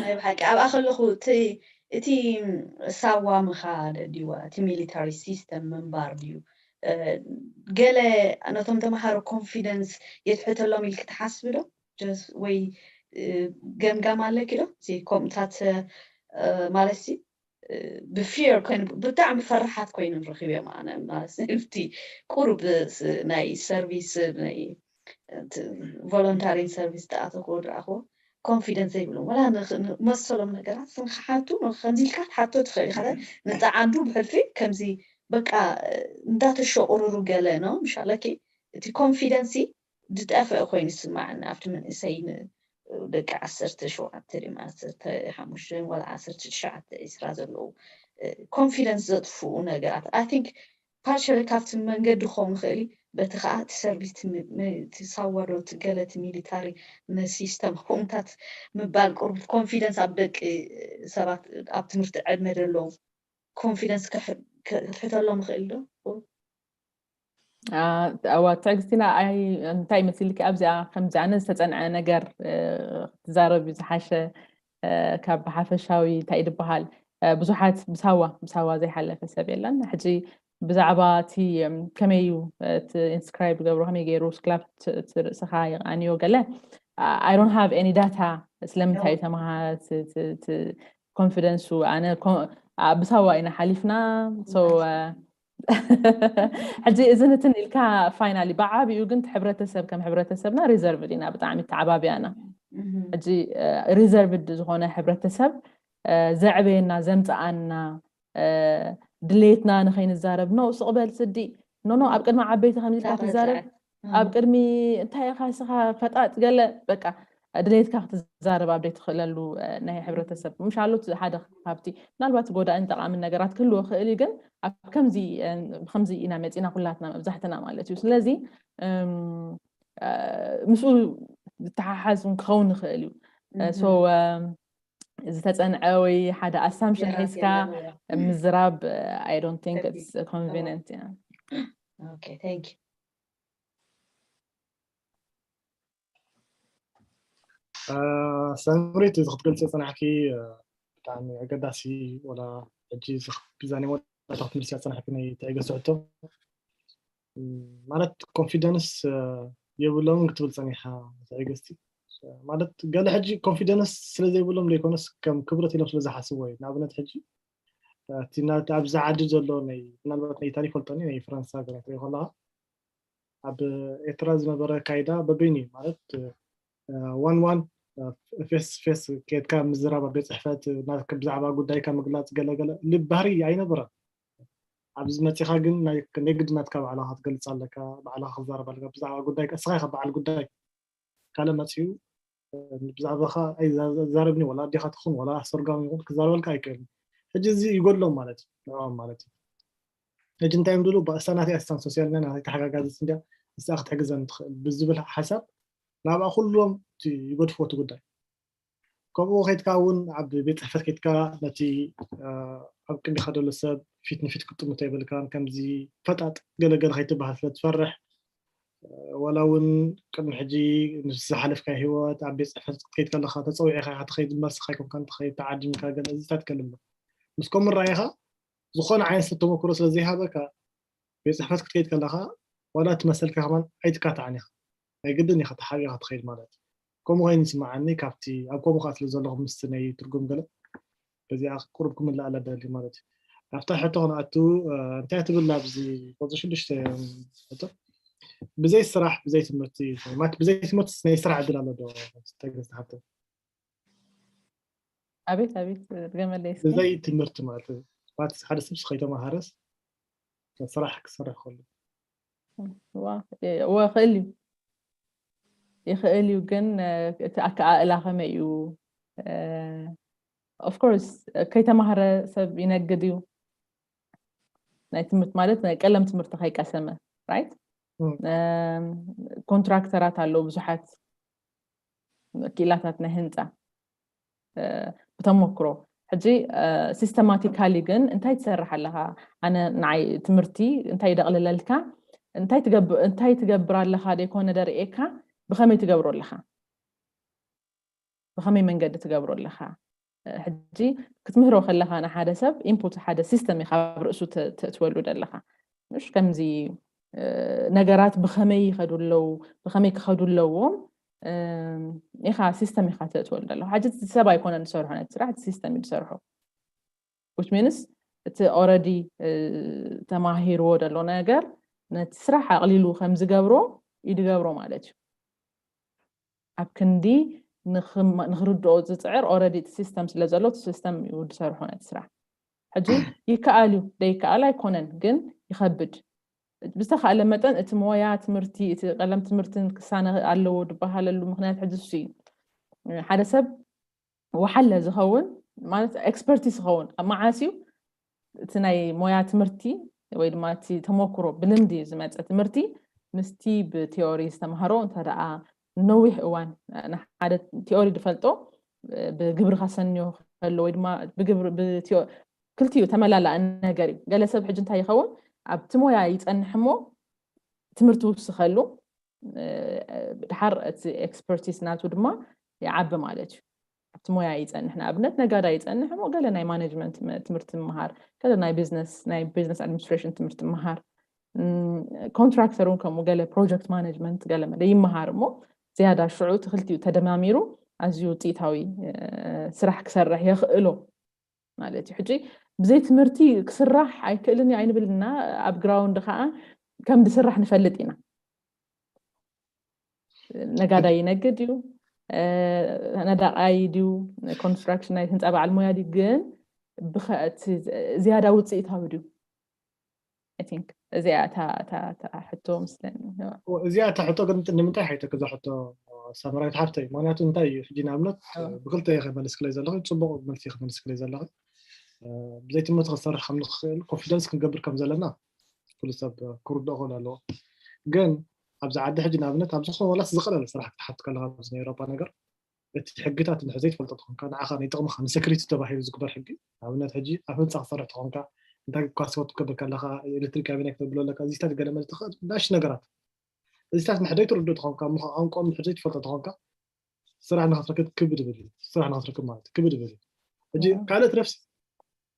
ናይ ብሓቂ ኣብኣ ከለኹ እቲ ሳዋ ምኻድ ድዩ እቲ ሚሊታሪ ሲስተም ምንባር ድዩ ገለ ነቶም ተምሃሮ ኮንፊደንስ የትሕተሎም ኢልክ ትሓስቢ ዶ? ወይ ገምጋም ኣለኪ ዶ? እዚ ከምኡታት ማለት ሲ ብፊር ኮይኑ ብጣዕሚ ፈራሓት ኮይኑ ንረኪብ እዮም ኣነ ማለት እቲ ቁሩብ ናይ ሰርቪስ ናይ ቮሎንታሪን ሰርቪስ ተኣተኩ ድረኣኹ ኮንፊደንስ ዘይብሉ ወላ መሰሎም ነገራት ንክሓቱ ከምዚ ኢልካ ትሓቶ ትኽእል ኢኻ ንፀዓዱ ብሕልፊ ከምዚ በቃ እንዳተሸቁርሩ ገለ ነው ምሻለኪ እቲ ኮንፊደንሲ ዝጠፍአ ኮይኑ ይስማዓኒ ኣብቲ መንእሰይ ደቂ ዓሰርተ ሸውዓተ ድማ ዓሰርተ ሓሙሽተ ወላ ዓሰርተ ትሽዓተ ዒስራ ዘለዉ ኮንፊደንስ ዘጥፍኡ ነገራት ኣይ ቲንክ ፓርሻሊ ካብቲ መንገዲ ክኸውን ይኽእል እዩ በቲ ከዓ እቲ ሰርቪስ ሳዋዶ ገለ እቲ ሚሊታሪ ሲስተም ከምኡታት ምባል ቁሩብ ኮንፊደንስ ኣብ ደቂ ሰባት ኣብ ትምህርቲ ዕድመ ዘለዉ ኮንፊደንስ ክትሕተሎም ይኽእል ዶ? ኣዋ ትዕግስቲና፣ እንታይ መሲልኪ ኣብዚኣ ከምዚ ኣነ ዝተፀንዐ ነገር ክትዛረብ ዝሓሸ፣ ካብ ሓፈሻዊ እንታይ ድበሃል፣ ብዙሓት ብሳዋ ብሳዋ ዘይሓለፈ ሰብ የለን። ሕጂ ብዛዕባ እቲ ከመይ እዩ እቲ ኢንስክራይብ ገብሮ፣ ከመይ ገይሩ ስክላፕ ርእስኻ ይቃንዮ ገለ፣ I don't have any data ስለምንታይ እዩ ተመሃ ኮንፊደንሱ ኣነ ብሳዋ ኢና ሓሊፍና። ሕጂ እዚ ንትን ኢልካ ፋይናሊ ብዓብኡ ግን ሕብረተሰብ ከም ሕብረተሰብና ሪዘርቭድ ኢና፣ ብጣዕሚ ተዓባቢያና። ሕጂ ሪዘርቭድ ዝኾነ ሕብረተሰብ ዘዕበየና ዘምፀኣና ድሌትና ንኸይንዛረብ ኖ ስቕበል ስዲ ኖ ኖ ኣብ ቅድሚ ዓበይቲ ከምዚ ኢልካ ትዛረብ ኣብ ቅድሚ እንታይ ኢኻ ስኻ ፈጣጥ ገለ በቃ ድሌትካ ክትዛረብ ኣብ ዘይትኽእለሉ ናይ ሕብረተሰብ ምሻሎት ሓደ ካብቲ ምናልባት ጎዳእን ጠቃምን ነገራት ክህልዎ ክእል እዩ፣ ግን ኣብ ከምዚ ብከምዚ ኢና መፂና ኩላትና መብዛሕትና ማለት እዩ። ስለዚ ምስኡ ዝተሓሓዝ ክኸውን ይኽእል እዩ። ዝተፀንዐ ወይ ሓደ ኣሳምሽን ሒዝካ ምዝራብ I don't think it's convenient። ሰምሪት እዚ ክትገልፂ ዝፀናሕኪ ብጣዕሚ ኣገዳሲ፣ ወላ ሕጂ ብዛኔ መወዳእታ ክትምልሲ ዝፀናሕኪ ናይ ትዕግስቲ ሕቶ ማለት ኮንፊደንስ የብሎምን ክትብል ፀኒሓ ትዕግስቲ። ማለት ገለ ሕጂ ኮንፊደንስ ስለዘይብሎም ዘይኮነስ ከም ክብረት ኢሎም ስለዝሓስብዎ እዩ። ንኣብነት ሕጂ ኣብዛ ዓዲ ዘሎ ናይ ምናልባት ናይ ኢታሊ ፈልጦኒ ናይ ፈረንሳ ገለ ትሪኦ ከለካ ኣብ ኤርትራ ዝነበረ ካይዳ በበይኑ እዩ ማለት ዋን ዋን ፌስ ፌስ ኬድካ ምዝራብ ኣብ ቤት ፅሕፈት ብዛዕባ ጉዳይካ ምግላፅ ገለገለ ልብ ባህሪ ኣይነበረን። ኣብዚ መፂኻ ግን ናይ ግድናትካ ባዕላኻ ክትገልፅ ኣለካ፣ ባዕላኻ ክዛረብ ኣለካ ብዛዕባ ጉዳይ እስኻ ኢኻ በዓል ጉዳይ ካልእ መፂኡ ብዛዕባኻ ኣይዛረብኒ ወላ ኣዴኻ ትኹን ወላ ኣስተርጓሚ ይኹን ክዛረበልካ ኣይክእልን። ሕጂ እዚ ይጎድሎም ማለት እዩ ንዕኦም ማለት እዩ። ሕጂ እንታይ እዮም ድሉ እሳ ናተይ ኣስታን ሶሲያልና ናተይ ተሓጋጋዚት እንዲያ እሳ ክትሕግዘን ትኽእል ብዝብል ሓሳብ ናብኣ ኩሎም ይገድፍዎ እቲ ጉዳይ። ከምኡ ከይድካ እውን ኣብ ቤት ፅሕፈት ከይድካ ነቲ ኣብ ቅድሚካ ዘሎ ሰብ ፊት ንፊት ክጥምቶ የብልካን። ከምዚ ፈጣጥ ገለገለ ከይትበሃል ስለ ትፈርሕ ወላ እውን ቅድሚ ሕጂ ምስ ዝሓለፍካ ህይወት ኣብ ቤት ፅሕፈት ክትከይድ ከለካ ተፀዊዕካ ኢካ ትኸይድ መልስካ ኣይኮንካን ትኸይድ ተዓዲምካ ገለ እዚታት ከልሎ ምስ ከምኡ ራኢኻ ዝኾነ ዓይነት ሰብ ተመክሮ ስለ ዘይሃበካ ቤት ፅሕፈት ክትከይድ ከለካ ዋላ እቲ መሰልካ ከማን ኣይትካታዕን ኢኻ ናይ ግድን ኢኻ ተሓቢእካ ትኸይድ ማለት እዩ። ከምኡ ኮይኑ ይስምዓኒ ካብቲ ኣብ ከምኡ ከዓ ስለ ዘለኹ ምስቲ ናይ ትርጉም ገለ በዚኣ ቁሩብ ክምልኣላ ደሊ ማለት እዩ። ኣብታ ሕቶ ክንኣቱ እንታይ ትብል ኣብዚ ቁፅሪ ሽዱሽተ ሕቶ ብዘይ ስራሕ ብዘይ ትምህርቲ ማለት ብዘይ ትምህርቲ ናይ ስራሕ ዕድል ኣሎ ዶ? ተገዝቲ ሓብቶም ኣቤት ኣቤት ድገመለይ እስኪ። ብዘይ ትምህርቲ ማለት እዩ ማለት ሓደ ሰብ ከይተማሃረስ ስራሕ ክሰርሕ ከሎ ዋ ክእል እዩ ይኽእል እዩ ግን እቲ ኣከኣእላ ከመይ እዩ? ኦፍኮርስ ከይተማህረ ሰብ ይነግድ እዩ ናይ ትምህርቲ ማለት ናይ ቀለም ትምህርቲ ከይቀሰመ ራይት ኮንትራክተራት ኣለዉ ብዙሓት ክኢላታት ናይ ህንፃ ብተሞክሮ ሕጂ ሲስተማቲካሊ ግን እንታይ ትሰርሕ ኣለኻ ኣነ ንዓይ ትምህርቲ እንታይ ይደቕልለልካ እንታይ ትገብር ኣለኻ ደይኮነ ደርእየካ ብኸመይ ትገብሮ ኣለኻ ብኸመይ መንገዲ ትገብሮ ኣለኻ ሕጂ ክትምህሮ ከለኻ ንሓደ ሰብ ኢንፑት ሓደ ሲስተም ኢኻ ኣብ ርእሱ ተእትወሉ ዘለኻ ምሽ ከምዚ ነገራት ብኸመይ ይኸዱ ኣለዉ ብኸመይ ክኸዱ ኣለዎም ኢኻ ሲስተም ኢኻ ተእትወሉ ዘለኻ ሕጂ ሰብ ኣይኮነን ዝሰርሖ ነቲ ስራሕ እቲ ሲስተም እዩ ዝሰርሖ which means እቲ already ተማሂርዎ ዘሎ ነገር ነቲ ስራሕ ኣቕሊሉ ከም ዝገብሮ ይድገብሮ ማለት እዩ ኣብ ክንዲ ንኽርድኦ ዝፅዕር already እቲ ሲስተም ስለ ዘሎ እቲ ሲስተም እዩ ዝሰርሖ ነቲ ስራሕ ሕጂ ይከኣል እዩ ደይከኣል ኣይኮነን ግን ይኸብድ ብዝተኻእለ መጠን እቲ ሞያ ትምህርቲ እቲ ቀለም ትምህርትን ክሳነ ኣለዎ ዝበሃለሉ ምክንያት ሕጂ እሱ እዩ ሓደ ሰብ ወሓለ ዝኸውን ማለት ኤክስፐርቲስ ዝኸውን ኣብ መዓስ እዩ እቲ ናይ ሞያ ትምህርቲ ወይ ድማ እቲ ተመክሮ ብልምዲ ዝመፀ ትምህርቲ ምስቲ ብቲዮሪ ዝተምሃሮ እንተ ደኣ ነዊሕ እዋን ንሓደ ቲዮሪ ዝፈልጦ ብግብሪ ከሰንዮ ከሎ ወይ ድማ ብግብሪ ክልቲኡ ተመላላእ ነገር እዩ። ገለ ሰብ ሕጂ እንታይ ይኸውን ኣብቲ ሞያ ይጸንሕ እሞ ትምህርቲ ውስኸሉ ድሓር እቲ expertise ናቱ ድማ ይዓቢ ማለት እዩ። ኣብቲ ሞያ ይጸንሕ ንኣብነት ነጋዳ ይጸንሕ እሞ ገለ ናይ management ትምህርቲ ምሃር፣ ገለ ናይ business ናይ business administration ትምህርቲ ምሃር፣ contractor እውን ከምኡ ገለ project management ገለ መለ ይመሃር እሞ ዝያዳ ሽዑ ትኽልቲኡ ተደማሚሩ ኣዝዩ ውፅኢታዊ ስራሕ ክሰርሕ የኽእሎ ማለት እዩ። ሕጂ ብዘይ ትምህርቲ ክስራሕ ኣይክእልን እዩ ኣይንብልና ኣብ ground ከዓ ከም ዝስራሕ ንፈልጥ ኢና። ነጋዳይ ይነግድ እዩ፣ ነዳቃይ ድዩ፣ construction ናይ ህንፃ በዓል ሞያ ድዩ፣ ግን ዝያዳ ውፅኢታዊ ድዩ? I think እዚኣ እታ ሕቶ ምስለኒ። እዚኣ እታ ሕቶ ግን ንምንታይ ሓይተክ እዛ ሕቶ ሰመራዊት ሓፍተይ? ምክንያቱ እንታይ እዩ ሕጂ ንኣብነት ብክልተ እየ ከመልስክለይ ዘለኹ፣ ፅቡቅ መልሲ ከመልስክለይ ዘለኹ። ብዘይ ትምህርቲ ክሰርሕ ከም ንክእል confidence ክንገብር ከም ዘለና ኩሉ ሰብ ክርድኦ ክእል ኣለዎ። ግን ኣብዚ ዓዲ ሕጂ ንኣብነት ኣብ ዝኾነ ዋላስ ዝቀለለ ስራሕ ክትሓት ከለካ ኣብዚ ናይ ኤውሮፓ ነገር እቲ ሕግታት እንድሕር ዘይትፈልጦ ተኾንካ ንዓኻ ንጥቕምኻ ንሰክሪቲ ተባሂሉ ዝግበር ሕጊ ኣብነት ሕጂ ኣብ ህንፃ ክሰርሕ ተኾንካ እንታይ ኳስወት ክትገብር ከለካ ኤሌክትሪክ ካቢኔት ክትብሎ ኣለካ እዚታት ገለ መለ ትኽእል ናሽ ነገራት እዚታት እንድሕር ዘይትርድእ ተኾንካ ምዃ ቋንቋ እንድሕር ዘይትፈልጦ ተኾንካ ስራሕ ንክትረክብ ክብድ ብል ስራሕ ንክትረክብ ማለት ክብድ ብል ሕጂ ካልኦት ረፍሲ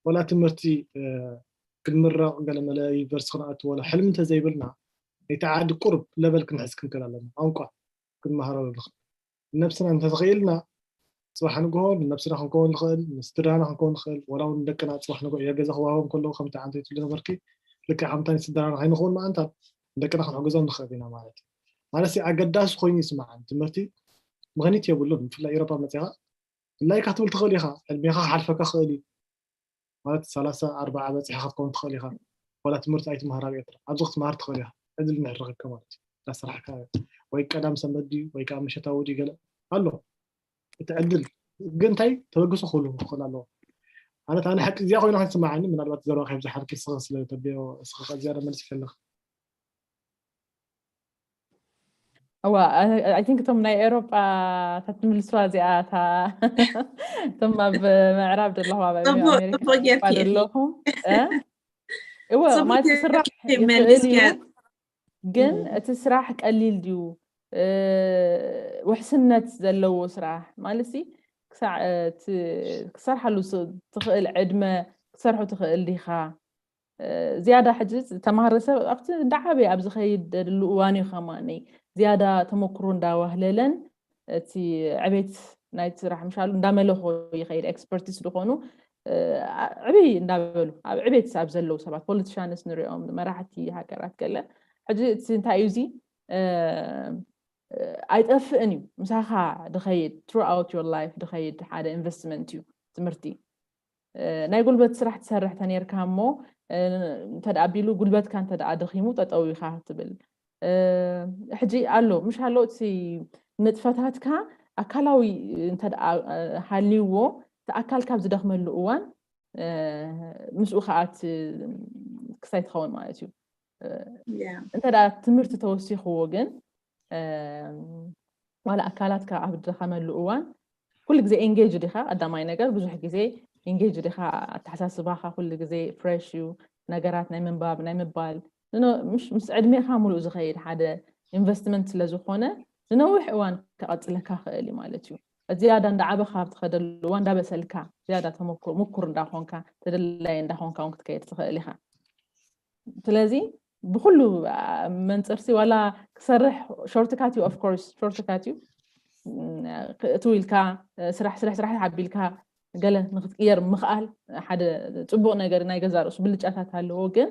ወላ ትምህርቲ ክንምረቕ ገለ መለ ዩኒቨርሲቲ ክንኣቱ ወላ ሕልሚ እንተዘይብልና እቲ ዓዲ ቁርብ ለበል ክንሕዝ ክንክእል ኣለና ቋንቋ ክንመሃረሉ ንኽእል ነብስና እንተተኽኢልና ፅባሕ ንግሆ ንነብስና ክንከውን ንኽእል ንስድራና ክንከውን ንኽእል ወላ እውን ደቅና ፅባሕ ንግሆ እያ ገዛ ክዋሃቦም ከለዉ ከምቲ ዓንተይትሉ ነበርኪ ልክዕ ከምታ ንስድራና ከይንኸውን መኣንታት ንደቅና ክንሕግዞም ንኽእል ኢና ማለት እዩ ማለት ኣገዳሲ ኮይኑ ይስምዓኒ ትምህርቲ ምኽኒት የብሉን ብፍላይ ኤሮፓ መፅኻ ድላይካ ክትብል ትኽእል ኢኻ ዕድሜኻ ክሓልፈካ ክእል እዩ ማለት ሰላሳ ኣርባዓ በፂሕካ ክትከውን ትኽእል ኢኻ ዋላ ትምህርቲ ኣይትምሃር ኣብ ኤርትራ ኣብዚ ክትምሃር ትኽእል ኢኻ ዕድል እንድሕር ረኺብካ ማለት እዩ እንዳሰራሕካ ወይ ቀዳም ሰንበት ድዩ ወይ ከዓ ምሸታዊ ድዩ ገለ ኣሎ እቲ ዕድል ግን እንታይ ተበግሶ ክህሉ ክኽእል ኣለዎ ማለት ኣነ ሓቂ እዚኣ ኮይና ክትስምዓኒ ምናልባት ዘረባ ካብ ዝሓልኪ ስኸ ስለ ተቢዮ ስኸ ዝያዳ መልስ ይፈልኽ እዋ I think እቶም ናይ ኤሮጳ ተትምልስዋ እዚኣ እታ እቶም ኣብ ምዕራብ ዘለኹ ኣብ ኣሜሪካ ዘለኹ እወ ማለት ስራሕ ይኽእል እዩ ግን እቲ ስራሕ ቀሊል ድዩ ውሕስነት ዘለዎ ስራሕ ማለት ክሳዕ ክሰርሓሉ ትኽእል ዕድመ ክትሰርሖ ትኽእል ዲኻ ዝያዳ ሕጂ ዝተማህረ ሰብ ኣብቲ እንዳዓበየ ኣብ ዝኸይደሉ እዋን እዩ ከማኒ ዝያዳ ተመክሮ እንዳዋህለለን እቲ ዕቤት ናይቲ ስራሕ ምሻሉ እንዳመለኾ ይኸይድ expertise ዝኾኑ ዕብይ እንዳበሉ ኣብ ዕቤት ኣብ ዘለዉ ሰባት politicians ንሪኦም መራሕቲ ሃገራት ገለ ሕጂ እቲ እንታይ እዩ እዚ ኣይጠፍእን እዩ ምሳኻ ድኸይድ throughout your life ድኸይድ ሓደ investment እዩ ትምህርቲ ናይ ጉልበት ስራሕ ትሰርሕ ተነርካ እሞ እንተደኣ ቢሉ ጉልበትካ እንተደኣ ደኺሙ ጠጠው ኢኻ ትብል ሕጂ ኣሎ ምሽ ኣሎ እቲ ንጥፈታትካ ኣካላዊ እንተደኣ ሃልይዎ እቲ ኣካል ካብ ዝደኽመሉ እዋን ምስኡ ከዓ ክሳይ ትኸውን ማለት እዩ እንተ ትምህርቲ ተወሲኽዎ ግን ዋላ ኣካላትካ ኣብ ድኸመሉ እዋን ኩሉ ግዜ engage ዲኻ ቀዳማይ ነገር ብዙሕ ግዜ engage ዲኻ ኣተሓሳስባኻ ኩሉ ግዜ fresh እዩ ነገራት ናይ ምንባብ ናይ ምባል ምስ ዕድሜኻ ሙሉእ ዝኸይድ ሓደ investment ስለ ዝኾነ ንነዊሕ እዋን ክቐፅለካ ክእል እዩ ማለት እዩ ዝያዳ እንዳዓበኻ ኣብ ትኸደሉ እዋን እንዳበሰልካ ዝያዳ ተመኩር ምኩር እንዳኾንካ ተደላይ እንዳኾንካ እውን ክትከይድ ትኽእል ኢኻ ስለዚ ብኩሉ መንፅርሲ ዋላ ክሰርሕ shortcut እዩ of course shortcut እዩ ክትው ኢልካ ስራሕ ስራሕ ስራሕ ሓቢልካ ገለ ንክትቅየር ምኽኣል ሓደ ፅቡቅ ነገር ናይ ገዛ ርእሱ ብልጫታት ኣለዎ ግን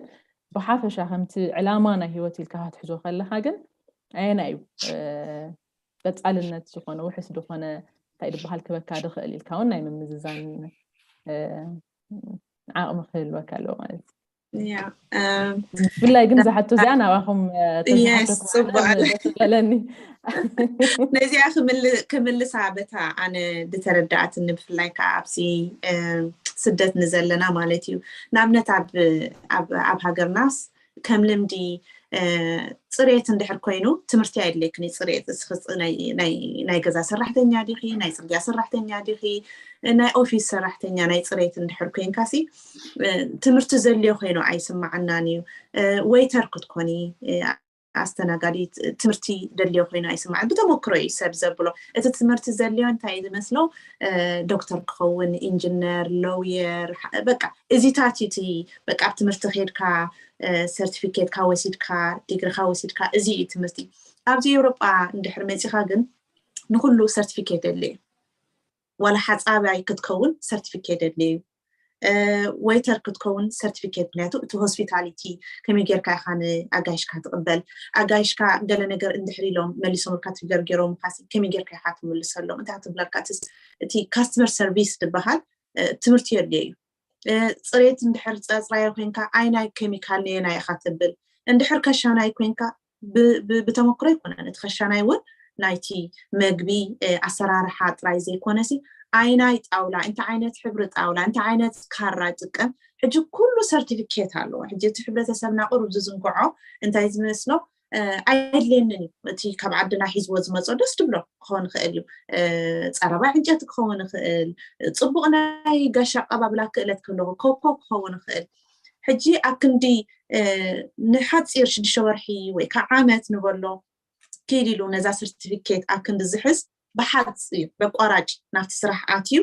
ብሓፈሻ ከምቲ ዕላማ ናይ ሂወት ኢልካ ክትሕዞ ከለካ ግን ኣየና እዩ ቀፃልነት ዝኾነ ውሕስ ዝኾነ እንታይ ዝበሃል ክበካ ድኽእል ኢልካ እውን ናይ ምምዝዛን ዓቕሚ ክህልወካ ኣለዎ ማለት እዩ ብፍላይ ግን ዝሓቶ እዚኣ ናባኹም ጽቡቅለኒ ነዚኣ ክምልሳ በታ ኣነ ዝተረዳእትኒ ብፍላይ ከዓ ኣብዚ ስደት ንዘለና ማለት እዩ ንኣብነት ኣብ ሃገርናስ ከም ልምዲ ጽሬት እንድሕር ኮይኑ ትምህርቲ ኣየድልየክን እዩ። ጽሬት እስኺ ናይ ገዛ ሰራሕተኛ ዲኺ፣ ናይ ፅርግያ ሰራሕተኛ ዲኺ፣ ናይ ኦፊስ ሰራሕተኛ ናይ ፅሬት እንድሕር ኮይንካ ሲ ትምህርቲ ዘድልዮ ኮይኑ ኣይስማዓናን እዩ። ወይተር ክትኮኒ፣ ኣስተናጋዲ ትምህርቲ ደድልዮ ኮይኑ ኣይስማዕ። ብተመክሮ እዩ ሰብ ዘብሎ። እቲ ትምህርቲ ዘድልዮ እንታይ እዩ ዝመስሎ? ዶክተር ክኸውን፣ ኢንጂነር፣ ሎየር፣ በቃ እዚታት እዩ እቲ በቃ ኣብ ትምህርቲ ከድካ ሰርቲፊኬትካ ወሲድካ ዲግሪካ ወሲድካ እዚ እዩ ትምህርቲ። ኣብዚ ኤውሮጳ እንድሕር መፂኻ ግን ንኩሉ ሰርቲፊኬት የድልዩ። ዋላ ሓፃባይ ክትከውን ሰርቲፊኬት የድልዩ። ወይተር ክትከውን ሰርቲፊኬት፣ ምክንያቱ እቲ ሆስፒታሊቲ ከመይ ጌርካ ኢኻ ንኣጋይሽካ ትቕበል? ኣጋይሽካ ገለ ነገር እንድሕር ኢሎም መሊሶምልካ ትገርጌሮም ካሲ ከመይ ጌርካ ኢኻ ትምልሰሎም? እንታይ ትብለካ? እቲ ካስተመር ሰርቪስ ዝበሃል ትምህርቲ የድልዮ እዩ። ፅሬት እንድሕር ፀፅራዮ ኮይንካ ኣይናይ ኬሚካል ነየናይ ኢኻ ትብል? እንድሕር ከሻናይ ኮይንካ ብተመክሮ ኣይኮነን፣ እቲ ከሻናይ እውን ናይቲ መግቢ ኣሰራርሓ ጥራይ ዘይኮነሲ ኣይናይ ጣውላ፣ እንታይ ዓይነት ሕብሪ ጣውላ፣ እንታይ ዓይነት ካራ ይጥቀም፣ ሕጂ ኩሉ ሰርቲፊኬት ኣለዎ። ሕጂ እቲ ሕብረተሰብና ቁሩብ ዝዝንግዖ እንታይ ዝመስሎ ኣየድልየንን እዩ። እቲ ካብ ዓድና ሒዝዎ ዝመፅኦ ደስ ድብሎ ክኸውን ይኽእል እዩ። ፀረባ ዕንጨቲ ክኸውን ይኽእል፣ ፅቡቕ ናይ ጋሻ ኣቀባብላ ክእለት ክህልዎ፣ ኮኮ ክኸውን ይኽእል። ሕጂ ኣብ ክንዲ ንሓፂር ሽዱሽተ ወርሒ ወይ ከዓ ዓመት ንበሎ ኪድ ኢሉ ነዛ ሰርቲፊኬት ኣብ ክንዲ ዝሕዝ ብሓፂር በቋራጭ ናብቲ ስራሕ ኣትዩ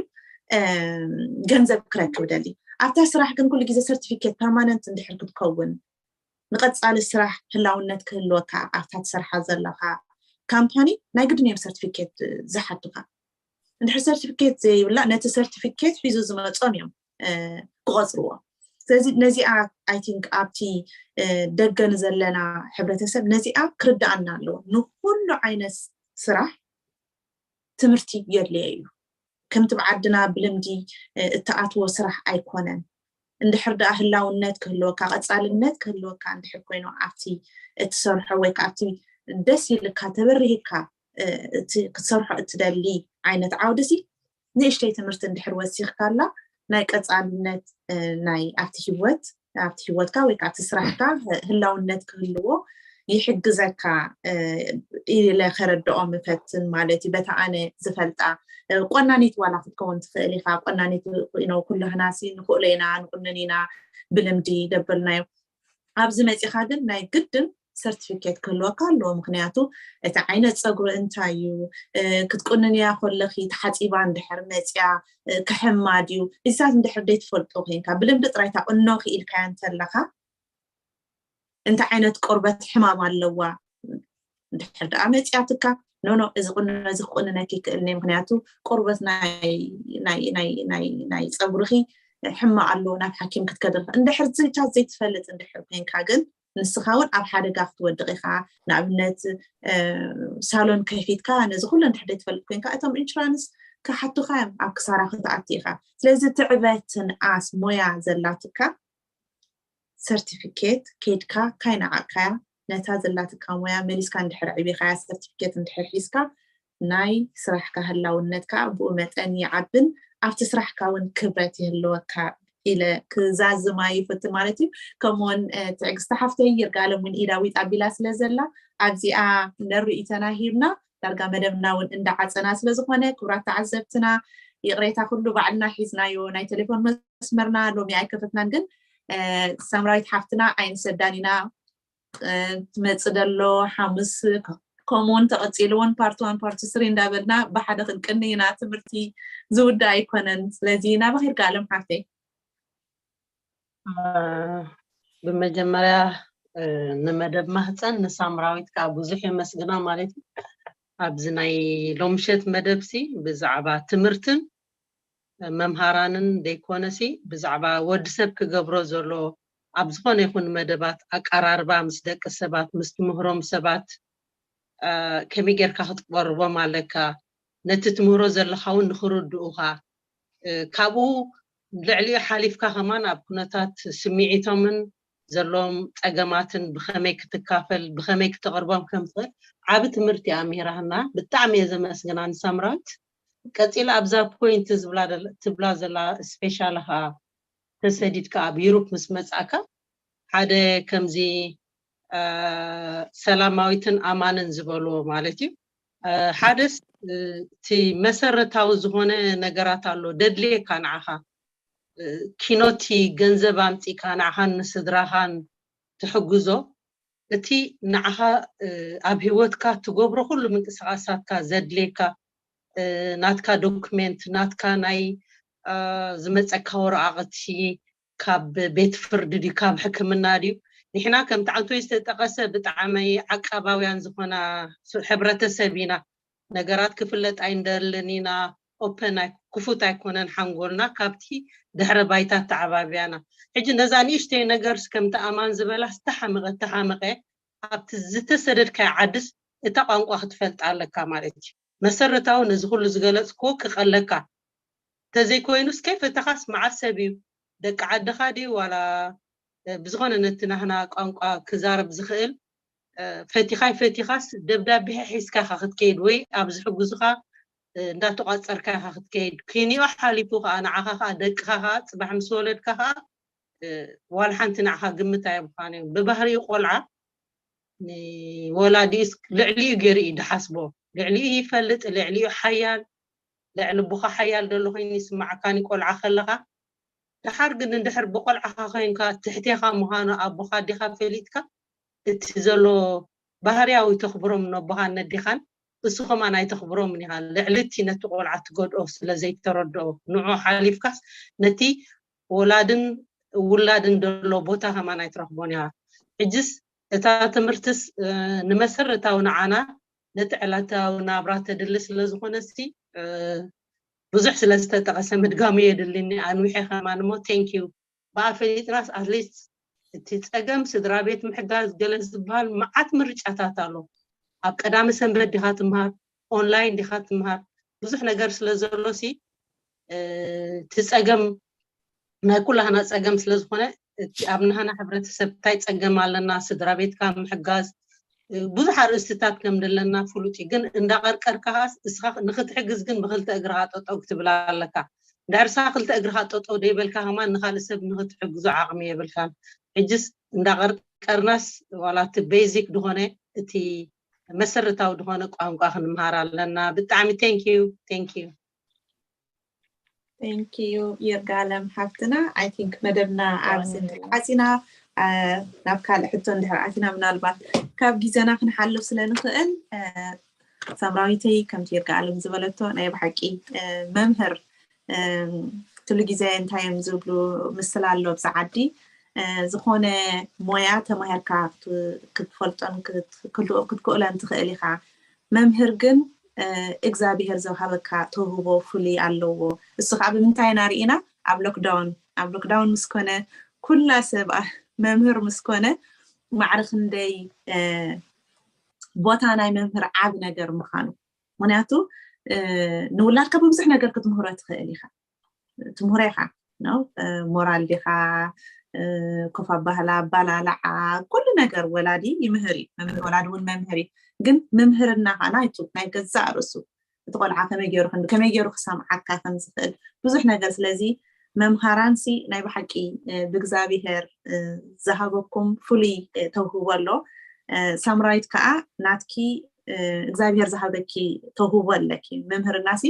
ገንዘብ ክረክብ ደሊ። ኣብታ ስራሕ ግን ኩሉ ግዜ ሰርቲፊኬት ፐርማነንት እንድሕር ክትከውን ንቐፃሊ ስራሕ ህላውነት ክህልወካ ኣብታ ትሰርሓ ዘለኻ ካምፓኒ ናይ ግድን እዮም ሰርቲፊኬት ዝሓቱኻ። እንድሕር ሰርቲፊኬት ዘይብላ ነቲ ሰርቲፊኬት ሒዙ ዝመፆም እዮም ክቆፅርዎ። ስለዚ ነዚኣ ኣይ ቲንክ ኣብቲ ደገ ንዘለና ሕብረተሰብ ነዚኣ ክርድኣና ኣለዎ። ንኩሉ ዓይነት ስራሕ ትምህርቲ የድልየ እዩ። ከምቲ ብዓድና ብልምዲ እትኣትዎ ስራሕ ኣይኮነን። እንድሕር ደኣ ህላውነት ክህልወካ፣ ቀፃልነት ክህልወካ እንድሕር ኮይኑ ኣብቲ እትሰርሖ ወይ ከዓ ኣብቲ ደስ ኢልካ ተበሪህካ ክትሰርሖ እትደሊ ዓይነት ዓውዲ ሲ ንእሽተይ ትምህርቲ እንድሕር ወሲኽካላ ናይ ቀፃልነት ናይ ኣብቲ ህይወት ኣብቲ ህይወትካ ወይ ከዓ ኣብቲ ስራሕካ ህላውነት ክህልዎ ይሕግዘካ ኢለ ከረድኦም እፈትን ማለት እዩ። በታ ኣነ ዝፈልጣ ቆናኒት ዋላ ክትከውን ትኽእል ኢኻ። ቆናኒት ነው ኩላህና ሲ ንኽእሎ ኢና፣ ንቁንን ኢና ብልምዲ ደበልናዮ። ኣብዚ መፂኻ ግን ናይ ግድን ሰርቲፊኬት ክህልወካ ኣለዎ። ምክንያቱ እቲ ዓይነት ፀጉሪ እንታይ እዩ፣ ክትቁንንያ ከለኺ ተሓፂባ እንድሕር መፅያ ክሕማ ድዩ፣ እዚታት እንድሕር ደይ ትፈልጦ ኮይንካ ብልምዲ ጥራይ ታቁኖ ክኢልካያ እንተለካ እንታይ ዓይነት ቆርበት ሕማም ኣለዋ እንድሕር ደኣ መፅያትካ ኖኖ እዚ ቁኖ እዚ ክቁንነኪ ይክእል ነ ምክንያቱ ቆርበት ናይ ፀጉርኺ ሕማ ኣሎ ናብ ሓኪም ክትከደልካ እንድሕር ዝታት ዘይትፈልጥ እንድሕር ኮይንካ ግን ንስኻ እውን ኣብ ሓደጋ ክትወድቕ ኢኻ። ንኣብነት ሳሎን ከፊትካ ነዚ ኩሉ እንድሕር ዘይትፈልጥ ኮይንካ እቶም ኢንሹራንስ ክሓቱኻ እዮም ኣብ ክሳራ ክትኣቲ ኢኻ። ስለዚ ትዕበትን ኣስ ሞያ ዘላትካ ሰርቲፊኬት ከይድካ ካይነዓቅካያ ነታ ዘላትካ ሞያ መሊስካ እንድሕር ዕቢኻያ ሰርቲፊኬት እንድሕር ሒዝካ ናይ ስራሕካ ህላውነት ከዓ ብኡ መጠን ይዓብን ኣብቲ ስራሕካ እውን ክብረት ይህልወካ ኢለ ክዛዝማ ይፈትን ማለት እዩ። ከምኡውን ትዕግስቲ ሓፍተይ ይርጋለም እውን ኢዳ ዊጥ ኣቢላ ስለ ዘላ ኣብዚኣ ነርኢተና ሂብና ዳርጋ መደብና እውን እንዳዓፀና ስለዝኾነ ክቡራት ተዓዘብትና ይቕሬታ ኩሉ ባዕልና ሒዝናዮ ናይ ቴሌፎን መስመርና ሎሚ ኣይከፈትናን ግን ሳምራዊት ሓፍትና ኣይንሰዳን ኢና ትመፅ ደሎ ሓሙስ ከምኡውን ተቐፂሉ እውን ፓርት ዋን ፓርት ስሪ እንዳበልና ብሓደ ክንቅኒ ኢና ትምህርቲ ዝውዳ ኣይኮነን ስለዚ ናባኺ ይርጋለም ሓፍተይ ብመጀመርያ ንመደብ ማህፀን ንሳምራዊት ከዓ ብዙሕ የመስግና ማለት እዩ ኣብዚ ናይ ሎምሸት መደብ ሲ ብዛዕባ ትምህርትን መምሃራንን ዘይኮነሲ ብዛዕባ ወዲ ሰብ ክገብሮ ዘሎ ኣብ ዝኾነ ይኹን መደባት ኣቀራርባ ምስ ደቂ ሰባት ምስ ትምህሮም ሰባት ከመይ ጌርካ ክትቀርቦም ኣለካ ነቲ ትምህሮ ዘለካ እውን ንክርድኡካ ካብኡ ልዕሊኡ ሓሊፍካ ከማን ኣብ ኩነታት ስምዒቶምን ዘለዎም ፀገማትን ብከመይ ክትካፈል ብከመይ ክትቅርቦም ከምትኽእል ዓብ ትምህርቲ ኣምሂራህና ብጣዕሚ እየ ዘመስግና ንሳምራዊት ቀፂላ ኣብዛ ፖይንት ዝብላ ትብላ ዘላ ስፔሻል ከዓ ተሰዲድካ ኣብ ዩሮፕ ምስ መፃእካ ሓደ ከምዚ ሰላማዊትን ኣማንን ዝበልዎ ማለት እዩ። ሓደስ እቲ መሰረታዊ ዝኾነ ነገራት ኣሎ ደድልየካ ንዓኻ ኪኖቲ ገንዘብ ኣምፂካ ንዓኻን ንስድራኻን ትሕግዞ እቲ ንዓኻ ኣብ ህይወትካ ትገብሮ ኩሉ ምንቅስቃሳትካ ዘድልየካ ናትካ ዶክሜንት ናትካ ናይ ዝመፀካ ወረቃቅቲ ካብ ቤት ፍርዲ ድዩ ካብ ሕክምና ድዩ? ንሕና ከምቲ ዓንቶይ ዝተጠቀሰ ብጣዕሚ ዓቃባውያን ዝኾና ሕብረተሰብ ኢና። ነገራት ክፍለጥ ኣይንደልን ኢና። ኦፐን ክፉት ኣይኮነን ሓንጎልና ካብቲ ድሕረ ባይታ ተዓባብያና። ሕጂ ነዛ ንእሽተይ ነገርስ ከምቲ ኣማን ዝበላ ዝተሓመቐ ተሓመቐ ኣብቲ ዝተሰደድካዮ ዓድስ እታ ቋንቋ ክትፈልጣ ኣለካ ማለት እዩ። መሰረታዊ ነዚ ኩሉ ዝገለፅክዎ ክቐለካ እንተዘይኮይኑስ ከይፈተኻስ መዓስ ሰብ እዩ ደቂ ዓድኻ ድዩ ዋላ ብዝኾነ ነቲ ናህና ቋንቋ ክዛረብ ዝኽእል ፈቲኻይ ፈቲኻስ ደብዳቤ ሒዝካ ኢኻ ክትከይድ ወይ ኣብ ዝሕግዙኻ እንዳተቋፀርካ ኢኻ ክትከይድ። ኪንዮ ሓሊፉ ከዓ ንዓኻ ከዓ ደቅኻ ከዓ ፅባሕ ምስ ወለድካ ከዓ ዋላ ሓንቲ ንዓኻ ግምት ኣየብኻን እዮም። ብባህሪኡ ቆልዓ ንወላዲኡስ ልዕሊኡ ገይሩ እዩ ድሓስቦ። ልዕሊኡ ይፈልጥ፣ ልዕሊኡ ሓያል፣ ልዕሊ ኣቦኻ ሓያል ደሎ ኮይኑ ይስማዓካን ቆልዓ ከለኻ። ደሓር ግን እንድሕር ብቆልዓኻ ኮይንካ ትሕቴኻ ምዃኑ ኣቦኻ ኣዴኻ ፈሊጥካ እቲ ዘሎ ባህርያዊ ተኽብሮም ነቦኻን ነዴኻን እሱ ከማን ኣይተኽብሮምን ኢኻ። ልዕሊ እቲ ነቲ ቆልዓ ትጎድኦ ስለ ዘይተረድኦ ንዑ ሓሊፍካስ ነቲ ወላድን ውላድን ደሎ ቦታ ከማን ኣይትረኽቦን ኢኻ። ሕጅስ እታ ትምህርትስ ንመሰረታዊ ንዓና ነቲ ዕለታዊ ናብራ ተድሊ ስለ ዝኾነ ሲ ብዙሕ ስለ ዝተጠቐሰ ምድጋሙ የድልኒ። ኣንዊሐ ከማን እሞ ቴንኪዩ ብኣ ፈሊጥናስ ኣትሊስት እቲ ፀገም ስድራ ቤት ምሕጋዝ ገለ ዝበሃል መዓት ምርጫታት ኣሎ። ኣብ ቀዳሚ ሰንበት ዲኻ ትምሃር፣ ኦንላይን ዲኻ ትምሃር፣ ብዙሕ ነገር ስለ ዘሎ ሲ እቲ ፀገም ናይ ኩላህና ፀገም ስለ ዝኾነ እቲ ኣብ ናህና ሕብረተሰብ እንታይ ፀገም ኣለና ስድራ ቤትካ ምሕጋዝ ብዙሕ ኣርእስትታት ከም ዘለና ፍሉጥ እዩ። ግን እንዳቐርቀርካ ንኽትሕግዝ ግን ብክልተ እግርኻ ጠጠው ክትብል ኣለካ። እንድሕር ንስኻ ክልተ እግርኻ ጠጠው ደይበልካ ከማን ንኻልእ ሰብ ንኽትሕግዞ ዓቕሚ የብልካን። ሕጅስ እንዳቐርቀርናስ ዋላ እቲ ቤዚክ ዝኾነ እቲ መሰረታዊ ዝኾነ ቋንቋ ክንምሃር ኣለና። ብጣዕሚ thank you thank you። Thank you ይርጋለም ሓፍትና። I think መደብና ኣብዚ እንድሕር ዓፂና ናብ ካልእ ሕቶ እንድሕር ኣቲና ምናልባት ካብ ግዜና ክንሓልፍ ስለ ንኽእል ሳምራዊተይ ከምቲ ይርጋለም ዝበለቶ ናይ ብሓቂ መምህር ትሉ ግዜ እንታይ እዮም ዝብሉ ምስል ኣሎ ኣብዚ ዓዲ ዝኾነ ሞያ ተማሂርካ ክትፈልጦን ክትክእሎን ትኽእል ኢኻ። መምህር ግን እግዚኣብሔር ዝሃበካ ተውህቦ ፍሉይ ኣለዎ። እሱ ከዓ ብምንታይ ኢና ርኢና? ኣብ ሎክዳውን ኣብ ሎክዳውን ምስ ኮነ ኩላ ሰብ መምህር ምስ ኮነ ማዕረ ክንደይ ቦታ ናይ መምህር ዓብ ነገር ምዃኑ። ምክንያቱ ንውላድካ ብብዙሕ ነገር ክትምህሮ ትኽእል ኢኻ። ትምህሮ ኢኻ ነው ሞራል ዲኻ ኮፍ ኣባህላ ኣባላልዓ ኩሉ ነገር ወላዲ ይምህር እዩ። መምህር ወላዲ እውን መምህር እዩ። ግን ምምህርና ከዓ ናይቱ ናይ ገዛእ ርእሱ እቲ ቆልዓ ከመይ ገይሩ ክንዲ ከመይ ገይሩ ክሰምዓካ ከም ዝኽእል ብዙሕ ነገር። ስለዚ መምሃራንሲ ናይ ብሓቂ ብእግዚኣብሔር ዝሃበኩም ፍሉይ ተውህቦ ኣሎ። ሳምራዊት ከዓ ናትኪ እግዚኣብሔር ዝሃበኪ ተውህቦ ኣለኪ። ምምህርናሲ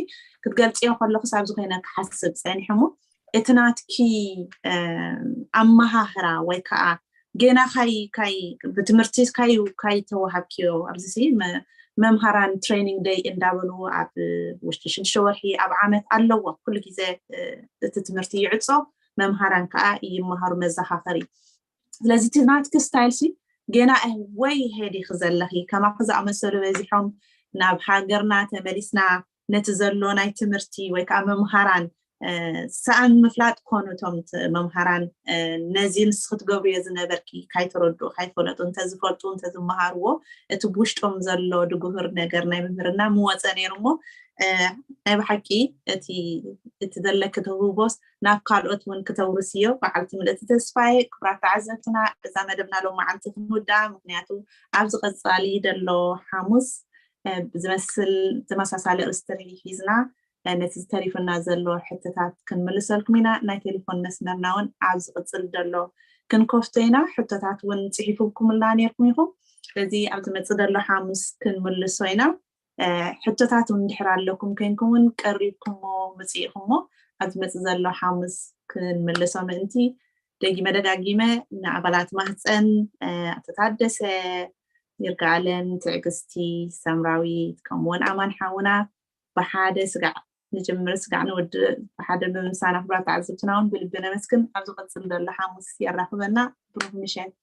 ክትገልፅዮ ከለኹስ ኣብዚ ኮይነ ክሓስብ ፀኒሐ እሞ እቲ ናትኪ ኣመሃህራ ወይ ከዓ ጌና ካይ ካይ ብትምህርቲ ካይ ካይ ተዋሃብኪዮ ኣብዚ መምሃራን ትሬኒንግ ደይ እንዳበሉ ኣብ ውሽጢ ሽዱሽተ ወርሒ ኣብ ዓመት ኣለዎ። ኩሉ ግዜ እቲ ትምህርቲ ይዕፆ፣ መምሃራን ከዓ ይመሃሩ መዘኻኸሪ። ስለዚ እቲ ናትኪ ስታይል ሲ ጌና ወይ ሄዲኺ ዘለኺ ከማኺ ዝኣመሰሉ በዚሖም ናብ ሃገርና ተመሊስና ነቲ ዘሎ ናይ ትምህርቲ ወይ ከዓ መምሃራን ሰኣን ምፍላጥ ኮኑ እቶም መምሃራን ነዚ ንስ ክትገብርዮ ዝነበርኪ ካይተረድኡ ካይፈለጡ እንተዝፈልጡ እንተዝመሃርዎ እቲ ብውሽጦም ዘሎ ድጉህር ነገር ናይ ምምህርና ምወፀ ነይሩ እሞ ናይ ብሓቂ እቲ እቲ ዘለኪ ተውህቦስ ናብ ካልኦት እውን ክተውርስዮ በዓልቲ ምልእቲ ተስፋዬ። ክቡራት ተዓዘብትና እዛ መደብና ሎማዓንቲ ክንውዳ ምክንያቱ ኣብዚ ቀፃሊ ደሎ ሓሙስ ዝመስል ተመሳሳሊ ርእስቲ ሒዝና ነቲ ዝተሪፍና ዘሎ ሕትታት ክንምልሰልኩም ኢና። ናይ ቴሌፎን መስመርና እውን ኣብ ዝቕፅል ዘሎ ክንከፍቶ ኢና። ሕቶታት እውን ፅሒፉልኩምልና ነርኩም ኢኹም። ስለዚ ኣብ ዝመፅእ ዘሎ ሓሙስ ክንምልሶ ኢና። ሕቶታት እውን እንድሕር ኣለኩም ኮይንኩም እውን ቀሪብኩሞ ምፅኢኹሞ ኣብ ዝመፅእ ዘሎ ሓሙስ ክንምልሶ ምእንቲ ደጊመ ደጋጊመ ንኣባላት ማህፀን ኣቶ ታደሰ፣ ይርጋኣለም፣ ትዕግስቲ፣ ሰምራዊት ከምኡውን ኣማን ሓውና ብሓደ ስጋዕ ንጅምር ስጋዕ ንወዲ ብሓደ ብምምሳና ክብራት ተዓዘብትና እውን ብልቢ ነመስግን። ኣብ ዝቐፅል ዘሎ ሓሙስ የራኽበና። ብሩኽ ምሸት።